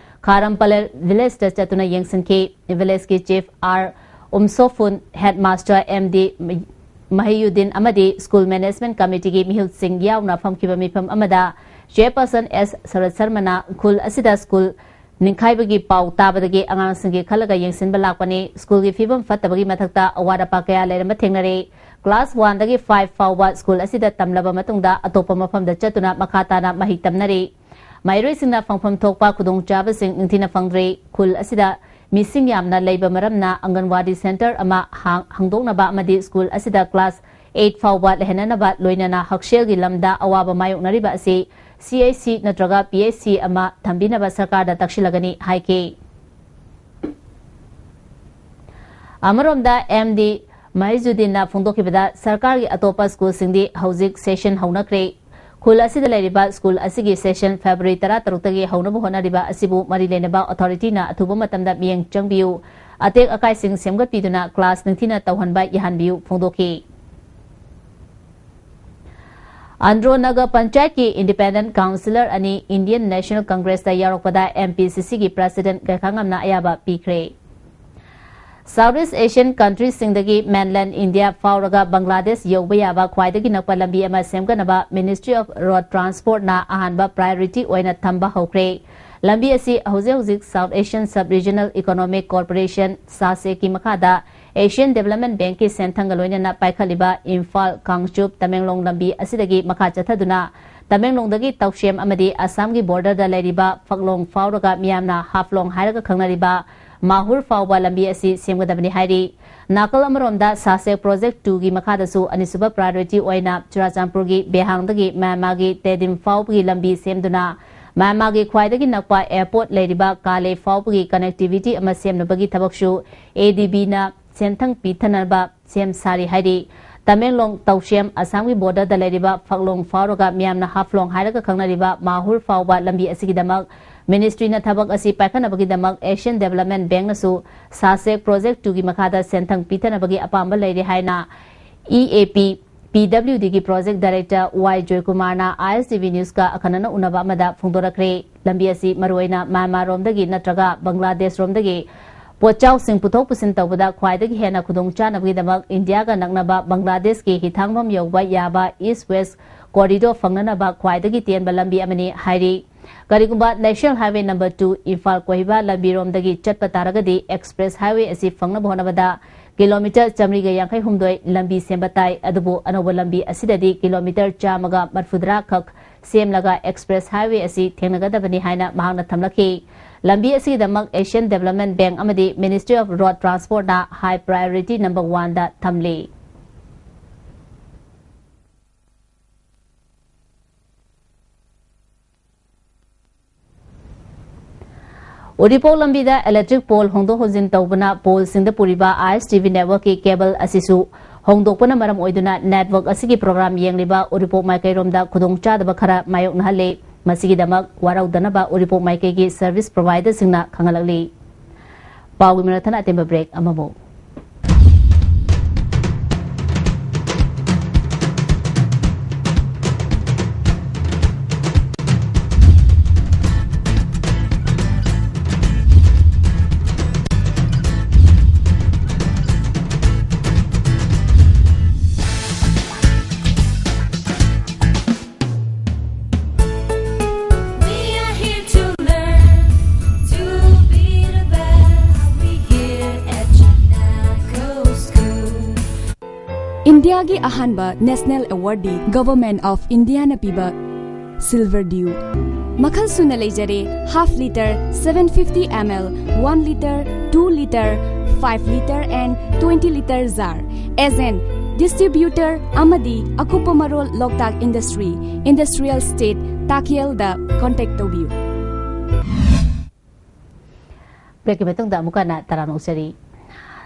ꯈꯥꯔꯝ ꯄꯂꯦꯜ ꯚꯤꯂꯦꯖꯇ ꯆꯠꯇꯨꯅ ꯌꯦꯡꯁꯤꯟꯈꯤ꯫ ꯚꯤꯂꯦꯖꯀꯤ chief R ꯎꯝꯁꯣꯐꯨꯟ, headmaster M D ꯃꯍꯤꯌꯨꯗꯤꯟ ꯑꯃꯗꯤ ꯁ꯭ꯀꯨꯜ ꯃꯦꯅꯦꯖꯃꯦꯟꯠ ꯀꯃꯤꯇꯤꯒꯤ ꯃꯤꯍꯨꯠꯁꯤꯡ ꯌꯥꯎꯅ ꯐꯝꯈꯤꯕ ꯃꯤꯐꯝ ꯑꯃꯗ ꯆꯦꯌꯔꯄꯔꯁꯟ ꯑꯦꯁ ꯁꯔꯠ ꯁꯔꯃꯅ ꯈꯨꯜ ꯑꯁꯤꯗ ꯁ꯭ꯀꯨꯜ ꯅꯤꯡꯈꯥꯏꯕꯒꯤ ꯄꯥꯎ ꯇꯥꯕꯗꯒꯤ ꯑꯉꯥꯡꯁꯤꯡꯒꯤ ꯈꯜꯂꯒ ꯌꯦꯡꯁꯤꯟꯕ ꯂꯥꯛꯄꯅꯤ꯫ ꯁ꯭ꯀꯨꯜꯒꯤ ꯐꯤꯕꯝ ꯐꯠꯇꯕꯒꯤ ꯃꯊꯛꯇ ꯑꯋꯥꯠ ꯑꯄꯥ ꯀꯌꯥ ꯂꯩꯔꯝꯕ ꯊꯦꯡꯅꯔꯦ꯫ ꯀ꯭ꯂꯥꯁ ꯋꯥꯟꯗꯒꯤ ꯐꯥꯏꯚ ꯐꯥꯎꯕ ꯁ꯭ꯀꯨꯜ ꯑꯁꯤꯗ ꯇꯝꯂꯕ ꯃꯇꯨꯡꯗ ꯑꯇꯣꯞꯄ ꯃꯐꯝꯗ ꯆꯠꯇꯨꯅ ꯃꯈꯥ ꯇꯥꯅ ꯃꯍꯩ ꯇꯝꯅꯔꯤ꯫ ꯃꯍꯩꯔꯣꯏꯁꯤꯡꯅ ꯐꯪꯐꯝ ꯊꯣꯛꯄ ꯈꯨꯗꯣꯡꯆꯥꯕꯁꯤꯡ ꯅꯤꯡꯊꯤꯅ ꯐꯪꯗ꯭ꯔꯤ꯫ ꯈꯨꯜ ꯑꯁꯤꯗ ꯃꯤꯁꯤꯡ ꯌꯥꯝꯅ ꯂꯩꯕ ꯃꯔꯝꯅ ꯑꯪꯒꯟꯋꯥꯗꯤ ꯁꯦꯟꯇꯔ ꯑꯃ ꯍꯥꯡ-, ꯍꯥꯡꯗꯣꯛꯅꯕ ꯑꯃꯗꯤ ꯁ꯭ꯀꯨꯜ ꯑꯁꯤꯗ ꯀ꯭ꯂꯥꯁ ꯑꯩꯠ ꯐꯥꯎꯕ ꯂꯩꯍꯟꯅꯅꯕ ꯂꯣꯏꯅꯅ ꯍꯛꯁꯦꯜꯒꯤ ꯂꯝꯗ ꯑꯋꯥꯕ ꯃꯥꯌꯣꯛꯅꯔꯤꯕ ꯑꯁꯤ ꯁꯤ ꯑꯩꯆ ꯁꯤ ꯅꯠꯇ꯭ꯔꯒ ꯄꯤ ꯑꯩꯆ ꯁꯤ ꯑꯃ ꯊꯝꯕꯤꯅꯕ ꯁꯔꯀꯥꯔꯗ ꯇꯛꯁꯤꯜꯂꯒꯅꯤ ꯍꯥꯏꯈꯤ꯫ ꯑꯃꯔꯣꯝꯗ ꯑꯦꯝ ꯗꯤ ꯃꯍꯤꯖꯨꯗꯤꯟꯅ ꯐꯣꯡꯗꯣꯛꯈꯤꯕꯗ ꯁꯔꯀꯥꯔꯒꯤ ꯑꯇꯣꯞꯄ ꯁ꯭ꯀꯨꯜꯁꯤꯡꯗꯤ ꯍꯧꯖꯤꯛ ꯁꯦꯁꯟ ꯍꯧꯅꯈ꯭ꯔꯦ꯫ ꯈꯨꯜ ꯑꯁꯤꯗ ꯂꯩꯔꯤꯕ ꯁ꯭ꯀꯨꯜ ꯑꯁꯤꯒꯤ ꯁꯦꯁꯟ ꯐꯦꯕ꯭ꯔꯨꯋꯥꯔꯤ ꯇꯔꯥꯇꯔꯨꯛꯇꯒꯤ ꯍꯧꯅꯕ ꯍꯣꯠꯅꯔꯤꯕ ꯑꯁꯤꯕꯨ ꯃꯔꯤ ꯂꯩꯅꯕ ꯑꯣꯊꯣꯔꯤꯇꯤꯅ ꯑꯊꯨꯕ ꯃꯇꯝꯗ ꯃꯤꯠꯌꯦꯡ ꯆꯪꯕꯤꯌꯨ, ꯑꯇꯦꯛ ꯑꯀꯥꯏꯁꯤꯡ ꯁꯦꯝꯒꯠꯄꯤꯗꯨꯅ ꯀ꯭ꯂꯥꯁ ꯅꯤꯡꯊꯤꯅ ꯇꯧꯍꯟꯕ ꯌꯥꯍꯟꯕꯤꯌꯨ ꯐꯣꯡꯗꯣꯛꯈꯤ꯫ ꯑꯟꯗ꯭ꯔꯣ ꯅꯒꯔ ꯄꯟꯆꯥꯌꯠꯀꯤ ꯏꯟꯗꯤꯄꯦꯟꯗꯦꯟꯠ ꯀꯥꯎꯟꯁꯤꯂꯔ ꯑꯅꯤ ꯏꯟꯗꯤꯌꯟ ꯅꯦꯁꯅꯦꯜ ꯀꯪꯒ꯭ꯔꯦꯁꯇ ꯌꯥꯎꯔꯛꯄꯗ ꯑꯦꯝ ꯄꯤ ꯁꯤ ꯁꯤꯒꯤ ꯄ꯭ꯔꯦꯁꯤꯗꯦꯟꯠ ꯒꯥꯏꯈꯥꯉꯝꯅ ꯑꯌꯥꯕ ꯄꯤꯈ꯭ꯔꯦ꯫ ꯁꯥꯎꯠ ꯏꯁ ꯑꯦꯁꯤꯌꯟ ꯀꯟꯇ꯭ꯔꯤꯁꯤꯡꯗꯒꯤ ꯃꯦꯟꯂꯦꯟ ꯏꯟꯗꯤꯌꯥ ꯐꯥꯎꯔꯒ ꯕꯪꯒ꯭ꯂꯥꯗꯦꯁ ꯌꯧꯕ ꯌꯥꯕ ꯈ꯭ꯋꯥꯏꯗꯒꯤ ꯅꯛꯄ ꯂꯝꯕꯤ ꯑꯃ ꯁꯦꯝꯒꯠꯅꯕ ꯃꯤꯅꯤꯁꯇ꯭ꯔꯤ ꯑꯣꯐ ꯔꯣꯗ ꯇ꯭ꯔꯥꯟꯁꯄꯣꯔꯠꯅ ꯑꯍꯥꯟꯕ ꯄ꯭ꯔꯥꯏꯑꯣꯔꯤꯇꯤ ꯑꯣꯏꯅ ꯊꯝꯕ ꯍꯧꯈ꯭ꯔꯦ꯫ ꯂꯝꯕꯤ ꯑꯁꯤ ꯍꯧꯖꯤꯛ ꯍꯧꯖꯤꯛ south Asian sub regional economic cooperation, ꯁꯥꯁꯦꯛꯀꯤ ꯃꯈꯥꯗ ꯑꯦꯁꯤꯌꯥꯟ ꯗꯦꯕꯂꯞꯃꯦꯟ ꯕꯦꯡꯛꯀꯤ ꯁꯦꯟꯊꯪꯒ ꯂꯣꯏꯅꯅ ꯄꯥꯏꯈꯠꯂꯤꯕ ꯏꯝꯐꯥꯜ, ꯀꯥꯡꯆꯨꯞ, ꯇꯃꯦꯡꯂꯣꯡ ꯂꯝꯕꯤ ꯑꯁꯤꯗꯒꯤ ꯃꯈꯥ ꯆꯠꯊꯗꯨꯅ ꯇꯃꯦꯡꯂꯣꯡꯗꯒꯤ ꯇꯧꯁꯦꯝ ꯑꯃꯗꯤ ꯑꯁꯥꯝꯒꯤ ꯕꯣꯔꯗꯔꯗ ꯂꯩꯔꯤꯕ ꯐꯛꯂꯣꯡ ꯐꯥꯎꯔꯒ ꯃꯤꯌꯥꯝꯅ ꯍꯥꯐꯂꯣꯡ ꯍꯥꯏꯔꯒ ꯈꯪꯅꯔꯤꯕ ꯃꯥꯍꯨꯔ ꯐꯥꯎꯕ ꯂꯝꯕꯤ ꯑꯁꯤ ꯁꯦꯝꯒꯗꯕꯅꯤ ꯍꯥꯏꯔꯤ꯫ ꯅꯥꯀꯜ ꯑꯃꯔꯣꯝꯗ ꯁꯥꯁꯦꯛ ꯄ꯭ꯔꯣꯖꯦꯛ ꯇꯨꯒꯤ ꯃꯈꯥꯗꯁꯨ ꯑꯅꯤꯁꯨꯕ ꯄ꯭ꯔꯥꯏꯌꯣꯔꯤꯇꯤ ꯑꯣꯏꯅ ꯆꯨꯔꯥꯆꯥꯟꯄꯨꯔꯒꯤ ꯕꯦꯍꯥꯡꯗꯒꯤ ꯃ꯭ꯌꯥꯟꯃꯥꯔꯒꯤ ꯇꯦꯗꯤꯝ ꯐꯥꯎꯕꯒꯤ ꯂꯝꯕꯤ ꯁꯦꯝꯗꯨꯅ ꯃ꯭ꯌꯥꯟꯃꯥꯔꯒꯤ ꯈ꯭ꯋꯥꯏꯗꯒꯤ ꯅꯛꯄ ꯑꯦꯌꯔꯄꯣꯔꯠ ꯂꯩꯔꯤꯕ ꯀꯥꯂꯦ ꯐꯥꯎꯕꯒꯤ ꯀꯅꯦꯛꯇꯤꯚꯤꯇꯤ ꯑꯃ ꯁꯦꯝꯅꯕꯒꯤ ꯊꯕꯛꯁꯨ ꯑꯦ ꯗꯤ ꯕꯤꯅ ꯁꯦꯟꯊꯪ ꯄꯤꯊꯅꯕ ꯁꯦꯝ ꯁꯥꯔꯤ ꯍꯥꯏꯔꯤ꯫ ꯇꯃꯦꯡꯂꯣꯡ ꯇꯧꯁꯦꯝ ꯑꯁꯥꯝꯒꯤ ꯕꯣꯔꯗꯔꯗ ꯂꯩꯔꯤꯕ ꯐꯛꯂꯣꯡ ꯐꯥꯎꯔꯒ ꯃꯤꯌꯥꯝꯅ ꯍꯥꯐꯂꯣꯡ ꯍꯥꯏꯔꯒ ꯈꯪꯅꯔꯤꯕ ꯃꯥꯍꯨꯔ ꯐꯥꯎꯕ ꯂꯝꯕꯤ ꯑꯁꯤꯒꯤꯗꯃꯛ ꯃꯤꯅꯤꯁꯇ꯭ꯔꯤꯅ ꯊꯕꯛ ꯑꯁꯤ ꯄꯥꯏꯈꯠꯅꯕꯒꯤꯗꯃꯛ ꯑꯦꯁꯤꯌꯥꯟ ꯗꯦꯕꯂꯞꯃꯦꯟ ꯕꯦꯡꯛꯅꯁꯨ ꯁꯥꯁꯦꯛ ꯄ꯭ꯔꯣꯖꯦꯛ ꯇꯨꯒꯤ ꯃꯈꯥꯗ ꯁꯦꯟꯊꯪ ꯄꯤꯊꯅꯕꯒꯤ ꯑꯄꯥꯝꯕ ꯂꯩꯔꯦ ꯍꯥꯏꯅ ꯏ ꯑꯦ ꯄꯤ ꯄꯤ ꯗꯕ꯭ꯂꯤꯎ ꯗꯤꯒꯤ ꯄ꯭ꯔꯣꯖꯦꯛ ꯗꯥꯏꯔꯦꯛꯇꯔ ꯋꯥꯏ ꯖꯣꯏꯀꯨꯃꯥꯔꯅ ꯑꯥꯏ ꯑꯦꯁ ꯇꯤ ꯚꯤ ꯅ꯭ꯌꯨꯁꯀ ꯑꯈꯟꯅꯅ ꯎꯅꯕ ꯑꯃꯗ ꯐꯣꯡꯗꯣꯔꯛꯈ꯭ꯔꯦ꯫ ꯂꯝꯕꯤ ꯑꯁꯤ ꯃꯔꯨꯑꯣꯏꯅ ꯃ꯭ꯌꯥꯟꯃꯥꯔꯔꯣꯝꯗꯒꯤ ꯅꯠꯇ꯭ꯔꯒ ꯕꯪꯒ꯭ꯂꯥꯗꯦꯁꯔꯣꯝꯗꯒꯤ ꯄꯣꯠꯆꯥꯎꯁꯤꯡ ꯄꯨꯊꯣꯛ ꯄꯨꯁꯤꯟ ꯇꯧꯕꯗ ꯈ꯭ꯋꯥꯏꯗꯒꯤ ꯍꯦꯟꯅ ꯈꯨꯗꯣꯡꯆꯥꯅꯕꯒꯤꯗꯃꯛ ꯏꯟꯗꯤꯌꯥꯒ ꯅꯛꯅꯕ ꯕꯪꯒ꯭ꯂꯥꯗꯦꯁꯀꯤ ꯍꯤꯊꯥꯡꯐꯝ ꯌꯧꯕ ꯌꯥꯕ ꯏꯁ ꯋꯦꯁ ꯀꯣꯔꯤꯗꯣꯔ ꯐꯪꯅꯅꯕ ꯈ꯭ꯋꯥꯏꯗꯒꯤ ꯇꯦꯟꯕ ꯂꯝꯕꯤ ꯑꯃꯅꯤ ꯍꯥꯏꯔꯤ꯫ ꯀꯔꯤꯒꯨꯝꯕ national highway number two Imphal Kohima ꯂꯝꯕꯤꯔꯣꯝꯗꯒꯤ ꯆꯠꯄ ꯇꯥꯔꯒꯗꯤ ꯑꯦꯛꯁꯄ꯭ꯔꯦꯁ ꯍꯥꯏꯋꯦ ꯑꯁꯤ ꯐꯪꯅꯕ ꯍꯣꯠꯅꯕꯗ ꯀꯤꯂꯣꯃꯤꯇꯔ ꯆꯥꯃꯔꯤꯒ ꯌꯥꯡꯈꯩ ꯍꯨꯝꯗꯣꯏ ꯂꯝꯕꯤ ꯁꯦꯝꯕ ꯇꯥꯏ꯫ ꯑꯗꯨꯕꯨ ꯑꯅꯧꯕ ꯂꯝꯕꯤ ꯑꯁꯤꯗꯗꯤ ꯀꯤꯂꯣꯃꯤꯇꯔ ꯆꯥꯝꯃꯒ ꯃꯔꯤꯐꯨꯇꯔꯥ ꯈꯛ ꯁꯦꯝꯂꯒ ꯑꯦꯛꯁꯄ꯭ꯔꯦꯁ ꯍꯥꯏꯋꯦ ꯑꯁꯤ ꯊꯦꯡꯅꯒꯗꯕꯅꯤ ꯍꯥꯏꯅ ꯃꯍꯥꯛꯅ ꯊꯝꯂꯛꯈꯤ꯫ ꯂꯝꯕꯤ ꯑꯁꯤꯒꯤꯗꯃꯛ ꯑꯦꯁꯤꯌꯥꯟ ꯗꯦꯕꯂꯞꯃꯦꯟ ꯕꯦꯡꯛ ꯑꯃꯗꯤ ꯃꯤꯅꯤꯁꯇ꯭ꯔꯤ ꯑꯣꯐ ꯔꯣꯗ ꯇ꯭ꯔꯥꯟꯁꯄꯣꯔꯠꯅ ꯍꯥꯏ ꯄ꯭ꯔꯥꯏꯌꯣꯔꯤꯇꯤ ꯅꯝꯕꯔ ꯋꯥꯟꯗ ꯊꯝꯂꯤ꯫ ꯎꯔꯤꯄꯣꯛ ꯂꯝꯕꯤꯗ ꯏꯂꯦꯛꯇ꯭ꯔꯤꯛ ꯄꯣꯜ ꯍꯣꯡꯗꯣꯛ ꯍꯣꯡꯖꯤꯟ ꯇꯧꯕꯅ ꯄꯣꯜꯁꯤꯡꯗ ꯄꯨꯔꯤꯕ ꯑꯥꯏ ꯑꯦꯁ ꯇꯤ ꯚꯤ ꯅꯦꯠꯋꯥꯔꯛꯀꯤ ꯀꯦꯕꯜ ꯑꯁꯤꯁꯨ ꯍꯣꯡꯗꯣꯛꯄꯅ ꯃꯔꯝ ꯑꯣꯏꯗꯨꯅ ꯅꯦꯠꯋꯥꯔꯛ ꯑꯁꯤꯒꯤ ꯄ꯭ꯔꯣꯒ꯭ꯔꯥꯝ ꯌꯦꯡꯂꯤꯕ ꯎꯔꯤꯄꯣꯛ ꯃꯥꯏꯀꯩꯔꯣꯝꯗ ꯈꯨꯗꯣꯡꯆꯥꯗꯕ ꯈꯔ ꯃꯥꯌꯣꯛꯅꯍꯜꯂꯤ꯫ ꯃꯁꯤꯒꯤꯗꯃꯛ ꯋꯥꯔꯧꯗꯅꯕ ꯎꯔꯤꯄꯣꯛ ꯃꯥꯏꯀꯩꯒꯤ ꯁꯔꯚꯤꯁ ꯄ꯭ꯔꯣꯚꯥꯏꯗꯔꯁꯤꯡꯅ ꯈꯪꯍꯜꯂꯛꯂꯤ꯫ ꯄꯥꯎꯒꯤ ꯃꯔꯛ ꯊꯠꯅ ꯑꯇꯦꯟꯕ ꯕ꯭ꯔꯦꯛ ꯑꯃꯃꯨꯛ꯫ ꯏꯟꯗꯤꯌꯥꯒꯤ ꯑꯍꯥꯟꯕ ꯅꯦꯁꯅꯦꯜ ꯑꯦꯋꯥꯔꯗꯤ ꯒꯚꯔꯟꯃꯦꯟꯠ ꯑꯣꯐ ꯏꯟꯗꯤꯌꯥꯅ ꯄꯤꯕ ꯁꯤꯜꯚꯔ ꯗ꯭ꯌꯨ꯫ ꯃꯈꯜ ꯁꯨꯅ ꯂꯩꯖꯔꯦ, half litre, seven fifty ml, one litre, two litre, five litre and twenty litre jar꯫ Agent, distributor ꯑꯃꯗꯤ ꯑꯀꯨꯞꯄ ꯃꯔꯣꯜ ꯂꯣꯛꯇꯥꯛ ꯏꯟꯗꯁꯇ꯭ꯔꯤ, ꯏꯟꯗꯁꯇ꯭ꯔꯤꯌꯦꯜ ꯁ꯭ꯇꯦꯠ, ꯇꯥꯀꯦꯜꯗ ꯀꯣꯟꯇꯦꯛ ꯇꯧꯕꯤꯌꯨ꯫ ꯕ꯭ꯔꯦꯛꯀꯤ ꯃꯇꯨꯡꯗ ꯑꯃꯨꯛ ꯍꯟꯅ ꯇꯔꯥꯝꯅ ꯑꯣꯛꯆꯔꯤ꯫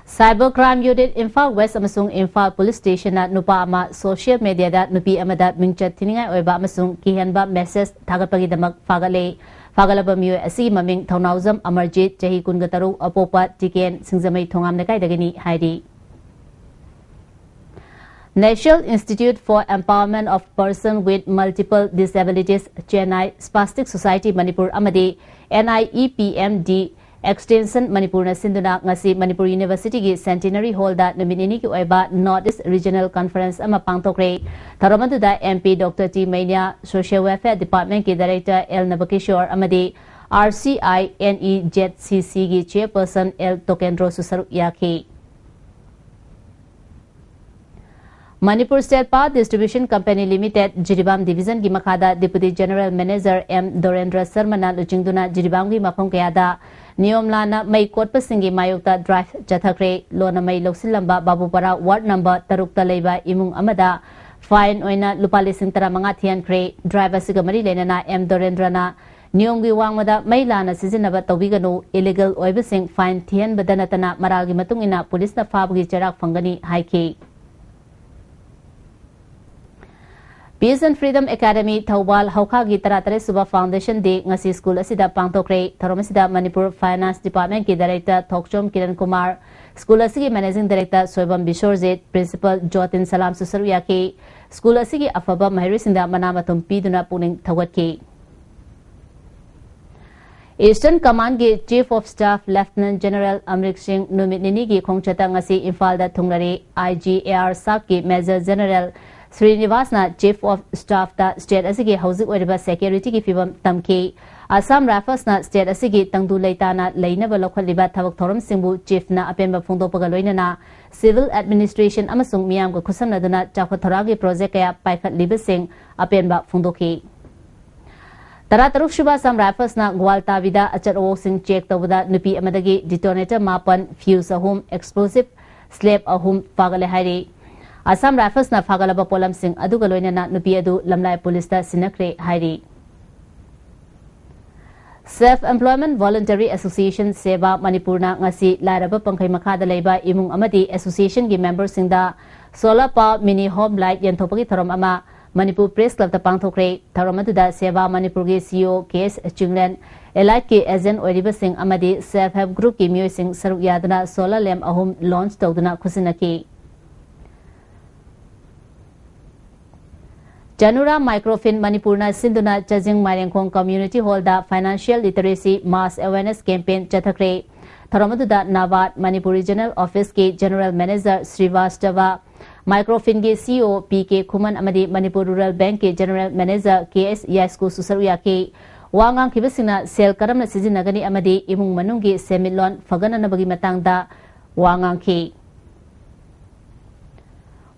Cyber Crime Unit Imphal west ꯑꯃꯁꯨꯡ ꯏꯝꯐꯥꯜ ꯄꯨꯂꯤꯁ ꯁ꯭ꯇꯦꯁꯟꯅ ꯅꯨꯄꯥ ꯑꯃ ꯁꯣꯁꯤꯌꯦꯜ ꯃꯦꯗꯤꯌꯥꯗ ꯅꯨꯄꯤ ꯑꯃꯗ ꯃꯤꯡꯆꯠ ꯊꯤꯅꯤꯡꯉꯥꯏ ꯑꯣꯏꯕ ꯑꯃꯁꯨꯡ ꯀꯤꯍꯟꯕ ꯃꯦꯁꯦꯖ ꯊꯥꯒꯠꯄꯒꯤꯗꯃꯛ ꯐꯥꯒꯠꯂꯦ꯫ ꯐꯥꯒꯠꯂꯕ ꯃꯤꯑꯣꯏ ꯑꯁꯤꯒꯤ ꯃꯃꯤꯡ ꯊꯧꯅꯥꯎꯖꯝ ꯑꯃꯔꯖꯤꯠ, ꯆꯍꯤ ꯀꯨꯟꯒ ꯇꯔꯨꯛ, ꯑꯄꯣꯛꯄ ꯇꯤꯀꯦꯟ, ꯁꯤꯡꯖꯃꯩ ꯊꯣꯉꯥꯝ ꯂꯩꯀꯥꯏꯗꯒꯤꯅꯤ ꯍꯥꯏꯔꯤ꯫ National Institute for Empowerment of Person with Multiple Disabilities, Chennai Spastic Society Manipur ꯑꯃꯗꯤ N I E P M D Extension ꯃꯅꯤꯄꯨꯔꯅ ꯁꯤꯟꯗꯨꯅ ꯉꯁꯤ ꯃꯅꯤꯄꯨꯔ ꯌꯨꯅꯤꯚꯔꯁꯤꯇꯤꯒꯤ ꯁꯦꯟꯇꯤꯅꯔꯤ ꯍꯣꯜꯗ ꯅꯨꯃꯤꯠ ꯅꯤꯅꯤꯒꯤ ꯑꯣꯏꯕ North East Regional Conference ꯑꯃ ꯄꯥꯡꯊꯣꯛꯈ꯭ꯔꯦ꯫ ꯊꯧꯔꯝ ꯑꯗꯨꯗ M P Doctor T ꯃꯩꯅ꯭ꯌꯥ, Social Welfare Department ꯀꯤ Director L ꯅꯕꯀꯤꯁꯣꯔ ꯑꯃꯗꯤ R C I N E Z C C ꯒꯤ Chairperson L ꯇꯣꯀꯦꯟꯗ꯭ꯔꯣꯁꯨ ꯁꯔꯨꯛ ꯌꯥꯈꯤ꯫ Manipur State Power Distribution Company Limited, Jiribam Division ꯒꯤ ꯃꯈꯥꯗ Deputy General Manager M ꯗꯣꯔꯦꯟꯗ꯭ꯔ ꯁꯔꯃꯅ ꯂꯨꯆꯤꯡꯗꯨꯅ ꯖꯤꯔꯤꯕꯥꯝꯒꯤ ꯃꯐꯝ ꯀꯌꯥꯗ ꯅꯤꯌꯣꯝ ꯂꯥꯟꯅ ꯃꯩ ꯀꯣꯠꯄꯁꯤꯡꯒꯤ ꯃꯥꯌꯣꯛꯇ drive ꯆꯠꯊꯈ꯭ꯔꯦ꯫ ꯂꯣꯟꯅ ꯃꯩ ꯂꯧꯁꯤꯜꯂꯝꯕ ꯕꯥꯕꯨꯄꯥꯔꯥ ward number ꯇꯔꯨꯛꯇ ꯂꯩꯕ ꯏꯃꯨꯡ ꯑꯃꯗ fine ꯑꯣꯏꯅ ꯂꯨꯄꯥ ꯂꯤꯁꯤꯡ ꯇꯔꯥꯃꯉꯥ ꯊꯤꯍꯟꯈ꯭ꯔꯦ꯫ Drive ꯑꯁꯤꯒ ꯃꯔꯤ ꯂꯩꯅꯅ M ꯗꯣꯔꯦꯟꯗ꯭ꯔꯅ ꯅꯤꯌꯣꯝꯒꯤ ꯋꯥꯡꯃꯗ ꯃꯩ ꯂꯥꯟꯅ ꯁꯤꯖꯤꯟꯅꯕ ꯇꯧꯕꯤꯒꯅꯨ, illegal ꯑꯣꯏꯕꯁꯤꯡ fine ꯊꯤꯍꯟꯕꯗ ꯅꯠꯇꯅ ꯃꯔꯥꯜꯒꯤ ꯃꯇꯨꯡ ꯏꯟꯅ ꯄꯨꯂꯤꯁꯅ ꯐꯥꯕꯒꯤ ꯆꯩꯔꯥꯛ ꯐꯪꯒꯅꯤ ꯍꯥꯏꯈꯤ꯫ Peace and Freedom Academy Thoubal ꯍꯧꯈꯥꯒꯤ ꯇꯔꯥꯇꯔꯦꯠ ꯁꯨꯕ Foundation Day ꯉꯁꯤ ꯁ꯭ꯀꯨꯜ ꯑꯁꯤꯗ ꯄꯥꯡꯊꯣꯛꯈ꯭ꯔꯦ꯫ ꯊꯧꯔꯝ ꯑꯁꯤꯗ ꯃꯅꯤꯄꯨꯔ Finance Department ꯀꯤ Director ꯊꯣꯛꯆꯣꯝ ꯀꯤꯔꯟ ꯀꯨꯃꯥꯔ, ꯁ꯭ꯀꯨꯜ ꯑꯁꯤꯒꯤ Managing Director Soibam Bisorjit, Principal ꯖꯣꯇꯤꯟ ꯁꯂꯥꯝꯁꯨ ꯁꯔꯨꯛ ꯌꯥꯈꯤ꯫ ꯁ꯭ꯀꯨꯜ ꯑꯁꯤꯒꯤ ꯑꯐꯕ ꯃꯍꯩꯔꯣꯏꯁꯤꯡꯗ ꯃꯅꯥ ꯃꯊꯨꯝ ꯄꯤꯗꯨꯅ ꯄꯨꯛꯅꯤꯡ ꯊꯧꯒꯠꯈꯤ꯫ Eastern Command ꯀꯤ Chief of Staff Lieutenant General ꯑꯃꯔꯤꯛ ꯁꯤꯡ ꯅꯨꯃꯤꯠ ꯅꯤꯅꯤꯒꯤ ꯈꯣꯡꯆꯠꯇ ꯉꯁꯤ ꯏꯝꯐꯥꯜꯗ ꯊꯨꯡꯂꯔꯦ꯫ I G A R SAC ꯀꯤ Major General ꯁ꯭ꯔꯤꯅꯤꯕꯥꯁꯅ Chief of Staff ꯇ state ꯑꯁꯤꯒꯤ ꯍꯧꯖꯤꯛ ꯑꯣꯏꯔꯤꯕ security ꯒꯤ ꯐꯤꯕꯝ ꯇꯝꯈꯤ꯫ Assam Riflesꯅ state ꯑꯁꯤꯒꯤ ꯇꯪꯗꯨ ꯂꯩꯇꯥꯅ ꯂꯩꯅꯕ ꯂꯧꯈꯠꯂꯤꯕ ꯊꯕꯛ ꯊꯧꯔꯝꯁꯤꯡꯕꯨ chiefꯅ ꯑꯄꯦꯟꯕ ꯐꯣꯡꯗꯣꯛꯄꯒ ꯂꯣꯏꯅꯅ civil administration ꯑꯃꯁꯨꯡ ꯃꯤꯌꯥꯝꯒ ꯈꯨꯠꯁꯝꯅꯗꯨꯅ ꯆꯥꯎꯈꯠ ꯊꯧꯔꯥꯡꯒꯤ project ꯀꯌꯥ ꯄꯥꯏꯈꯠꯂꯤꯕꯁꯤꯡ ꯑꯄꯦꯟꯕ ꯐꯣꯡꯗꯣꯛꯈꯤ꯫ ꯇꯔꯥꯇꯔꯨꯛ ꯁꯨꯕ Assam Riflesꯅ ꯒ꯭ꯋꯥꯜꯇꯥꯕꯤꯗ ꯑꯆꯠ ꯑꯋꯣꯛꯁꯤꯡ check ꯇꯧꯕꯗ ꯅꯨꯄꯤ ꯑꯃꯗꯒꯤ detonator ꯃꯥꯄꯟ, fuse ꯑꯍꯨꯝ, explosive slab ꯑꯍꯨꯝ ꯐꯥꯒꯠꯂꯦ ꯍꯥꯏꯔꯤ꯫ Assam Riflesꯅ ꯐꯥꯒꯠꯂꯕ ꯄꯣꯠꯂꯝꯁꯤꯡ ꯑꯗꯨꯒ ꯂꯣꯏꯅꯅ ꯅꯨꯄꯤ ꯑꯗꯨ ꯂꯝꯂꯥꯏ ꯄꯨꯂꯤꯁꯇ ꯁꯤꯟꯅꯈ꯭ꯔꯦ ꯍꯥꯏꯔꯤ꯫ Self Employment Voluntary Association ꯁꯦꯕꯥ ꯃꯅꯤꯄꯨꯔꯅ ꯉꯁꯤ ꯂꯥꯏꯔꯕ ꯄꯪꯈꯩ ꯃꯈꯥꯗ ꯂꯩꯕ ꯏꯃꯨꯡ ꯑꯃꯗꯤ associationꯒꯤ memberꯁꯤꯡꯗ solar power mini home light ꯌꯦꯟꯊꯣꯛꯄꯒꯤ ꯊꯧꯔꯝ ꯑꯃ ꯃꯅꯤꯄꯨꯔ Press Clubꯇ ꯄꯥꯡꯊꯣꯛꯈ꯭ꯔꯦ꯫ ꯊꯧꯔꯝ ꯑꯗꯨꯗ ꯁꯦꯕꯥ ꯃꯅꯤꯄꯨꯔꯒꯤ CEO ꯀꯦ ꯑꯦꯁ ꯆꯤꯡꯂꯦꯟ, Eliteꯀꯤ agent ꯑꯣꯏꯔꯤꯕꯁꯤꯡ ꯑꯃꯗꯤ Self Help Groupꯀꯤ ꯃꯤꯑꯣꯏꯁꯤꯡ ꯁꯔꯨꯛ ꯌꯥꯗꯨꯅ solar lamp ꯑꯍꯨꯝ launch ꯇꯧꯗꯨꯅ ꯈꯨꯠꯁꯤꯟꯅꯈꯤ꯫ ꯆꯅꯨꯔꯥ Microfin ꯃꯅꯤꯄꯨꯔꯅ ꯁꯤꯟꯗꯨꯅ ꯆꯥꯖꯤꯡ ꯃꯥꯏꯔꯦꯡꯈꯣꯡ Community Hallꯗ Financial Literacy Mass Awareness Campaign ꯆꯠꯊꯈ꯭ꯔꯦ꯫ ꯊꯧꯔꯝ ꯑꯗꯨꯗ NABARD Manipur Regional Officeꯀꯤ General Manager ꯁ꯭ꯔꯤꯕꯥꯁꯇꯕ, Microfinꯒꯤ CEO P K ꯈꯨꯃꯟ ꯑꯃꯗꯤ ꯃꯅꯤꯄꯨꯔ Rural Bankꯀꯤ General Manager ꯀꯦ ꯑꯦꯁ ꯌꯥꯏꯁꯀꯨꯁꯨ ꯁꯔꯨꯛ ꯌꯥꯈꯤ꯫ ꯋꯥ ꯉꯥꯡꯈꯤꯕꯁꯤꯡꯅ ꯁꯦꯜ ꯀꯔꯝꯅ ꯁꯤꯖꯤꯟꯅꯒꯅꯤ ꯑꯃꯗꯤ ꯏꯃꯨꯡ ꯃꯅꯨꯡꯒꯤ ꯁꯦꯟꯃꯤꯠꯂꯣꯟ ꯐꯒꯠꯅꯅꯕꯒꯤ ꯃꯇꯥꯡꯗ ꯋꯥ ꯉꯥꯡꯈꯤ꯫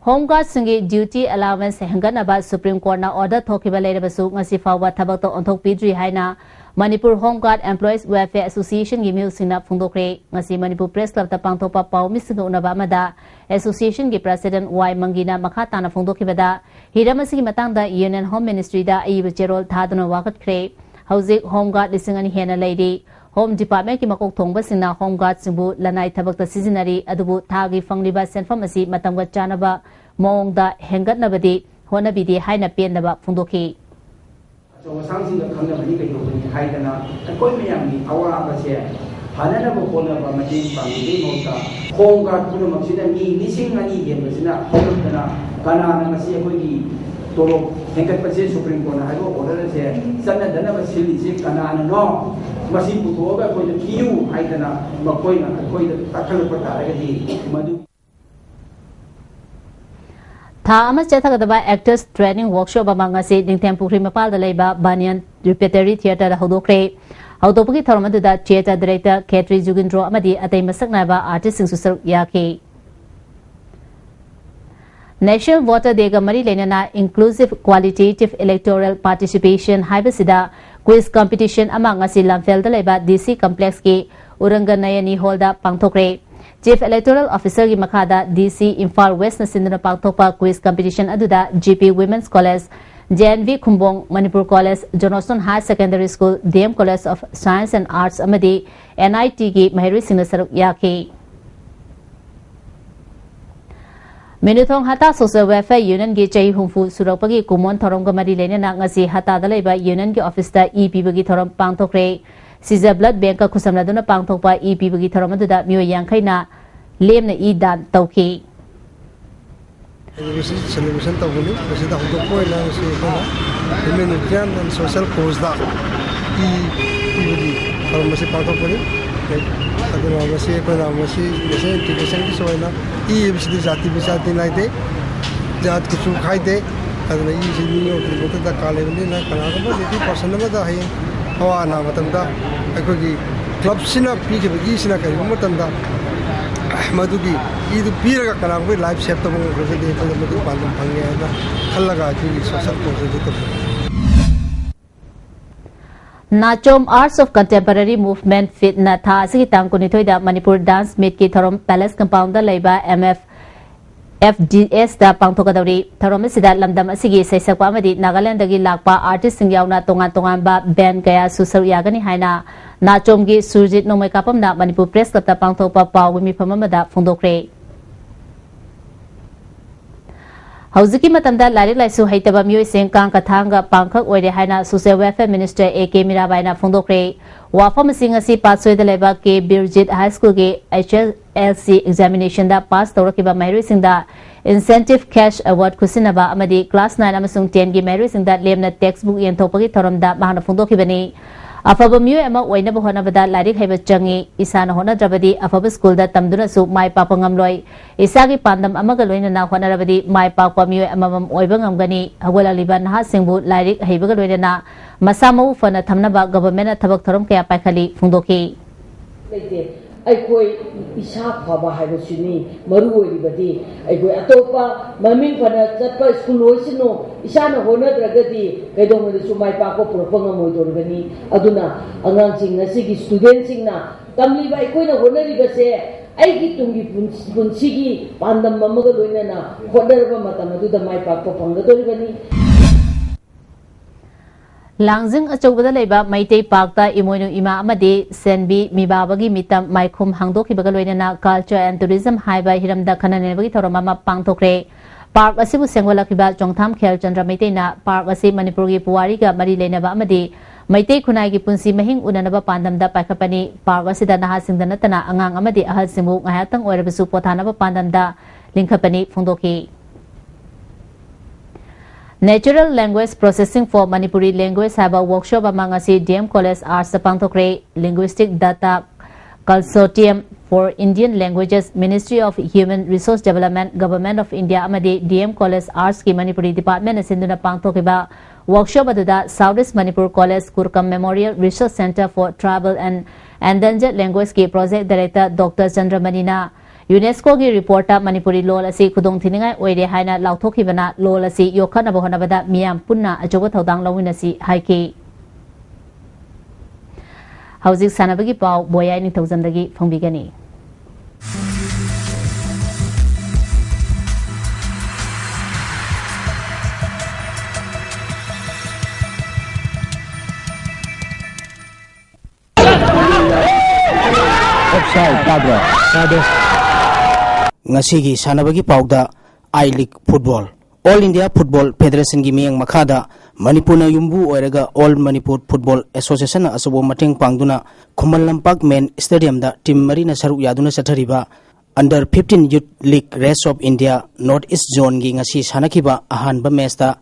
Home Guardꯁꯤꯡꯒꯤ duty allowance ꯍꯦꯟꯒꯠꯅꯕ Supreme Courtꯅ order ꯊꯣꯛꯈꯤꯕ ꯂꯩꯔꯕꯁꯨ ꯉꯁꯤ ꯐꯥꯎꯕ ꯊꯕꯛꯇ ꯑꯣꯟꯊꯣꯛꯄꯤꯗ꯭ꯔꯤ ꯍꯥꯏꯅ Manipur Home Guard Employees Welfare Associationꯒꯤ ꯃꯤꯑꯣꯏꯁꯤꯡꯅ ꯐꯣꯡꯗꯣꯛꯈ꯭ꯔꯦ꯫ ꯉꯁꯤ ꯃꯅꯤꯄꯨꯔ Press Clubꯇ ꯄꯥꯡꯊꯣꯛꯄ ꯄꯥꯎꯃꯤꯁꯤꯡꯒ ꯎꯅꯕ ꯑꯃꯗ associationꯒꯤ president ꯋꯥꯏ ꯃꯪꯒꯤꯅ ꯃꯈꯥ ꯇꯥꯅ ꯐꯣꯡꯗꯣꯛꯈꯤꯕꯗ, ꯍꯤꯔꯝ ꯑꯁꯤꯒꯤ ꯃꯇꯥꯡꯗ Union Home Ministryꯗ ꯑꯏꯕ ꯆꯦꯔꯣꯜ ꯊꯥꯗꯨꯅ ꯋꯥꯀꯠꯈ꯭ꯔꯦ꯫ ꯍꯧꯖꯤꯛ Home Guard ꯂꯤꯁꯤꯡ ꯑꯅꯤ ꯍꯦꯟꯅ ꯂꯩꯔꯤ꯫ Home Departmentꯀꯤ ꯃꯀꯣꯛ ꯊꯣꯡꯕꯁꯤꯡꯅ Home Guardꯁꯤꯡꯕꯨ ꯂꯅꯥꯏ ꯊꯕꯛꯇ ꯁꯤꯖꯤꯟꯅꯔꯤ, ꯑꯗꯨꯕꯨ ꯊꯥꯒꯤ ꯐꯪꯂꯤꯕ ꯁꯦꯟꯐꯝ ꯑꯁꯤ ꯃꯇꯝꯒ ꯆꯥꯟꯅꯕ ꯃꯑꯣꯡꯗ ꯍꯦꯟꯒꯠꯅꯕꯗꯤ ꯍꯣꯠꯅꯕꯤꯗꯦ ꯍꯥꯏꯅ ꯄꯦꯟꯗꯕ ꯐꯣꯡꯗꯣꯛꯈꯤ꯫ ꯑꯆꯧ ꯑꯁꯥꯡꯁꯤꯡꯒ ꯈꯪꯅꯕꯅꯤ ꯀꯩꯗꯧꯕꯅꯤ ꯍꯥꯏꯗꯅ ꯑꯩꯈꯣꯏ ꯃꯌꯥꯝꯒꯤ ꯑꯋꯥꯕꯁꯦ ꯐꯅꯅꯕ ꯍꯣꯠꯅꯕ, ꯃꯇꯦꯡ ꯄꯥꯡꯕꯒꯤ ꯃꯍꯨꯠꯇ Home Guard ꯄꯨꯝꯅꯃꯛꯁꯤꯅ ꯃꯤ ꯂꯤꯁꯤꯡ ꯑꯅꯤ ꯍꯦꯟꯕꯁꯤꯅ ꯍꯧꯔꯛꯇꯅ ꯀꯅꯥꯅ ꯉꯁꯤ ꯑꯩꯈꯣꯏꯒꯤ ꯇꯣꯂꯣꯞ ꯍꯦꯟꯒꯠꯄꯁꯦ, Supreme Courtꯅ ꯍꯥꯏꯕ order ꯑꯁꯦ ꯆꯠꯅꯗꯅꯕ ꯁꯤꯜꯂꯤꯁꯦ ꯀꯅꯥꯅꯅꯣ? ꯃꯁꯤ ꯄꯨꯊꯣꯛꯑꯒ ꯑꯩꯈꯣꯏꯗ ꯄꯤꯌꯨ ꯍꯥꯏꯗꯅ ꯃꯈꯣꯏꯅ ꯑꯩꯈꯣꯏꯗ ꯇꯛꯈꯠꯂꯛꯄ ꯇꯥꯔꯒꯗꯤ ꯃꯗꯨ ꯊꯥ ꯑꯃ ꯆꯠꯊꯒꯗꯕ actors training workshop ꯑꯃ ꯉꯁꯤ ꯅꯤꯡꯊꯦꯝ ꯄꯨꯈ꯭ꯔꯤ ꯃꯄꯥꯜꯗ ꯂꯩꯕ ꯕꯥꯅꯤꯌꯟ ꯔꯤꯄꯦꯇꯔꯤ ꯊꯤꯌꯦꯇꯔꯗ ꯍꯧꯗꯣꯛꯈ꯭ꯔꯦ꯫ ꯍꯧꯗꯣꯛꯄꯒꯤ ꯊꯧꯔꯝ ꯑꯗꯨꯗ ꯊꯤꯌꯦꯇꯔ ꯗꯥꯏꯔꯦꯛꯇꯔ ꯈꯦꯇ꯭ꯔꯤ ꯖꯨꯒꯤꯟꯗ꯭ꯔꯣ ꯑꯃꯗꯤ ꯑꯇꯩ ꯃꯁꯛ ꯅꯥꯏꯕ ꯑꯥꯔꯇꯤꯁꯁꯤꯡꯁꯨ ꯁꯔꯨꯛ ꯌꯥꯈꯤ꯫ National Voter Day ꯒ ꯃꯔꯤ ꯂꯩꯅꯅ Inclusive Qualitative Electoral Participation ꯍꯥꯏꯕꯁꯤꯗ quiz competition ꯑꯃ ꯉꯁꯤ ꯂꯝꯐꯦꯜꯗ ꯂꯩꯕ D C complex ꯀꯤ ꯎꯔꯪꯒ ꯅꯌꯅꯤ ꯍꯣꯜꯗ ꯄꯥꯡꯊꯣꯛꯈ꯭ꯔꯦ꯫ Chief Electoral Officer ꯒꯤ ꯃꯈꯥꯗ D C ꯏꯝꯐꯥꯜ West ꯅ ꯁꯤꯟꯗꯨꯅ ꯄꯥꯡꯊꯣꯛꯄ quiz competition ꯑꯗꯨꯗ G P Women's College, J N V Khumbong, Manipur College, Johnson High Secondary School, D M College of Science and Arts ꯑꯃꯗꯤ N I T ꯒꯤ ꯃꯍꯩꯔꯣꯏꯁꯤꯡꯅ ꯁꯔꯨꯛ ꯌꯥꯈꯤ꯫ ꯃꯤꯅꯨꯊꯣꯡ ꯍꯇꯥ Social Welfare Union ꯒꯤ ꯆꯍꯤ ꯍꯨꯝꯐꯨ ꯁꯨꯔꯛꯄꯒꯤ ꯀꯨꯝꯑꯣꯟ ꯊꯧꯔꯝꯒ ꯃꯔꯤ ꯂꯩꯅꯅ ꯉꯁꯤ ꯍꯇꯥꯗ ꯂꯩꯕ union ꯒꯤ office ꯇ ꯏ ꯄꯤꯕꯒꯤ ꯊꯧꯔꯝ ꯄꯥꯡꯊꯣꯛꯈ꯭ꯔꯦ꯫ ꯁꯤꯖ blood bank ꯀ ꯈꯨꯠꯁꯝꯅꯗꯨꯅ ꯄꯥꯡꯊꯣꯛꯄ ꯏ ꯄꯤꯕꯒꯤ ꯊꯧꯔꯝ ꯑꯗꯨꯗ ꯃꯤꯑꯣꯏ ꯌꯥꯡꯈꯩꯅ ꯂꯦꯝꯅ ꯏ ꯗꯥꯟ ꯇꯧꯈꯤ꯫ Celebration, celebration ꯇꯧꯕꯅꯤ꯫ ꯃꯁꯤꯗ ꯍꯧꯗꯣꯛꯄ ꯑꯣꯏꯅ ꯉꯁꯤ ꯑꯩꯈꯣꯏꯅ Humanitarian and Social Cause ꯇ ꯏ ꯄꯤꯕꯒꯤ ꯊꯧꯔꯝ ꯑꯁꯤ ꯄꯥꯡꯊꯣꯛꯄꯅꯤ꯫ ꯑꯗꯨꯅ ꯃꯁꯤ ꯑꯩꯈꯣꯏꯅ ꯃꯁꯤ National Integration ꯒꯤꯁꯨ ꯑꯣꯏꯅ ꯏ ꯍꯥꯏꯕꯁꯤꯗꯤ ꯖꯥꯇꯤ ꯕꯤꯖꯥꯇꯤ ꯅꯥꯏꯗꯦ, ꯖꯥꯠ ꯀꯨꯆꯨ ꯈꯥꯏꯗꯦ꯫ ꯑꯗꯨꯅ ꯏꯁꯤ ꯃꯤ ꯑꯃ ꯈꯨꯗꯤꯡꯃꯛꯇ ꯗꯔꯀꯥꯔ ꯂꯩꯕꯅꯤꯅ ꯀꯅꯥꯒꯨꯝꯕ needy person ꯑꯃꯗ ꯍꯌꯦꯡ ꯑꯋꯥ ꯑꯅꯥ ꯃꯇꯝꯗ ꯑꯩꯈꯣꯏꯒꯤ club ꯁꯤꯅ ꯄꯤꯈꯤꯕ ꯏꯁꯤꯅ ꯀꯔꯤꯒꯨꯝꯕ ꯃꯇꯝꯗ ꯃꯗꯨꯒꯤ ꯏꯗꯨ ꯄꯤꯔꯒ ꯀꯅꯥꯒꯨꯝꯕ life save ꯇꯧꯕ ꯉꯝꯈ꯭ꯔꯒꯗꯤ ꯑꯩꯈꯣꯏꯗ ꯃꯗꯨ ꯄꯥꯟꯗꯝ ꯐꯪꯉꯦ ꯍꯥꯏꯅ ꯈꯜꯂꯒ ꯑꯩꯈꯣꯏꯒꯤ social cause ꯑꯗꯨ ꯇꯧꯖꯩ꯫ ꯅꯥꯆꯣꯝ Arts of Contemporary Movement ꯐꯤꯠꯅ ꯊꯥ ꯑꯁꯤꯒꯤ ꯇꯥꯡ ꯀꯨꯟꯅꯤꯊꯣꯏꯗ ꯃꯅꯤꯄꯨꯔ Dance Meet ꯀꯤ ꯊꯧꯔꯝ Palace Compound ꯗ ꯂꯩꯕ M F F D S ꯇ ꯄꯥꯡꯊꯣꯛꯀꯗꯧꯔꯤ꯫ ꯊꯧꯔꯝ ꯑꯁꯤꯗ ꯂꯝꯗꯝ ꯑꯁꯤꯒꯤ ꯁꯩꯁꯛꯄ ꯑꯃꯗꯤ ꯅꯥꯒꯥꯂꯦꯟꯗꯒꯤ ꯂꯥꯛꯄ artist ꯁꯤꯡ ꯌꯥꯎꯅ ꯇꯣꯉꯥꯟ ꯇꯣꯉꯥꯟꯕ band ꯀꯌꯥꯁꯨ ꯁꯔꯨꯛ ꯌꯥꯒꯅꯤ ꯍꯥꯏꯅ ꯅꯥꯆꯣꯝꯒꯤ ꯁꯨꯔꯖꯤꯠ ꯅꯣꯡꯃꯩꯀꯥꯄꯝꯅ ꯃꯅꯤꯄꯨꯔ Press Club ꯇ ꯄꯥꯡꯊꯣꯛꯄ ꯄꯥꯎꯒꯤ ꯃꯤꯐꯝ ꯑꯃꯗ ꯐꯣꯡꯗꯣꯛꯈ꯭ꯔꯦ꯫ ꯍꯧꯖꯤꯛꯀꯤ ꯃꯇꯝꯗ ꯂꯥꯏꯔꯤꯛ ꯂꯥꯏꯁꯨ ꯍꯩꯇꯕ ꯃꯤꯑꯣꯏꯁꯤꯡ ꯀꯥꯡ ꯀꯊꯥꯡꯒ ꯄꯥꯡꯈꯛ ꯑꯣꯏꯔꯦ ꯍꯥꯏꯅ Social Welfare Minister A K ꯃꯤꯔꯥꯕꯥꯏꯅ ꯐꯣꯡꯗꯣꯛꯈ꯭ꯔꯦ꯫ ꯋꯥꯐꯝ ꯑꯁꯤ ꯉꯁꯤ ꯄꯥꯠꯁꯣꯏꯗ ꯂꯩꯕ ꯀꯦ ꯕꯤꯔꯖꯤꯠ High School ꯒꯤ H S L C examination ꯗ pass ꯇꯧꯔꯛꯈꯤꯕ ꯃꯍꯩꯔꯣꯏꯁꯤꯡꯗ incentive cash award ꯈꯨꯠꯁꯤꯟꯅꯕ ꯑꯃꯗꯤ class nine ꯑꯃꯁꯨꯡ ten ꯒꯤ ꯃꯍꯩꯔꯣꯏꯁꯤꯡꯗ ꯂꯦꯝꯅ textbook ꯌꯦꯟꯊꯣꯛꯄꯒꯤ ꯊꯧꯔꯝꯗ ꯃꯍꯥꯛꯅ ꯐꯣꯡꯗꯣꯛꯈꯤꯕꯅꯤ꯫ ꯑꯐꯕ ꯃꯤꯑꯣꯏ ꯑꯃ ꯑꯣꯏꯅꯕ ꯍꯣꯠꯅꯕꯗ ꯂꯥꯏꯔꯤꯛ ꯍꯩꯕ ꯆꯪꯏ꯫ ꯏꯁꯥꯅ ꯍꯣꯠꯅꯗ꯭ꯔꯕꯗꯤ ꯑꯐꯕ ꯁ꯭ꯀꯨꯜꯗ ꯇꯝꯗꯨꯅꯁꯨ ꯃꯥꯏ ꯄꯥꯛꯄ ꯉꯝꯂꯣꯏ꯫ ꯏꯁꯥꯒꯤ ꯄꯥꯟꯗꯝ ꯑꯃꯒ ꯂꯣꯏꯅꯅ ꯍꯣꯠꯅꯔꯕꯗꯤ ꯃꯥꯏ ꯄꯥꯛꯄ ꯃꯤꯑꯣꯏ ꯑꯃꯃꯝ ꯑꯣꯏꯕ ꯉꯝꯒꯅꯤ꯫ ꯍꯧꯒꯠꯂꯛꯂꯤꯕ ꯅꯍꯥꯁꯤꯡꯕꯨ ꯂꯥꯏꯔꯤꯛ ꯍꯩꯕꯒ ꯂꯣꯏꯅꯅ ꯃꯁꯥ ꯃꯎ ꯐꯅ ꯊꯝꯅꯕ ꯒꯚꯔꯟꯃꯦꯟꯠꯅ ꯊꯕꯛ ꯊꯧꯔꯝ ꯀꯌꯥ ꯄꯥꯏꯈꯠꯂꯤ ꯐꯣꯡꯗꯣꯛꯈꯤ꯫ ꯂꯩꯇꯦ꯫ ꯑꯩꯈꯣꯏ ꯏꯁꯥ ꯐꯕ ꯍꯥꯏꯕꯁꯤꯅꯤ ꯃꯔꯨ ꯑꯣꯏꯔꯤꯕꯗꯤ꯫ ꯑꯩꯈꯣꯏ ꯑꯇꯣꯞꯄ ꯃꯃꯤꯡ ꯐꯅ ꯆꯠꯄ ꯁ꯭ꯀꯨꯜ ꯑꯣꯏꯁꯅꯨ, ꯏꯁꯥꯅ ꯍꯣꯠꯅꯗ꯭ꯔꯒꯗꯤ ꯀꯩꯗꯧꯉꯩꯗꯁꯨ ꯃꯥꯏ ꯄꯥꯛꯄ ꯄꯨꯔꯛꯄ ꯉꯝꯃꯣꯏꯗꯧꯔꯤꯕꯅꯤ꯫ ꯑꯗꯨꯅ ꯑꯉꯥꯡꯁꯤꯡ, ꯉꯁꯤꯒꯤ ꯁ꯭ꯇꯨꯗꯦꯟꯠꯁꯤꯡꯅ ꯇꯝꯂꯤꯕ, ꯑꯩꯈꯣꯏꯅ ꯍꯣꯠꯅꯔꯤꯕꯁꯦ ꯑꯩꯒꯤ ꯇꯨꯡꯒꯤ ꯄꯨꯟꯁ-, ꯄꯨꯟꯁꯤꯒꯤ ꯄꯥꯟꯗꯝ ꯑꯃꯒ ꯂꯣꯏꯅꯅ ꯍꯣꯠꯅꯔꯕ ꯃꯇꯝ ꯑꯗꯨꯗ ꯃꯥꯏ ꯄꯥꯛꯄ ꯐꯪꯒꯗꯧꯔꯤꯕꯅꯤ꯫ ꯂꯥꯡꯖꯤꯡ ꯑꯆꯧꯕꯗ ꯂꯩꯕ ꯃꯩꯇꯩ ꯄꯥꯔꯛꯇ ꯏꯃꯣꯏꯅꯨ ꯏꯃꯥ ꯑꯃꯗꯤ ꯁꯦꯟꯕꯤ ꯃꯤꯕꯥꯕꯒꯤ ꯃꯤꯇꯝ ꯃꯥꯏꯈꯨꯝ ꯍꯥꯡꯗꯣꯛꯈꯤꯕꯒ ꯂꯣꯏꯅꯅ Culture and Tourism ꯍꯥꯏꯕ ꯍꯤꯔꯝꯗ ꯈꯟꯅ ꯅꯩꯅꯕꯒꯤ ꯊꯧꯔꯝ ꯑꯃ ꯄꯥꯡꯊꯣꯛꯈ꯭ꯔꯦ꯫ ꯄꯥꯔꯛ ꯑꯁꯤꯕꯨ ꯁꯦꯝꯒꯠꯂꯛꯈꯤꯕ ꯆꯣꯡꯊꯥꯝ ꯈꯦꯜ ꯆꯟꯗ꯭ꯔ ꯃꯩꯇꯩꯅ ꯄꯥꯔꯛ ꯑꯁꯤ ꯃꯅꯤꯄꯨꯔꯒꯤ ꯄꯨꯋꯥꯔꯤꯒ ꯃꯔꯤ ꯂꯩꯅꯕ ꯑꯃꯗꯤ ꯃꯩꯇꯩ ꯈꯨꯟꯅꯥꯏꯒꯤ ꯄꯨꯟꯁꯤ ꯃꯍꯤꯡ ꯎꯅꯅꯕ ꯄꯥꯟꯗꯝꯗ ꯄꯥꯏꯈꯠꯄꯅꯤ꯫ ꯄꯥꯔꯛ ꯑꯁꯤꯗ ꯅꯍꯥꯁꯤꯡꯗ ꯅꯠꯇꯅ ꯑꯉꯥꯡ ꯑꯃꯗꯤ ꯑꯍꯜꯁꯤꯡꯕꯨ ꯉꯥꯏꯍꯥꯛꯇꯪ ꯑꯣꯏꯔꯕꯁꯨ ꯄꯣꯊꯥꯅꯕ ꯄꯥꯟꯗꯝꯗ ꯂꯤꯡꯈꯠꯄꯅꯤ ꯐꯣꯡꯗꯣꯛꯈꯤ꯫ Natural Language Processing for Manipuri Language ꯍꯥꯏꯕ ꯋꯥꯔꯛꯁꯣꯞ ꯑꯃ ꯉꯁꯤ D M College Arts ꯇ ꯄꯥꯡꯊꯣꯛꯈ꯭ꯔꯦ꯫ Linguistic Data Consortium for Indian Languages, Ministry of Human Resource Development, Government of India ꯑꯃꯗꯤ D M College Arts ꯀꯤ ꯃꯅꯤꯄꯨꯔꯤ ꯗꯤꯄꯥꯔꯠꯃꯦꯟꯅ ꯁꯤꯟꯗꯨꯅ ꯄꯥꯡꯊꯣꯛꯈꯤꯕ ꯋꯥꯔꯛꯁꯣꯞ ꯑꯗꯨꯗ South East Manipur College ꯀꯨꯔꯀꯝ Memorial Research Centre for Tribal and Endangered Language ꯀꯤ Project Director Doctor ꯆꯟꯗ꯭ꯔꯃꯅꯤꯅ UNESCOꯒꯤ ꯔꯤꯄꯣꯔꯠꯇ ꯃꯅꯤꯄꯨꯔꯤ ꯂꯣꯜ ꯑꯁꯤ ꯈꯨꯗꯣꯡꯊꯤꯅꯤꯡꯉꯥꯏ ꯑꯣꯏꯔꯦ ꯍꯥꯏꯅ ꯂꯥꯎꯊꯣꯛꯈꯤꯕꯅ ꯂꯣꯜ ꯑꯁꯤ ꯌꯣꯛꯈꯠꯅꯕ ꯍꯣꯠꯅꯕꯗ ꯃꯤꯌꯥꯝ ꯄꯨꯟꯅ ꯑꯆꯧꯕ ꯊꯧꯗꯥꯡ ꯂꯧꯃꯤꯟꯅꯁꯤ ꯍꯥꯏꯈꯤ꯫ ꯍꯧꯖꯤꯛ ꯁꯥꯟꯅꯕꯒꯤ ꯄꯥꯎ ꯕꯣꯌꯥꯏ ꯅꯤꯡꯊꯧꯖꯝꯗꯒꯤ ꯐꯣꯡꯕꯤꯒꯅꯤ꯫ Offside ꯇꯥꯕ꯭ꯔꯣ? ꯇꯥꯗꯦ꯫ ꯉꯁꯤꯒꯤ ꯁꯥꯟꯅꯕꯒꯤ ꯄꯥꯎꯗ I League football꯫ All India Football Federationꯒꯤ ꯃꯤꯠꯌꯦꯡ ꯃꯈꯥꯗ ꯃꯅꯤꯄꯨꯔꯅ ꯌꯨꯝꯕꯨ ꯑꯣꯏꯔꯒ All Manipur Football Associationꯅ ꯑꯆꯧꯕ ꯃꯇꯦꯡ ꯄꯥꯡꯗꯨꯅ ꯈꯨꯃꯟ ꯂꯝꯄꯥꯛ ꯃꯦꯟ ꯁ꯭ꯇꯦꯗꯤꯌꯝꯗ ꯇꯤꯝ ꯃꯔꯤꯅ ꯁꯔꯨꯛ ꯌꯥꯗꯨꯅ ꯆꯠꯊꯔꯤꯕ Under fifteen Youth League Race of India North East Zoneꯒꯤ ꯉꯁꯤ ꯁꯥꯟꯅꯈꯤꯕ ꯑꯍꯥꯟꯕ ꯃꯦꯆꯇ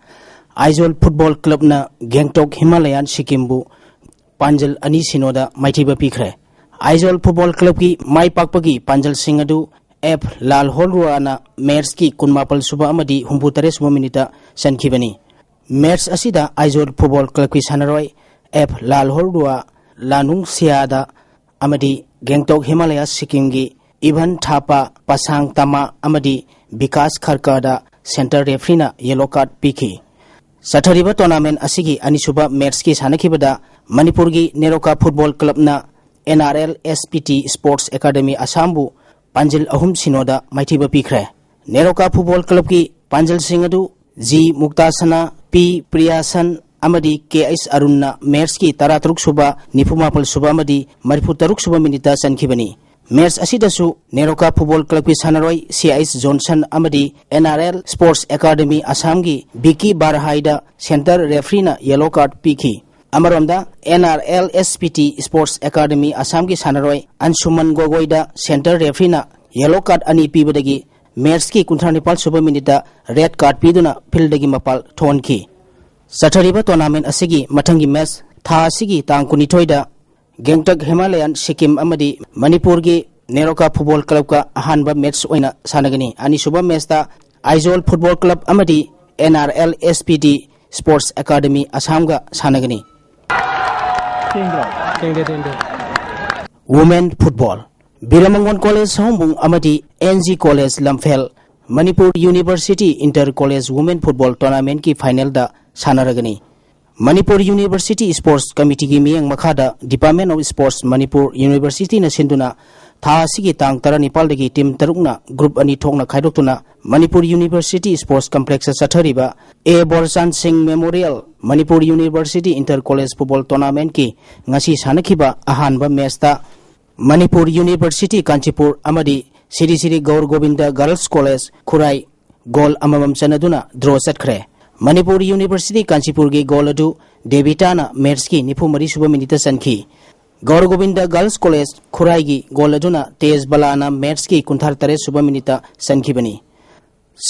ꯑꯥꯏꯖꯣꯜ ꯐꯨꯠꯕꯣꯜ ꯀ꯭ꯂꯕꯅ ꯒꯦꯡꯇꯣꯛ ꯍꯤꯃꯥꯂꯌꯥꯟ ꯁꯤꯛꯀꯤꯝꯕꯨ ꯄꯥꯟꯖꯜ ꯑꯅꯤ ꯁꯤꯅꯣꯗ ꯃꯥꯏꯊꯤꯕ ꯄꯤꯈ꯭ꯔꯦ꯫ ꯑꯥꯏꯖꯣꯜ ꯐꯨꯠꯕꯣꯜ ꯀ꯭ꯂꯕꯀꯤ ꯃꯥꯏ ꯄꯥꯛꯄꯒꯤ ꯄꯥꯟꯖꯜꯁꯤꯡ ꯑꯗꯨ ꯑꯦꯐ ꯂꯥꯜꯍꯣꯜꯔꯨꯋꯥꯅ ꯃꯦꯠꯁꯀꯤ ꯀꯨꯟꯃꯥꯄꯜ ꯁꯨꯕ ꯑꯃꯗꯤ ꯍꯨꯝꯐꯨ ꯇꯔꯦꯠ ꯁꯨꯕ ꯃꯤꯅꯤꯠꯇ ꯆꯟꯈꯤꯕꯅꯤ꯫ ꯃꯦꯠꯁ ꯑꯁꯤꯗ ꯑꯥꯏꯖꯣꯜ ꯐꯨꯠꯕꯣꯜ ꯀ꯭ꯂꯕꯀꯤ ꯁꯥꯟꯅꯔꯣꯏ ꯑꯦꯐ ꯂꯥꯜꯍꯣꯜꯔꯨꯋꯥ, ꯂꯥꯅꯨꯡ ꯁꯤꯌꯥꯗ ꯑꯃꯗꯤ ꯒꯦꯡꯇꯣꯛ ꯍꯤꯃꯥꯂꯌꯥ ꯁꯤꯛꯀꯤꯝꯒꯤ ꯏꯚꯟ ꯊꯥꯄꯥ, ꯄꯁꯥꯡ ꯇꯃꯥ ꯑꯃꯗꯤ ꯕꯤꯀꯥꯁ ꯈꯔꯀꯥꯗ ꯁꯦꯟꯇꯔ ꯔꯦꯐ꯭ꯔꯤꯅ ꯌꯦꯂꯣ ꯀꯥꯔꯗ ꯄꯤꯈꯤ꯫ ꯆꯠꯊꯔꯤꯕ ꯇꯣꯔꯅꯥꯃꯦꯟ ꯑꯁꯤꯒꯤ ꯑꯅꯤꯁꯨꯕ ꯃꯦꯠꯁꯀꯤ ꯁꯥꯟꯅꯈꯤꯕꯗ ꯃꯅꯤꯄꯨꯔꯒꯤ ꯅꯦꯔꯣꯀꯥ ꯐꯨꯠꯕꯣꯜ ꯀ꯭ꯂꯕꯅ N R L S P T sports academy ꯑꯁꯥꯝꯕꯨ ꯄꯥꯟꯖꯤꯜ ꯑꯍꯨꯝ ꯁꯤꯅꯣꯗ ꯃꯥꯏꯊꯤꯕ ꯄꯤꯈ꯭ꯔꯦ꯫ ꯅꯦꯔꯣꯀꯥ ꯐꯨꯠꯕꯣꯜ ꯀ꯭ꯂꯕꯀꯤ ꯄꯥꯟꯖꯜꯁꯤꯡ ꯑꯗꯨ ꯖꯤ ꯃꯨꯛꯇꯥꯁꯅꯥ, ꯄꯤ ꯄ꯭ꯔꯤꯌꯥꯁꯟ ꯑꯃꯗꯤ ꯀꯦ ꯑꯩꯆ ꯑꯔꯨꯟꯅ ꯃꯦꯠꯁꯀꯤ ꯇꯔꯥꯇꯔꯨꯛ ꯁꯨꯕ, ꯅꯤꯐꯨꯃꯥꯄꯜ ꯁꯨꯕ ꯑꯃꯗꯤ ꯃꯔꯤꯐꯨ ꯇꯔꯨꯛ ꯁꯨꯕ ꯃꯤꯅꯤꯠꯇ ꯆꯟꯈꯤꯕꯅꯤ꯫ ꯃꯦꯠꯁ ꯑꯁꯤꯗꯁꯨ ꯅꯦꯔꯣꯀꯥ ꯐꯨꯠꯕꯣꯜ ꯀ꯭ꯂꯕꯀꯤ ꯁꯥꯟꯅꯔꯣꯏ ꯁꯤ ꯑꯩꯆ ꯖꯣꯟꯁꯟ ꯑꯃꯗꯤ N R L sports academy ꯑꯁꯥꯝꯒꯤ ꯕꯤꯀꯤ ꯕꯥꯔꯍꯥꯏꯗ ꯁꯦꯟꯇꯔ ꯔꯦꯐ꯭ꯔꯤꯅ ꯌꯦꯂꯣ ꯀꯥꯔꯗ ꯄꯤꯈꯤ꯫ ꯑꯃꯔꯣꯝꯗ N R L S P T sports academy ꯑꯁꯥꯝꯒꯤ ꯁꯥꯟꯅꯔꯣꯏ ꯑꯟꯁꯨꯃꯟ ꯒꯣꯒꯣꯏꯗ ꯁꯦꯟꯇꯔ ꯔꯦꯐ꯭ꯔꯤꯅ ꯌꯦꯂꯣ ꯀꯥꯔꯗ ꯑꯅꯤ ꯄꯤꯕꯗꯒꯤ ꯃꯦꯠꯁꯀꯤ ꯀꯨꯟꯊ꯭ꯔꯥ ꯅꯤꯄꯥꯜ ꯁꯨꯕ ꯃꯤꯅꯤꯠꯇ ꯔꯦꯗ ꯀꯥꯔꯗ ꯄꯤꯗꯨꯅ ꯐꯤꯜꯗꯒꯤ ꯃꯄꯥꯜ ꯊꯣꯛꯍꯟꯈꯤ꯫ ꯆꯠꯊꯔꯤꯕ ꯇꯣꯔꯅꯥꯃꯦꯟ ꯑꯁꯤꯒꯤ ꯃꯊꯪꯒꯤ ꯃꯦꯠꯁ ꯊꯥ ꯑꯁꯤꯒꯤ ꯇꯥꯡ ꯀꯨꯟꯅꯤꯊꯣꯏꯗ ꯒꯦꯡꯇꯛ ꯍꯤꯃꯥꯂꯌꯥꯟ ꯁꯤꯛꯀꯤꯝ ꯑꯃꯗꯤ ꯃꯅꯤꯄꯨꯔꯒꯤ ꯅꯦꯔꯣꯀꯥ ꯐꯨꯠꯕꯣꯜ ꯀ꯭ꯂꯕꯀ ꯑꯍꯥꯟꯕ ꯃꯦꯠꯁ ꯑꯣꯏꯅ ꯁꯥꯟꯅꯒꯅꯤ꯫ ꯑꯅꯤꯁꯨꯕ ꯃꯦꯠꯁꯇ ꯑꯥꯏꯖꯣꯜ ꯐꯨꯠꯕꯣꯜ ꯀ꯭ꯂꯕ ꯑꯃꯗꯤ N R L S P T sports academy ꯑꯁꯥꯝꯒ ꯁꯥꯟꯅꯒꯅꯤ꯫ ꯊꯦꯡꯗꯦ, ꯊꯦꯡꯗꯦ꯫ Women football. Birmangol college Sawombung ꯑꯃꯗꯤ N G college Lamphel Manipur university inter college women football ꯇꯣꯔꯅꯥꯃꯦꯟꯠꯀꯤ ꯐꯥꯏꯅꯦꯜꯗ ꯁꯥꯟꯅꯔꯒꯅꯤ꯫ ꯃꯅꯤꯄꯨꯔ ꯌꯨꯅꯤꯚꯔꯁꯤꯇꯤ ꯁ꯭ꯄꯣꯔꯠꯁ ꯀꯃꯤꯇꯤꯒꯤ ꯃꯤꯠꯌꯦꯡ ꯃꯈꯥꯗ ꯗꯤꯄꯥꯔꯠꯃꯦꯟꯠ ꯑꯣꯐ ꯁ꯭ꯄꯣꯔꯠꯁ ꯃꯅꯤꯄꯨꯔ ꯌꯨꯅꯤꯚꯔꯁꯤꯇꯤꯅ ꯁꯤꯟꯗꯨꯅ ꯊꯥ ꯑꯁꯤꯒꯤ ꯇꯥꯡ ꯇꯔꯥꯅꯤꯄꯥꯜꯗꯒꯤ ꯇꯤꯝ ꯇꯔꯨꯛꯅ ꯒ꯭ꯔꯨꯞ ꯑꯅꯤ ꯊꯣꯛꯅ ꯈꯥꯏꯗꯣꯛꯇꯨꯅ ꯃꯅꯤꯄꯨꯔ ꯌꯨꯅꯤꯚꯔꯁꯤꯇꯤ ꯁ꯭ꯄꯣꯔꯠꯁ ꯀꯝꯄ꯭ꯂꯦꯛꯁꯇ ꯆꯠꯊꯔꯤꯕ A Borchan Singh memorial Manipur university inter college football ꯇꯣꯔꯅꯥꯃꯦꯟꯠꯀꯤ ꯉꯁꯤ ꯁꯥꯟꯅꯈꯤꯕ ꯑꯍꯥꯟꯕ ꯃꯦꯠꯁꯇ ꯃꯅꯤꯄꯨꯔ ꯌꯨꯅꯤꯚꯔꯁꯤꯇꯤ ꯀꯥꯟꯆꯤꯄꯨꯔ ꯑꯃꯗꯤ ꯁꯤꯔꯤ ꯁꯤꯔꯤ ꯒꯧꯔ ꯒꯣꯕꯤꯟꯗ ꯒꯔꯜꯁ ꯀꯣꯂꯦꯖ ꯈꯨꯔꯥꯏ ꯒꯣꯜ ꯑꯃꯃꯝ ꯆꯟꯅꯗꯨꯅ ꯗ꯭ꯔꯣ ꯆꯠꯈ꯭ꯔꯦ꯫ ꯃꯅꯤꯄꯨꯔ ꯌꯨꯅꯤꯚꯔꯁꯤꯇꯤ ꯀꯥꯟꯆꯤꯄꯨꯔꯒꯤ ꯒꯣꯜ ꯑꯗꯨ ꯗꯦꯕꯤꯇꯥꯅ ꯃꯦꯠꯁꯀꯤ ꯅꯤꯐꯨ ꯃꯔꯤ ꯁꯨꯕ ꯃꯤꯅꯤꯠꯇ ꯆꯟꯈꯤ꯫ ꯒꯧꯔ ꯒꯣꯕꯤꯟꯗ ꯒꯔꯜꯁ ꯀꯣꯂꯦꯖ ꯈꯨꯔꯥꯏꯒꯤ ꯒꯣꯜ ꯑꯗꯨꯅ ꯇꯦꯖ ꯕꯂꯥꯅ ꯃꯦꯠꯁꯀꯤ ꯀꯨꯟꯊ꯭ꯔꯥ ꯇꯔꯦꯠ ꯁꯨꯕ ꯃꯤꯅꯤꯠꯇ ꯆꯟꯈꯤꯕꯅꯤ꯫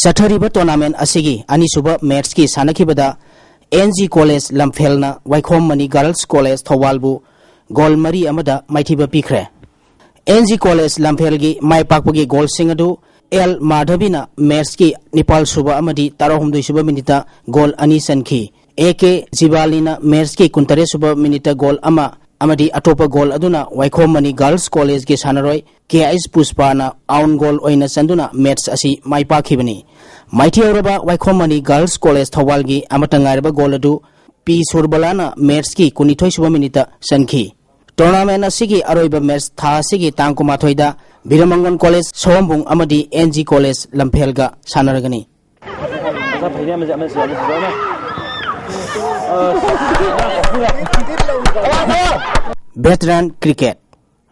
ꯆꯠꯊꯔꯤꯕ ꯇꯣꯔꯅꯥꯃꯦꯟꯠ ꯑꯁꯤꯒꯤ ꯑꯅꯤꯁꯨꯕ ꯃꯦꯠꯁꯀꯤ ꯁꯥꯟꯅꯈꯤꯕꯗ ꯑꯦꯟ ꯖꯤ ꯀꯣꯂꯦꯖ ꯂꯝꯐꯦꯜꯅ ꯋꯥꯏꯈꯣꯝ ꯃꯅꯤ ꯒꯥꯔꯜꯁ ꯀꯣꯂꯦꯖ ꯊꯧꯕꯥꯜꯕꯨ ꯒꯣꯜ ꯃꯔꯤ ꯑꯃꯗ ꯃꯥꯏꯊꯤꯕ ꯄꯤꯈ꯭ꯔꯦ꯫ ꯑꯦꯟ ꯖꯤ ꯀꯣꯂꯦꯖ ꯂꯝꯐꯦꯜꯒꯤ ꯃꯥꯏ ꯄꯥꯛꯄꯒꯤ ꯒꯣꯜꯁꯤꯡ ꯑꯗꯨ ꯑꯦꯜ ꯃꯥꯙꯕꯤꯅ ꯃꯦꯠꯁꯀꯤ ꯅꯤꯄꯥꯜ ꯁꯨꯕ ꯑꯃꯗꯤ ꯇꯔꯥꯍꯨꯝꯗꯣꯏ ꯁꯨꯕ ꯃꯤꯅꯤꯠꯇ ꯒꯣꯜ ꯑꯅꯤ ꯆꯟꯈꯤ꯫ ꯑꯦ ꯀꯦ ꯖꯤꯕꯥꯂꯤꯅ ꯃꯦꯠꯁꯀꯤ ꯀꯨꯟꯇꯔꯦꯠ ꯁꯨꯕ ꯃꯤꯅꯤꯠꯇ ꯒꯣꯜ ꯑꯃ ꯑꯃꯗꯤ ꯑꯇꯣꯞꯄ ꯒꯣꯜ ꯑꯗꯨꯅ ꯋꯥꯏꯈꯣꯝ ꯃꯅꯤ ꯒꯥꯔꯜꯁ ꯀꯣꯂꯦꯖꯀꯤ ꯁꯥꯟꯅꯔꯣꯏ ꯀꯦ ꯑꯩꯆ ꯄꯨꯁꯄꯥꯅ ꯑꯥꯎꯟ ꯒꯣꯜ ꯑꯣꯏꯅ ꯆꯟꯗꯨꯅ ꯃꯦꯠꯁ ꯑꯁꯤ ꯃꯥꯏ ꯄꯥꯛꯈꯤꯕꯅꯤ꯫ ꯃꯥꯏꯊꯤꯍꯧꯔꯕ ꯋꯥꯏꯈꯣꯝ ꯃꯅꯤ ꯒꯥꯔꯜꯁ ꯀꯣꯂꯦꯖ ꯊꯧꯕꯥꯜꯒꯤ ꯑꯃꯠꯇ ꯉꯥꯏꯔꯕ ꯒꯣꯜ ꯑꯗꯨ ꯄꯤ ꯁꯨꯔꯕꯂꯥꯅ ꯃꯦꯠꯁꯀꯤ ꯀꯨꯟꯅꯤꯊꯣꯏ ꯁꯨꯕ ꯃꯤꯅꯤꯠꯇ ꯆꯟꯈꯤ꯫ ꯇꯣꯔꯅꯥꯃꯦꯟ ꯑꯁꯤꯒꯤ ꯑꯔꯣꯏꯕ ꯃꯦꯠꯁ ꯊꯥ ꯑꯁꯤꯒꯤ ꯇꯥꯡ ꯀꯨꯟꯃꯥꯊꯣꯏꯗ ꯕꯤꯔꯃꯪꯒꯣꯟ ꯀꯣꯂꯦꯖ ꯁꯑꯣꯝꯕꯨꯡ ꯑꯃꯗꯤ ꯑꯦꯟ ꯖꯤ ꯀꯣꯂꯦꯖ ꯂꯝꯐꯦꯜꯒ ꯁꯥꯟꯅꯔꯒꯅꯤ꯫ Veteran cricket.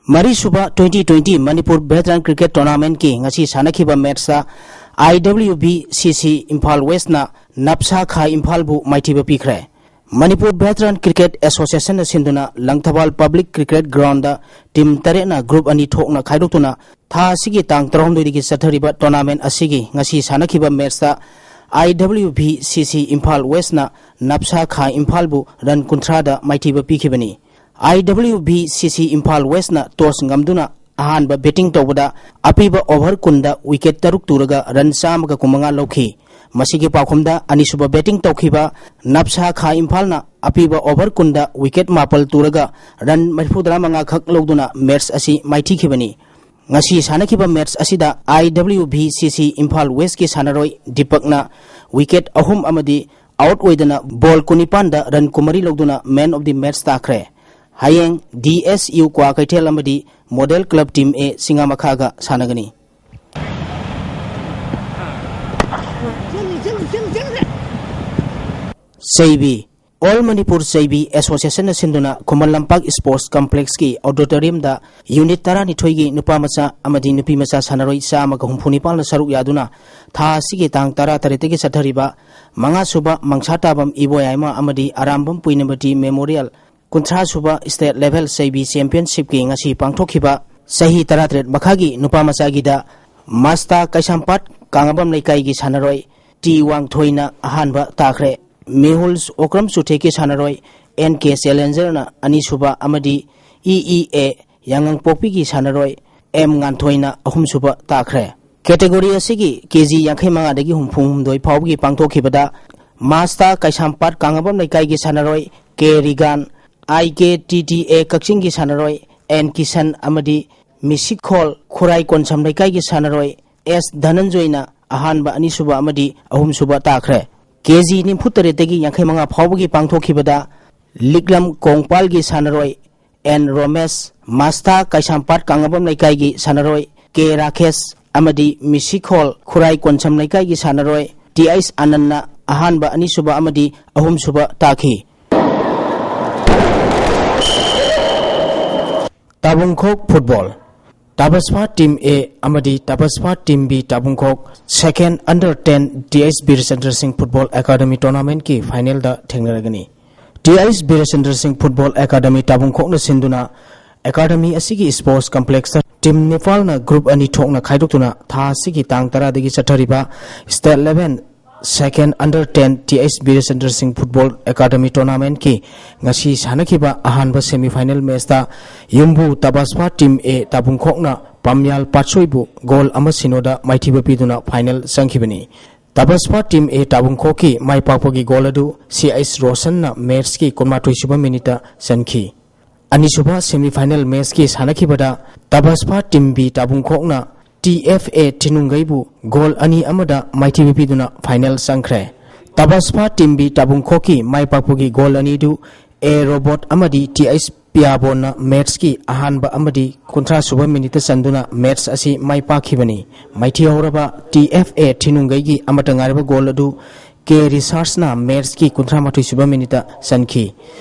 ꯃꯔꯤꯁꯨꯕ twenty twenty Manipur veteran cricket ꯇꯣꯔꯅꯥꯃꯦꯟꯀꯤ ꯉꯁꯤ ꯁꯥꯟꯅꯈꯤꯕ ꯃꯦꯠꯁꯇ ꯑꯥꯏ ꯗꯕ꯭ꯂꯤꯌꯨ ꯕꯤ ꯁꯤ ꯁꯤ ꯏꯝꯐꯥꯜ ꯋꯦꯁꯅ ꯅꯞꯁꯥ ꯈꯥ ꯏꯝꯐꯥꯜꯕꯨ ꯃꯥꯏꯊꯤꯕ ꯄꯤꯈ꯭ꯔꯦ꯫ ꯃꯅꯤꯄꯨꯔ ꯚꯦꯇꯔꯥꯟ ꯀ꯭ꯔꯤꯀꯦꯠ ꯑꯦꯁꯣꯁꯤꯌꯦꯁꯟꯅ ꯁꯤꯟꯗꯨꯅ Langthabal public cricket ground team ꯇꯔꯦꯠꯅ ꯒ꯭ꯔꯨꯞ ꯑꯅꯤ ꯊꯣꯛꯅ ꯈꯥꯏꯗꯣꯛꯇꯨꯅ ꯊꯥ ꯑꯁꯤꯒꯤ ꯇꯥꯡ ꯇꯔꯥꯍꯨꯝꯗꯣꯏꯗꯒꯤ ꯆꯠꯊꯔꯤꯕ ꯇꯣꯔꯅꯥꯃꯦꯟ ꯑꯁꯤꯒꯤ ꯉꯁꯤ ꯁꯥꯟꯅꯈꯤꯕ ꯃꯦꯠꯁꯇ ꯑꯥꯏ ꯗꯕ꯭ꯂꯤꯌꯨ ꯕꯤ ꯁꯤ ꯁꯤ ꯏꯝꯐꯥꯜ ꯋꯦꯁꯅ ꯅꯞꯁꯥ ꯈꯥ ꯏꯝꯐꯥꯜꯕꯨ ꯔꯟ ꯀꯨꯟꯊ꯭ꯔꯥꯗ ꯃꯥꯏꯊꯤꯕ ꯄꯤꯈꯤꯕꯅꯤ꯫ ꯑꯥꯏ ꯗꯕ꯭ꯂꯤꯌꯨ ꯕꯤ ꯁꯤ ꯁꯤ ꯏꯝꯐꯥꯜ ꯋꯦꯁꯅ ꯇꯣꯁ ꯉꯝꯗꯨꯅ ꯑꯍꯥꯟꯕ ꯕꯦꯇꯤꯡ ꯇꯧꯕꯗ ꯑꯄꯤꯕ ꯑꯣꯚꯔ ꯀꯨꯟꯗ ꯋꯤꯀꯦꯠ ꯇꯔꯨꯛ ꯇꯨꯔꯒ ꯔꯟ ꯆꯥꯝꯃꯒ ꯀꯨꯟꯃꯉꯥ ꯂꯧꯈꯤ꯫ ꯃꯁꯤꯒꯤ ꯄꯥꯎꯈꯨꯝꯗ ꯑꯅꯤꯁꯨꯕ ꯕꯦꯇꯤꯡ ꯇꯧꯈꯤꯕ ꯅꯞꯁꯥ ꯈꯥ ꯏꯝꯐꯥꯜꯅ ꯑꯄꯤꯕ ꯑꯣꯚꯔ ꯀꯨꯟꯗ ꯋꯤꯀꯦꯠ ꯃꯥꯄꯜ ꯇꯨꯔꯒ ꯔꯟ ꯃꯔꯤꯐꯨꯇꯔꯥ ꯃꯉꯥ ꯈꯛ ꯂꯧꯗꯨꯅ ꯃꯦꯠꯁ ꯑꯁꯤ ꯃꯥꯏꯊꯤꯈꯤꯕꯅꯤ꯫ ꯉꯁꯤ ꯁꯥꯟꯅꯈꯤꯕ ꯃꯦꯠꯁ ꯑꯁꯤꯗ ꯑꯥꯏ ꯗꯕ꯭ꯂꯤꯌꯨ ꯕꯤ ꯁꯤ ꯁꯤ ꯏꯝꯐꯥꯜ ꯋꯦꯁꯀꯤ ꯁꯥꯟꯅꯔꯣꯏ ꯗꯤꯄꯛꯅ ꯋꯤꯀꯦꯠ ꯑꯍꯨꯝ ꯑꯃꯗꯤ ꯑꯥꯎꯠ ꯑꯣꯏꯗꯅ ꯕꯣꯜ ꯀꯨꯟꯅꯤꯄꯥꯟꯗ ꯔꯟ ꯀꯨꯟꯃꯔꯤ ꯂꯧꯗꯨꯅ ꯃꯦꯟ ꯑꯣꯐ ꯗꯤ ꯃꯦꯠꯁ ꯇꯥꯈ꯭ꯔꯦ꯫ ꯍꯌꯦꯡ ꯗꯤ ꯑꯦꯁ ꯌꯨ ꯀ꯭ꯋꯥꯀꯩꯊꯦꯜ ꯑꯃꯗꯤ ꯃꯣꯗꯦꯜ ꯀ꯭ꯂꯕ ꯇꯤꯝ ꯑꯦ ꯆꯤꯡꯉꯥꯃꯈꯥꯒ ꯁꯥꯟꯅꯒꯅꯤ꯫ ꯆꯩꯕꯤ꯫ ꯑꯣꯜ ꯃꯅꯤꯄꯨꯔ ꯆꯩꯕꯤ ꯑꯦꯁꯣꯁꯤꯌꯦꯁꯟꯅ ꯁꯤꯟꯗꯨꯅ ꯈꯨꯃꯟ ꯂꯝꯄꯥꯛ ꯁ꯭ꯄꯣꯔꯠꯁ ꯀꯝꯄ꯭ꯂꯦꯛꯁꯀꯤ ꯑꯣꯗꯤꯇꯣꯔꯤꯌꯝꯗ ꯌꯨꯅꯤꯠ ꯇꯔꯥꯅꯤꯊꯣꯏꯒꯤ ꯅꯨꯄꯥ ꯃꯆꯥ ꯑꯃꯗꯤ ꯅꯨꯄꯤ ꯃꯆꯥ ꯁꯥꯟꯅꯔꯣꯏ ꯆꯥꯝꯃꯒ ꯍꯨꯝꯐꯨ ꯅꯤꯄꯥꯜꯅ ꯁꯔꯨꯛ ꯌꯥꯗꯨꯅ ꯊꯥ ꯑꯁꯤꯒꯤ ꯇꯥꯡ ꯇꯔꯥ ꯇꯔꯦꯠꯇꯒꯤ ꯆꯠꯊꯔꯤꯕ ꯃꯉꯥꯁꯨꯕ ꯃꯪꯁꯥꯇꯥꯕꯝ ꯏꯕꯣꯌꯥꯏꯃ ꯑꯃꯗꯤ ꯑꯔꯥꯝꯕꯝ ꯄꯨꯏꯅꯃꯇꯤ ꯃꯦꯃꯣꯔꯤꯌꯦꯜ ꯀꯨꯟꯊ꯭ꯔꯥꯁꯨꯕ ꯁ꯭ꯇꯦꯠ ꯂꯦꯚꯦꯜ ꯆꯩꯕꯤ ꯆꯦꯝꯄꯤꯌꯟꯁꯤꯞꯀꯤ ꯉꯁꯤ ꯄꯥꯡꯊꯣꯛꯈꯤꯕ ꯆꯍꯤ ꯇꯔꯥꯇꯔꯦꯠ ꯃꯈꯥꯒꯤ ꯅꯨꯄꯥ ꯃꯆꯥꯒꯤꯗ ꯃꯁꯇꯥ ꯀꯩꯁꯥꯝꯄꯥꯠ ꯀꯥꯉꯕꯝ ꯂꯩꯀꯥꯏꯒꯤ ꯁꯥꯟꯅꯔꯣꯏ ꯇꯤ ꯋꯥꯡꯊꯣꯏꯅ ꯑꯍꯥꯟꯕ ꯇꯥꯈ꯭ꯔꯦ꯫ ꯃꯦꯍꯨꯜ ꯑꯣꯀ꯭ꯔꯝ ꯆꯨꯊꯦꯛꯀꯤ ꯁꯥꯟꯅꯔꯣꯏ ꯑꯦꯟ ꯀꯦ ꯆꯦꯂꯦꯟꯖꯔꯅ ꯑꯅꯤꯁꯨꯕ ꯑꯃꯗꯤ ꯏ ꯏ ꯑꯦ ꯌꯥꯉꯪꯄꯣꯛꯄꯤꯒꯤ ꯁꯥꯟꯅꯔꯣꯏ ꯑꯦꯝ ꯉꯥꯟꯊꯣꯏꯅ ꯑꯍꯨꯝꯁꯨꯕ ꯇꯥꯈ꯭ꯔꯦ꯫ ꯀꯦꯇꯦꯒꯣꯔꯤ ꯑꯁꯤꯒꯤ ꯀꯦ ꯖꯤ ꯌꯥꯡꯈꯩ ꯃꯉꯥꯗꯒꯤ ꯍꯨꯝꯐꯨ ꯍꯨꯝꯗꯣꯏ ꯐꯥꯎꯕꯒꯤ ꯄꯥꯡꯊꯣꯛꯈꯤꯕꯗ ꯃꯥꯁꯇ ꯀꯩꯁꯥꯝꯄꯥꯠ ꯀꯥꯡꯉꯕꯝ ꯂꯩꯀꯥꯏꯒꯤ ꯁꯥꯟꯅꯔꯣꯏ ꯀꯦ ꯔꯤꯒꯥꯟ, ꯑꯥꯏ ꯀꯦ ꯇꯤ ꯇꯤ ꯑꯦ ꯀꯛꯆꯤꯡꯒꯤ ꯁꯥꯟꯅꯔꯣꯏ ꯑꯦꯟ ꯀꯤꯁꯟ ꯑꯃꯗꯤ ꯃꯤꯁꯤꯈꯣꯜ ꯈꯨꯔꯥꯏ ꯀꯣꯟꯁꯝ ꯂꯩꯀꯥꯏꯒꯤ ꯁꯥꯟꯅꯔꯣꯏ ꯑꯦꯁ ꯙꯅꯟꯖꯣꯏꯅ ꯑꯍꯥꯟꯕ, ꯑꯅꯤꯁꯨꯕ ꯑꯃꯗꯤ ꯑꯍꯨꯝꯁꯨꯕ ꯇꯥꯈ꯭ꯔꯦ꯫ ꯀꯦ ꯖꯤ ꯅꯤꯐꯨ ꯇꯔꯦꯠꯇꯒꯤ ꯌꯥꯡꯈꯩ ꯃꯉꯥ ꯐꯥꯎꯕꯒꯤ ꯄꯥꯡꯊꯣꯛꯈꯤꯕꯗ ꯂꯤꯛꯂꯝ ꯀꯣꯡꯄꯥꯜꯒꯤ ꯁꯥꯟꯅꯔꯣꯏ ꯑꯦꯟ ꯔꯣꯃꯦꯁ, ꯃꯥꯁꯇ ꯀꯩꯁꯥꯝꯄꯥꯠ ꯀꯥꯡꯉꯕꯝ ꯂꯩꯀꯥꯏꯒꯤ ꯁꯥꯟꯅꯔꯣꯏ ꯀꯦ ꯔꯥꯀꯦꯁ ꯑꯃꯗꯤ ꯃꯤꯁꯤꯈꯣꯜ ꯈꯨꯔꯥꯏ ꯀꯣꯟꯁꯝ ꯂꯩꯀꯥꯏꯒꯤ ꯁꯥꯟꯅꯔꯣꯏ ꯇꯤ ꯑꯩꯁ ꯑꯅꯟꯅ ꯑꯍꯥꯟꯕ, ꯑꯅꯤꯁꯨꯕ ꯑꯃꯗꯤ ꯑꯍꯨꯝꯁꯨꯕ ꯇꯥꯈꯤ꯫ ꯇꯥꯕꯨꯡꯈꯣꯛ ꯐꯨꯠꯕꯣꯜ꯫ ꯇꯥꯕꯁꯄꯥ ꯇꯤꯝ ꯑꯦ ꯑꯃꯗꯤ ꯇꯥꯕꯁꯄꯥ ꯇꯤꯝ ꯕꯤ ꯇꯥꯕꯨꯡꯈꯣꯛ ꯁꯦꯀꯦꯟ ꯑꯟꯗꯔ ꯇꯦꯟ ꯇꯤ ꯑꯩꯁ ꯕꯤꯔꯆꯟꯗ꯭ꯔ ꯁꯤꯡ ꯐꯨꯠꯕꯣꯜ ꯑꯦꯀꯥꯗꯃꯤ ꯇꯣꯔꯅꯥꯃꯦꯟꯠꯀꯤ ꯐꯥꯏꯅꯦꯜꯗ ꯊꯦꯡꯅꯔꯒꯅꯤ꯫ ꯇꯤ ꯑꯩꯁ ꯕꯤꯔꯆꯟꯗ꯭ꯔ ꯁꯤꯡ ꯐꯨꯠꯕꯣꯜ ꯑꯦꯀꯥꯗꯃꯤ ꯇꯥꯕꯨꯡꯈꯣꯛꯅ ꯁꯤꯟꯗꯨꯅ ꯑꯦꯀꯥꯗꯃꯤ ꯑꯁꯤꯒꯤ ꯁ꯭ꯄꯣꯔꯠꯁ ꯀꯝꯄ꯭ꯂꯦꯛꯁꯇ ꯇꯤꯝ ꯅꯤꯄꯥꯜꯅ ꯒ꯭ꯔꯨꯞ ꯑꯅꯤ ꯊꯣꯛꯅ ꯈꯥꯏꯗꯣꯛꯇꯨꯅ ꯊꯥ ꯑꯁꯤꯒꯤ ꯇꯥꯡ ꯇꯔꯥꯗꯒꯤ ꯆꯠꯊꯔꯤꯕ ꯁ꯭ꯇꯦꯠ ꯂꯦꯚꯦꯜ ꯁꯦꯀꯦꯟ ꯑꯟꯗꯔ ꯇꯦꯟ ꯇꯤ ꯑꯩꯁ ꯕꯤꯔꯆꯟꯗ꯭ꯔ ꯁꯤꯡ ꯐꯨꯠꯕꯣꯜ ꯑꯦꯀꯥꯗꯃꯤ ꯇꯣꯔꯅꯥꯃꯦꯟꯠꯀꯤ ꯉꯁꯤ ꯁꯥꯟꯅꯈꯤꯕ ꯑꯍꯥꯟꯕ ꯁꯦꯃꯤꯐꯥꯏꯅꯦꯜ ꯃꯦꯆꯇ ꯌꯨꯝꯕꯨ ꯇꯕꯁꯄꯥ ꯇꯤꯝ ꯑꯦ ꯇꯥꯕꯨꯡꯈꯣꯛꯅ ꯄꯥꯝꯌꯥꯜ ꯄꯥꯠꯁꯣꯏꯕꯨ ꯒꯣꯜ ꯑꯃ ꯁꯤꯅꯣꯗ ꯃꯥꯏꯊꯤꯕ ꯄꯤꯗꯨꯅ ꯐꯥꯏꯅꯦꯜ ꯆꯪꯈꯤꯕꯅꯤ꯫ ꯇꯕꯁꯄꯥ ꯇꯤꯝ ꯑꯦ ꯇꯥꯕꯨꯡꯈꯣꯛꯀꯤ ꯃꯥꯏ ꯄꯥꯛꯄꯒꯤ ꯒꯣꯜ ꯑꯗꯨ ꯁꯤ ꯑꯩꯁ ꯔꯣꯁꯟꯅ ꯃꯦꯆꯀꯤ ꯀꯨꯟꯃꯥꯊꯣꯏ ꯁꯨꯕ ꯃꯤꯅꯤꯠꯇ ꯆꯟꯈꯤ꯫ ꯑꯅꯤꯁꯨꯕ ꯁꯦꯃꯤꯐꯥꯏꯅꯦꯜ ꯃꯦꯆꯀꯤ ꯁꯥꯟꯅꯈꯤꯕꯗ ꯇꯕꯁꯄꯥ ꯇꯤꯝ ꯕꯤ ꯇꯥꯕꯨꯡꯈꯣꯛꯅ ꯇꯤ ꯑꯦꯐ ꯑꯦ ꯊꯤꯅꯨꯡꯒꯩꯕꯨ ꯒꯣꯜ ꯑꯅꯤ ꯑꯃꯗ ꯃꯥꯏꯊꯤꯕ ꯄꯤꯗꯨꯅ ꯐꯥꯏꯅꯦꯜ ꯆꯪꯈ꯭ꯔꯦ꯫ ꯇꯕꯁꯄꯥ ꯇꯤꯝ ꯕꯤ ꯇꯥꯕꯨꯡꯈꯣꯛꯀꯤ ꯃꯥꯏ ꯄꯥꯛꯄꯒꯤ ꯒꯣꯜ ꯑꯅꯤꯗꯨ ꯑꯦ ꯔꯣꯕꯣꯠ ꯑꯃꯗꯤ ꯇꯤ ꯑꯩꯁ ꯄꯤꯌꯥꯕꯣꯟꯅ ꯃꯦꯆꯀꯤ ꯑꯍꯥꯟꯕ ꯑꯃꯗꯤ ꯀꯨꯟꯊ꯭ꯔꯥ ꯁꯨꯕ ꯃꯤꯅꯤꯠꯇ ꯆꯟꯗꯨꯅ ꯃꯦꯆ ꯑꯁꯤ ꯃꯥꯏ ꯄꯥꯛꯈꯤꯕꯅꯤ꯫ ꯃꯥꯏꯊꯤꯍꯧꯔꯕ ꯇꯤ ꯑꯦꯐ ꯑꯦ ꯊꯤꯅꯨꯡꯒꯩꯒꯤ ꯑꯃꯠꯇ ꯉꯥꯏꯔꯕ ꯒꯣꯜ ꯑꯗꯨ ꯀꯦ ꯔꯤꯁꯥꯔꯁꯅ ꯃꯦꯆꯀꯤ ꯀꯨꯟꯊ꯭ꯔꯥ ꯃꯥꯊꯣꯏ ꯁꯨꯕ ꯃꯤꯅꯤꯠꯇ ꯆꯟꯈꯤ꯫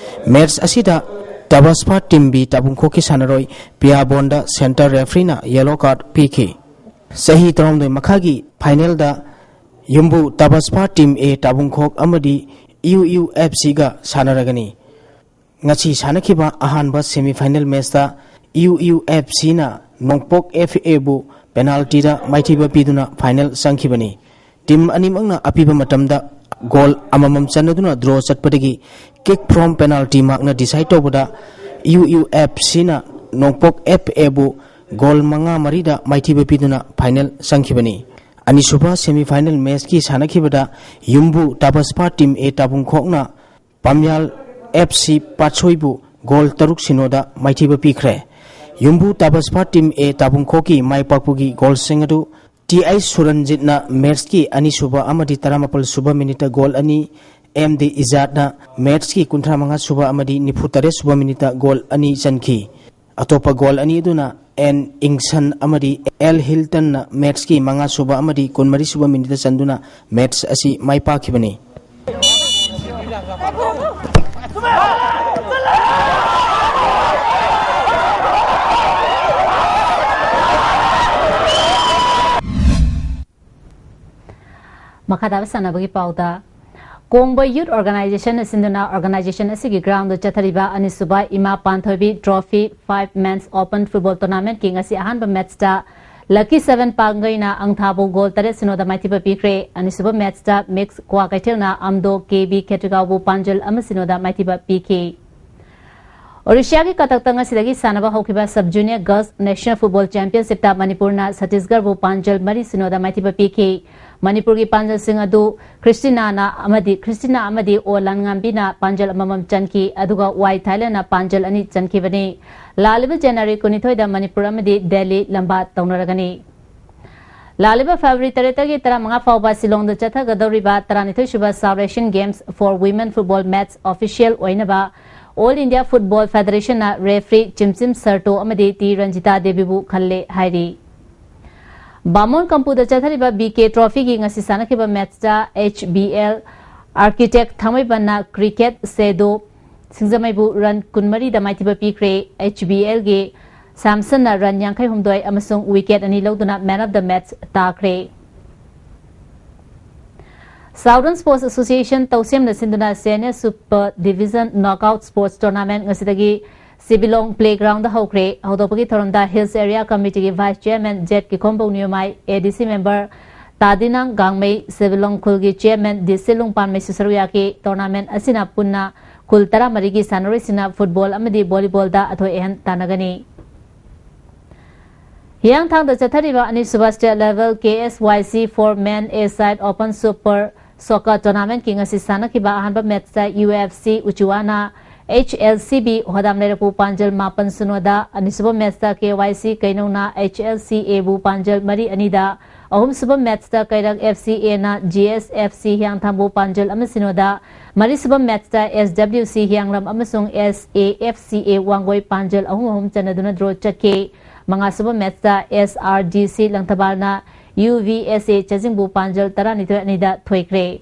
ꯃꯦꯆ ꯑꯁꯤꯗ ꯇꯕꯁꯄꯥ ꯇꯤꯝ ꯕꯤ ꯇꯥꯕꯨꯡꯈꯣꯛꯀꯤ ꯁꯥꯟꯅꯔꯣꯏ ꯄꯤꯌꯥꯕꯣꯟꯗ ꯁꯦꯟꯇꯔ ꯔꯦꯐ꯭ꯔꯤꯅ ꯌꯦꯂꯣ ꯀꯥꯔꯗ ꯄꯤꯈꯤ꯫ ꯆꯍꯤ ꯇꯔꯥꯍꯨꯝꯗꯣꯏ ꯃꯈꯥꯒꯤ ꯐꯥꯏꯅꯦꯜꯗ ꯌꯨꯝꯕꯨ ꯇꯕꯁꯄꯥ ꯇꯤꯝ ꯑꯦ ꯇꯥꯕꯨꯡꯈꯣꯛ ꯑꯃꯗꯤ ꯌꯨ ꯌꯨ ꯑꯦꯐ ꯁꯤꯒ ꯁꯥꯟꯅꯔꯒꯅꯤ꯫ ꯉꯁꯤ ꯁꯥꯟꯅꯈꯤꯕ ꯑꯍꯥꯟꯕ ꯁꯦꯃꯤꯐꯥꯏꯅꯦꯜ ꯃꯦꯆꯇ ꯌꯨ ꯌꯨ ꯑꯦꯐ ꯁꯤꯅ ꯅꯣꯡꯄꯣꯛ ꯑꯦꯐ ꯑꯦꯕꯨ ꯄꯦꯅꯥꯜꯇꯤꯗ ꯃꯥꯏꯊꯤꯕ ꯄꯤꯗꯨꯅ ꯐꯥꯏꯅꯦꯜ ꯆꯪꯈꯤꯕꯅꯤ꯫ Team ꯑꯅꯤꯃꯛꯅ ꯑꯄꯤꯕ ꯃꯇꯝꯗ goal ꯑꯃꯃꯝ ꯆꯟꯅꯗꯨꯅ draw ꯆꯠꯄꯗꯒꯤ kick from penalty markꯅ decide ꯇꯧꯕꯗ UUFCꯅ ꯅꯣꯡꯄꯣꯛ FAꯕꯨ goal ꯃꯉꯥ ꯃꯔꯤꯗ ꯃꯥꯏꯊꯤꯕ ꯄꯤꯗꯨꯅ final ꯆꯪꯈꯤꯕꯅꯤ꯫ ꯑꯅꯤꯁꯨꯕ semi final matchꯀꯤ ꯁꯥꯟꯅꯈꯤꯕꯗ ꯌꯨꯝꯕꯨ ꯇꯥꯕꯁꯄꯥ Team A ꯇꯥꯕꯨꯡꯈꯣꯛꯅ ꯄꯥꯝꯌꯥꯜ FC ꯄꯥꯠꯁꯣꯏꯕꯨ goal ꯇꯔꯨꯛ ꯁꯤꯅꯣꯗ ꯃꯥꯏꯊꯤꯕ ꯄꯤꯈ꯭ꯔꯦ꯫ ꯌꯨꯝꯕꯨ ꯇꯥꯕꯁꯄꯥ Team A ꯇꯥꯕꯨꯡꯈꯣꯛꯀꯤ ꯃꯥꯏ ꯄꯥꯛꯄꯒꯤ goalꯁꯤꯡ ꯑꯗꯨ ꯇꯤ ꯑꯥꯏ ꯁꯨꯔꯟꯖꯤꯠꯅ matchꯀꯤ ꯑꯅꯤꯁꯨꯕ ꯑꯃꯗꯤ ꯇꯔꯥꯃꯥꯄꯜ ꯁꯨꯕ minuteꯇ goal ꯑꯅꯤ, ꯑꯦꯝ ꯗꯤ ꯏꯖꯥꯠꯅ matchꯀꯤ ꯀꯨꯟꯊ꯭ꯔꯥ ꯃꯉꯥ ꯁꯨꯕ ꯑꯃꯗꯤ ꯅꯤꯐꯨ ꯇꯔꯦꯠ ꯁꯨꯕ minuteꯇ goal ꯑꯅꯤ ꯆꯟꯈꯤ꯫ ꯑꯇꯣꯞꯄ goal ꯑꯅꯤ ꯑꯗꯨꯅ ꯑꯦꯟ ꯏꯪꯁꯟ ꯑꯃꯗꯤ ꯑꯦꯜ ꯍꯤꯜꯇꯟꯅ matchꯀꯤ ꯃꯉꯥ ꯁꯨꯕ ꯑꯃꯗꯤ ꯀꯨꯟꯃꯔꯤ ꯁꯨꯕ minuteꯇ ꯆꯟꯗꯨꯅ match ꯑꯁꯤ ꯃꯥꯏ ꯄꯥꯛꯈꯤꯕꯅꯤ꯫ ꯃꯈꯥ ꯇꯥꯕ ꯁꯥꯟꯅꯕꯒꯤ ꯄꯥꯎꯗ, ꯀꯣꯡꯕ Youth Organizationꯅ ꯁꯤꯟꯗꯨꯅ organization ꯑꯁꯤꯒꯤ groundꯗ ꯆꯠꯊꯔꯤꯕ ꯑꯅꯤꯁꯨꯕ ꯏꯃꯥ ꯄꯥꯟꯊꯣꯏꯕꯤ Trophy five Men's Open Football Tournamentꯀꯤ ꯉꯁꯤ ꯑꯍꯥꯟꯕ matchꯇ Lucky Seven ꯄꯥꯡꯒꯩꯅ ꯑꯪꯊꯥꯕꯨ goal ꯇꯔꯦꯠ ꯁꯤꯅꯣꯗ ꯃꯥꯏꯊꯤꯕ ꯄꯤꯈ꯭ꯔꯦ꯫ ꯑꯅꯤꯁꯨꯕ matchꯇ ꯃꯤꯛꯁ ꯀ꯭ꯋꯥꯀꯩꯊꯦꯜꯅ ꯑꯝꯗꯣ ꯀꯦ ꯕꯤ ꯈꯦꯇ꯭ꯔꯤꯒꯥꯎꯕꯨ ꯄꯥꯟꯖꯜ ꯑꯃ ꯁꯤꯅꯣꯗ ꯃꯥꯏꯊꯤꯕ ꯄꯤꯈꯤ꯫ ꯑꯣꯔꯤꯁꯤꯌꯥꯒꯤ ꯀꯇꯛꯇ ꯉꯁꯤꯗꯒꯤ ꯁꯥꯟꯅꯕ ꯍꯧꯈꯤꯕ Sub Junior Girls National Football Championshipꯇ ꯃꯅꯤꯄꯨꯔꯅ ꯁꯠꯇꯤꯁꯒꯔꯕꯨ ꯄꯥꯟꯖꯜ ꯃꯔꯤ ꯁꯤꯅꯣꯗ ꯃꯥꯏꯊꯤꯕ ꯄꯤꯈꯤ꯫ ꯃꯅꯤꯄꯨꯔꯒꯤ ꯄꯥꯟꯖꯜꯁꯤꯡ ꯑꯗꯨ ꯈ꯭ꯔꯤꯁꯇꯤꯅꯥꯅ ꯑꯃꯗꯤ, ꯈ꯭ꯔꯤꯁꯇꯤꯅꯥ ꯑꯃꯗꯤ ꯑꯣ ꯂꯥꯟꯉꯥꯝꯕꯤꯅ ꯄꯥꯟꯖꯜ ꯑꯃꯃꯝ ꯆꯟꯈꯤ, ꯑꯗꯨꯒ ꯋꯥꯏ ꯊꯥꯏꯂꯦꯟꯅ ꯄꯥꯟꯖꯜ ꯑꯅꯤ ꯆꯟꯈꯤꯕꯅꯤ꯫ ꯂꯥꯛꯂꯤꯕ January ꯀꯨꯟꯅꯤꯊꯣꯏꯗ ꯃꯅꯤꯄꯨꯔ ꯑꯃꯗꯤ ꯗꯦꯜꯂꯤ ꯂꯝꯕꯥ ꯇꯧꯅꯔꯒꯅꯤ꯫ ꯂꯥꯛꯂꯤꯕ February ꯇꯔꯦꯠꯇꯒꯤ ꯇꯔꯥꯃꯉꯥ ꯐꯥꯎꯕ ꯁꯤꯂꯣꯡꯗ ꯆꯠꯊꯒꯗꯧꯔꯤꯕ ꯇꯔꯥꯅꯤꯊꯣꯏ ꯁꯨꯕ South Asian Games for Women Football Match official ꯑꯣꯏꯅꯕ All India Football Federationꯅ referee ꯆꯤꯝꯆꯤꯝ ꯁꯔꯇꯣ ꯑꯃꯗꯤ ꯇꯤ ꯔꯟꯖꯤꯇꯥ ꯗꯦꯕꯤꯕꯨ ꯈꯜꯂꯦ ꯍꯥꯏꯔꯤ꯫ ꯕꯥꯃꯣꯟ ꯀꯝꯄꯨꯗ ꯆꯠꯊꯔꯤꯕ ꯕꯤ ꯀꯦ Trophyꯒꯤ ꯉꯁꯤ ꯁꯥꯟꯅꯈꯤꯕ matchꯇ H B L Architect ꯊꯥꯡꯃꯩꯕꯟꯅ Cricket Shadow ꯁꯤꯡꯖꯃꯩꯕꯨ run ꯀꯨꯟꯃꯔꯤꯗ ꯃꯥꯏꯊꯤꯕ ꯄꯤꯈ꯭ꯔꯦ꯫ H B Lꯒꯤ ꯁꯥꯝꯁꯟꯅ run ꯌꯥꯡꯈꯩ ꯍꯨꯝꯗꯣꯏ ꯑꯃꯁꯨꯡ wicket ꯑꯅꯤ ꯂꯧꯗꯨꯅ man of the match ꯇꯥꯈ꯭ꯔꯦ꯫ Southern Sports Association ꯇꯧꯁꯦꯝꯅ ꯁꯤꯟꯗꯨꯅ Senior Super Division Knockout Sports Tournament ꯉꯁꯤꯗꯒꯤ ꯁꯤꯕꯤꯂꯣꯡ Playgroundꯗ ꯍꯧꯈ꯭ꯔꯦ꯫ ꯍꯧꯗꯣꯛꯄꯒꯤ ꯊꯧꯔꯝꯗ Hills Area Committeeꯒꯤ Vice Chairman Jet Kikhombou Niyomai, A D C member Tadinang Gangmei Sibilong ꯈꯨꯜꯒꯤ ꯆꯤꯌꯔꯃꯦꯟ ꯗꯤ ꯁꯤ ꯂꯨꯡꯄꯥꯟꯃꯩꯁꯨ ꯁꯔꯨꯛ ꯌꯥꯈꯤ꯫ ꯇꯣꯔꯅꯥꯃꯦꯟ ꯑꯁꯤꯅ ꯄꯨꯟꯅ ꯈꯨꯜ ꯇꯔꯥꯃꯔꯤꯒꯤ ꯁꯥꯟꯅꯔꯣꯏꯁꯤꯡꯅ ꯐꯨꯠꯕꯣꯜ ꯑꯃꯗꯤ ꯚꯣꯂꯤꯕꯣꯜꯗ ꯑꯊꯣꯏ ꯑꯍꯦꯟ ꯇꯥꯟꯅꯒꯅꯤ꯫ ꯍꯤꯌꯥꯡꯊꯥꯡꯗ ꯆꯠꯊꯔꯤꯕ ꯑꯅꯤꯁꯨꯕ state level K S Y C for men A side open super soccer tournamentꯀꯤ ꯉꯁꯤ ꯁꯥꯟꯅꯈꯤꯕ ꯑꯍꯥꯟꯕ ꯃꯦꯠꯆꯇ U F C ꯎꯆꯤꯋꯥꯅ H L C B ꯍꯣꯗꯥꯝ ꯂꯩꯔꯛꯄꯨ ꯄꯥꯟꯖꯜ ꯃꯥꯄꯟ ꯁꯤꯅꯣꯗ, ꯑꯅꯤꯁꯨꯕ ꯃꯦꯠꯆꯇ K Y C ꯀꯩꯅꯧꯅ H L C Aꯕꯨ ꯄꯥꯟꯖꯜ ꯃꯔꯤ ꯑꯅꯤꯗ, ꯑꯍꯨꯝꯁꯨꯕ ꯃꯦꯠꯆꯇ ꯀꯩꯔꯛ F C Aꯅ G S F C ꯍꯤꯌꯥꯡꯊꯥꯡꯕꯨ ꯄꯥꯟꯖꯜ ꯑꯃ ꯁꯤꯅꯣꯗ, ꯃꯔꯤꯁꯨꯕ ꯃꯦꯠꯆꯇ S W C ꯍꯤꯌꯥꯡꯂꯝ ꯑꯃꯁꯨꯡ S A F C A Wangoi ꯄꯥꯟꯖꯜ ꯑꯍꯨꯝ ꯑꯍꯨꯝ ꯆꯟꯅꯗꯨꯅ draw ꯆꯠꯈꯤ꯫ ꯃꯉꯥꯁꯨꯕ ꯃꯦꯠꯆꯇ S R D C ꯂꯪꯊꯕꯥꯜꯅ U V S A ꯆꯥꯖꯤꯡꯕꯨ ꯄꯥꯟꯖꯜ ꯇꯔꯥꯅꯤꯊꯣꯏ ꯑꯅꯤꯗ ꯊꯣꯏꯈ꯭ꯔꯦ꯫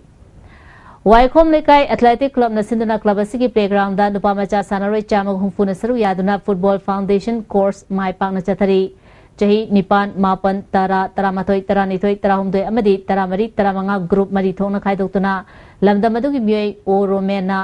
ꯋꯥꯏꯈꯣꯝ ꯂꯩꯀꯥꯏ ꯑꯦꯊꯂꯦꯇꯤꯛ ꯀ꯭ꯂꯕꯅ ꯁꯤꯟꯗꯨꯅ ꯀ꯭ꯂꯕ ꯑꯁꯤꯒꯤ playgroundꯗ ꯅꯨꯄꯥ ꯃꯆꯥ ꯁꯥꯟꯅꯔꯣꯏ ꯆꯥꯝꯃꯒ ꯍꯨꯝꯐꯨꯅ ꯁꯔꯨꯛ ꯌꯥꯗꯨꯅ football foundation course ꯃꯥꯏ ꯄꯥꯛꯅ ꯆꯠꯊꯔꯤ꯫ ꯆꯍꯤ ꯅꯤꯄꯥꯟ, ꯃꯥꯄꯟ, ꯇꯔꯥ, ꯇꯔꯥꯃꯥꯊꯣꯏ, ꯇꯔꯥꯅꯤꯊꯣꯏ, ꯇꯔꯥꯍꯨꯝꯗꯣꯏ ꯑꯃꯗꯤ ꯇꯔꯥꯃꯔꯤ, ꯇꯔꯥꯃꯉꯥ group ꯃꯔꯤ ꯊꯣꯛꯅ ꯈꯥꯏꯗꯣꯛꯇꯨꯅ ꯂꯝꯗꯝ ꯑꯗꯨꯒꯤ ꯃꯤꯑꯣꯏ ꯑꯣ ꯔꯣꯃꯦꯟꯅ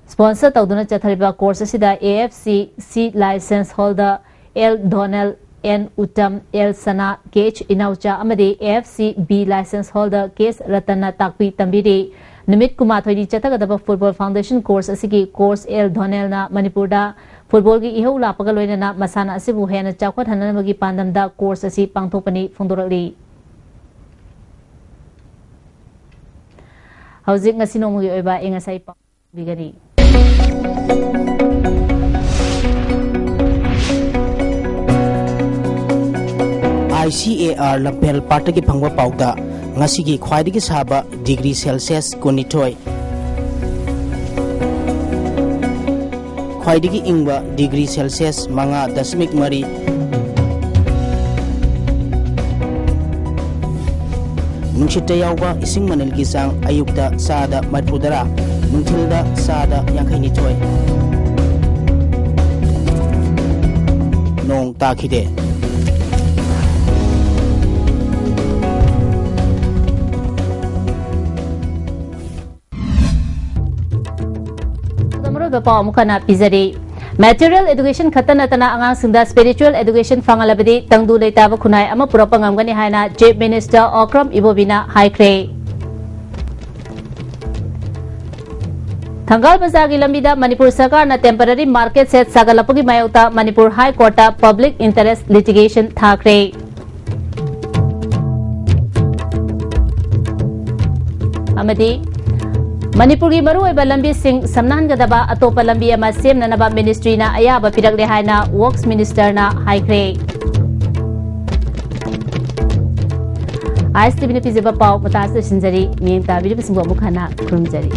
sponsor ꯇꯧꯗꯨꯅ ꯆꯠꯊꯔꯤꯕ course ꯑꯁꯤꯗ A F C C license holder L Donel, N Uttam, L Sana, K H ꯏꯅꯥꯎꯆꯥ ꯑꯃꯗꯤ A F C B license holder K S ꯔꯇꯟꯅ ꯇꯥꯛꯄꯤ ꯇꯝꯕꯤꯔꯤ꯫ ꯅꯨꯃꯤꯠ ꯀꯨꯟꯃꯥꯊꯣꯏꯅꯤ ꯆꯠꯊꯒꯗꯕ football foundation course ꯑꯁꯤꯒꯤ coach L Donelꯅ ꯃꯅꯤꯄꯨꯔꯗ footballꯒꯤ ꯏꯍꯧ ꯂꯥꯛꯄꯒ ꯂꯣꯏꯅꯅ ꯃꯁꯥꯟꯅ ꯑꯁꯤꯕꯨ ꯍꯦꯟꯅ ꯆꯥꯎꯈꯠꯍꯟꯅꯕꯒꯤ ꯄꯥꯟꯗꯝꯗ course ꯑꯁꯤ ꯄꯥꯡꯊꯣꯛꯄꯅꯤ ꯐꯣꯡꯗꯣꯔꯛꯂꯤ꯫ ꯍꯧꯖꯤꯛ ꯉꯁꯤ ꯅꯣꯡꯃꯒꯤ ꯑꯣꯏꯕ ꯑꯏꯪ ꯑꯁꯥꯒꯤ ꯄꯥꯎ ꯄꯤꯒꯅꯤ꯫ I C A R ꯂꯝꯐꯦꯜ ꯄꯥꯠꯇꯒꯤ ꯐꯪꯕ ꯄꯥꯎꯗ ꯉꯁꯤꯒꯤ ꯈ꯭ꯋꯥꯏꯗꯒꯤ ꯁꯥꯕ degree Celsius ꯀꯨꯟꯅꯤꯊꯣꯏ, ꯈ꯭ꯋꯥꯏꯗꯒꯤ ꯏꯪꯕ degree Celsius ꯃꯉꯥ ꯗꯁꯃꯤꯛ ꯃꯔꯤ꯫ ꯅꯨꯡꯁꯤꯠꯇ ꯌꯥꯎꯕ ꯏꯁꯤꯡ ꯃꯅꯤꯜꯒꯤ ꯆꯥꯡ ꯑꯌꯨꯛꯇ ꯆꯥꯗ ꯃꯔꯤꯐꯨꯇꯔꯥ, ꯅꯨꯡꯊꯤꯜꯗ ꯆꯥꯗ ꯌꯥꯡꯈꯩꯅꯤꯊꯣꯏ꯫ ꯅꯣꯡ ꯇꯥꯈꯤꯗꯦ꯫ ꯑꯗꯣ ꯃꯔꯨꯑꯣꯏꯕ ꯄꯥꯎ ꯑꯃꯨꯛ ꯍꯟꯅ ꯄꯤꯖꯔꯤ꯫ Material education ꯈꯛꯇ ꯅꯠꯇꯅ ꯑꯉꯥꯡꯁꯤꯡꯗ spiritual education ꯐꯪꯍꯜꯂꯕꯗꯤ ꯇꯪꯗꯨ ꯂꯩꯇꯥꯕ ꯈꯨꯟꯅꯥꯏ ꯑꯃ ꯄꯨꯔꯛꯄ ꯉꯝꯒꯅꯤ ꯍꯥꯏꯅ Chief Minister Okram Ibobiꯅ ꯍꯥꯏꯈ꯭ꯔꯦ꯫ ꯊꯪꯒꯥꯜ ꯕꯖꯥꯔꯒꯤ ꯂꯝꯕꯤꯗ ꯃꯅꯤꯄꯨꯔ ꯁꯔꯀꯥꯔꯅ temporary market shed ꯁꯥꯒꯠꯂꯛꯄꯒꯤ ꯃꯥꯌꯣꯛꯇ Manipur High Courtꯇ public interest litigation ꯊꯥꯈ꯭ꯔꯦ꯫ ꯑꯃꯗꯤ ꯃꯅꯤꯄꯨꯔꯒꯤ ꯃꯔꯨꯑꯣꯏꯕ ꯂꯝꯕꯤꯁꯤꯡ ꯁꯝꯅꯍꯟꯒꯗꯕ ꯑꯇꯣꯞꯄ ꯂꯝꯕꯤ ꯑꯃ ꯁꯦꯝꯅꯅꯕ ministryꯅ ꯑꯌꯥꯕ ꯄꯤꯔꯛꯂꯦ ꯍꯥꯏꯅ Works Ministerꯅ ꯍꯥꯏꯈ꯭ꯔꯦ꯫ ISTVꯅ ꯄꯤꯖꯕ ꯄꯥꯎ ꯃꯇꯥꯡ ꯑꯁꯤꯗ ꯂꯣꯏꯁꯤꯟꯖꯔꯤ꯫ ꯃꯤꯠꯌꯦꯡ ꯇꯥꯕꯤꯔꯤꯕꯁꯤꯡꯕꯨ ꯑꯃꯨꯛ ꯍꯟꯅ ꯈꯨꯔꯨꯝꯖꯔꯤ꯫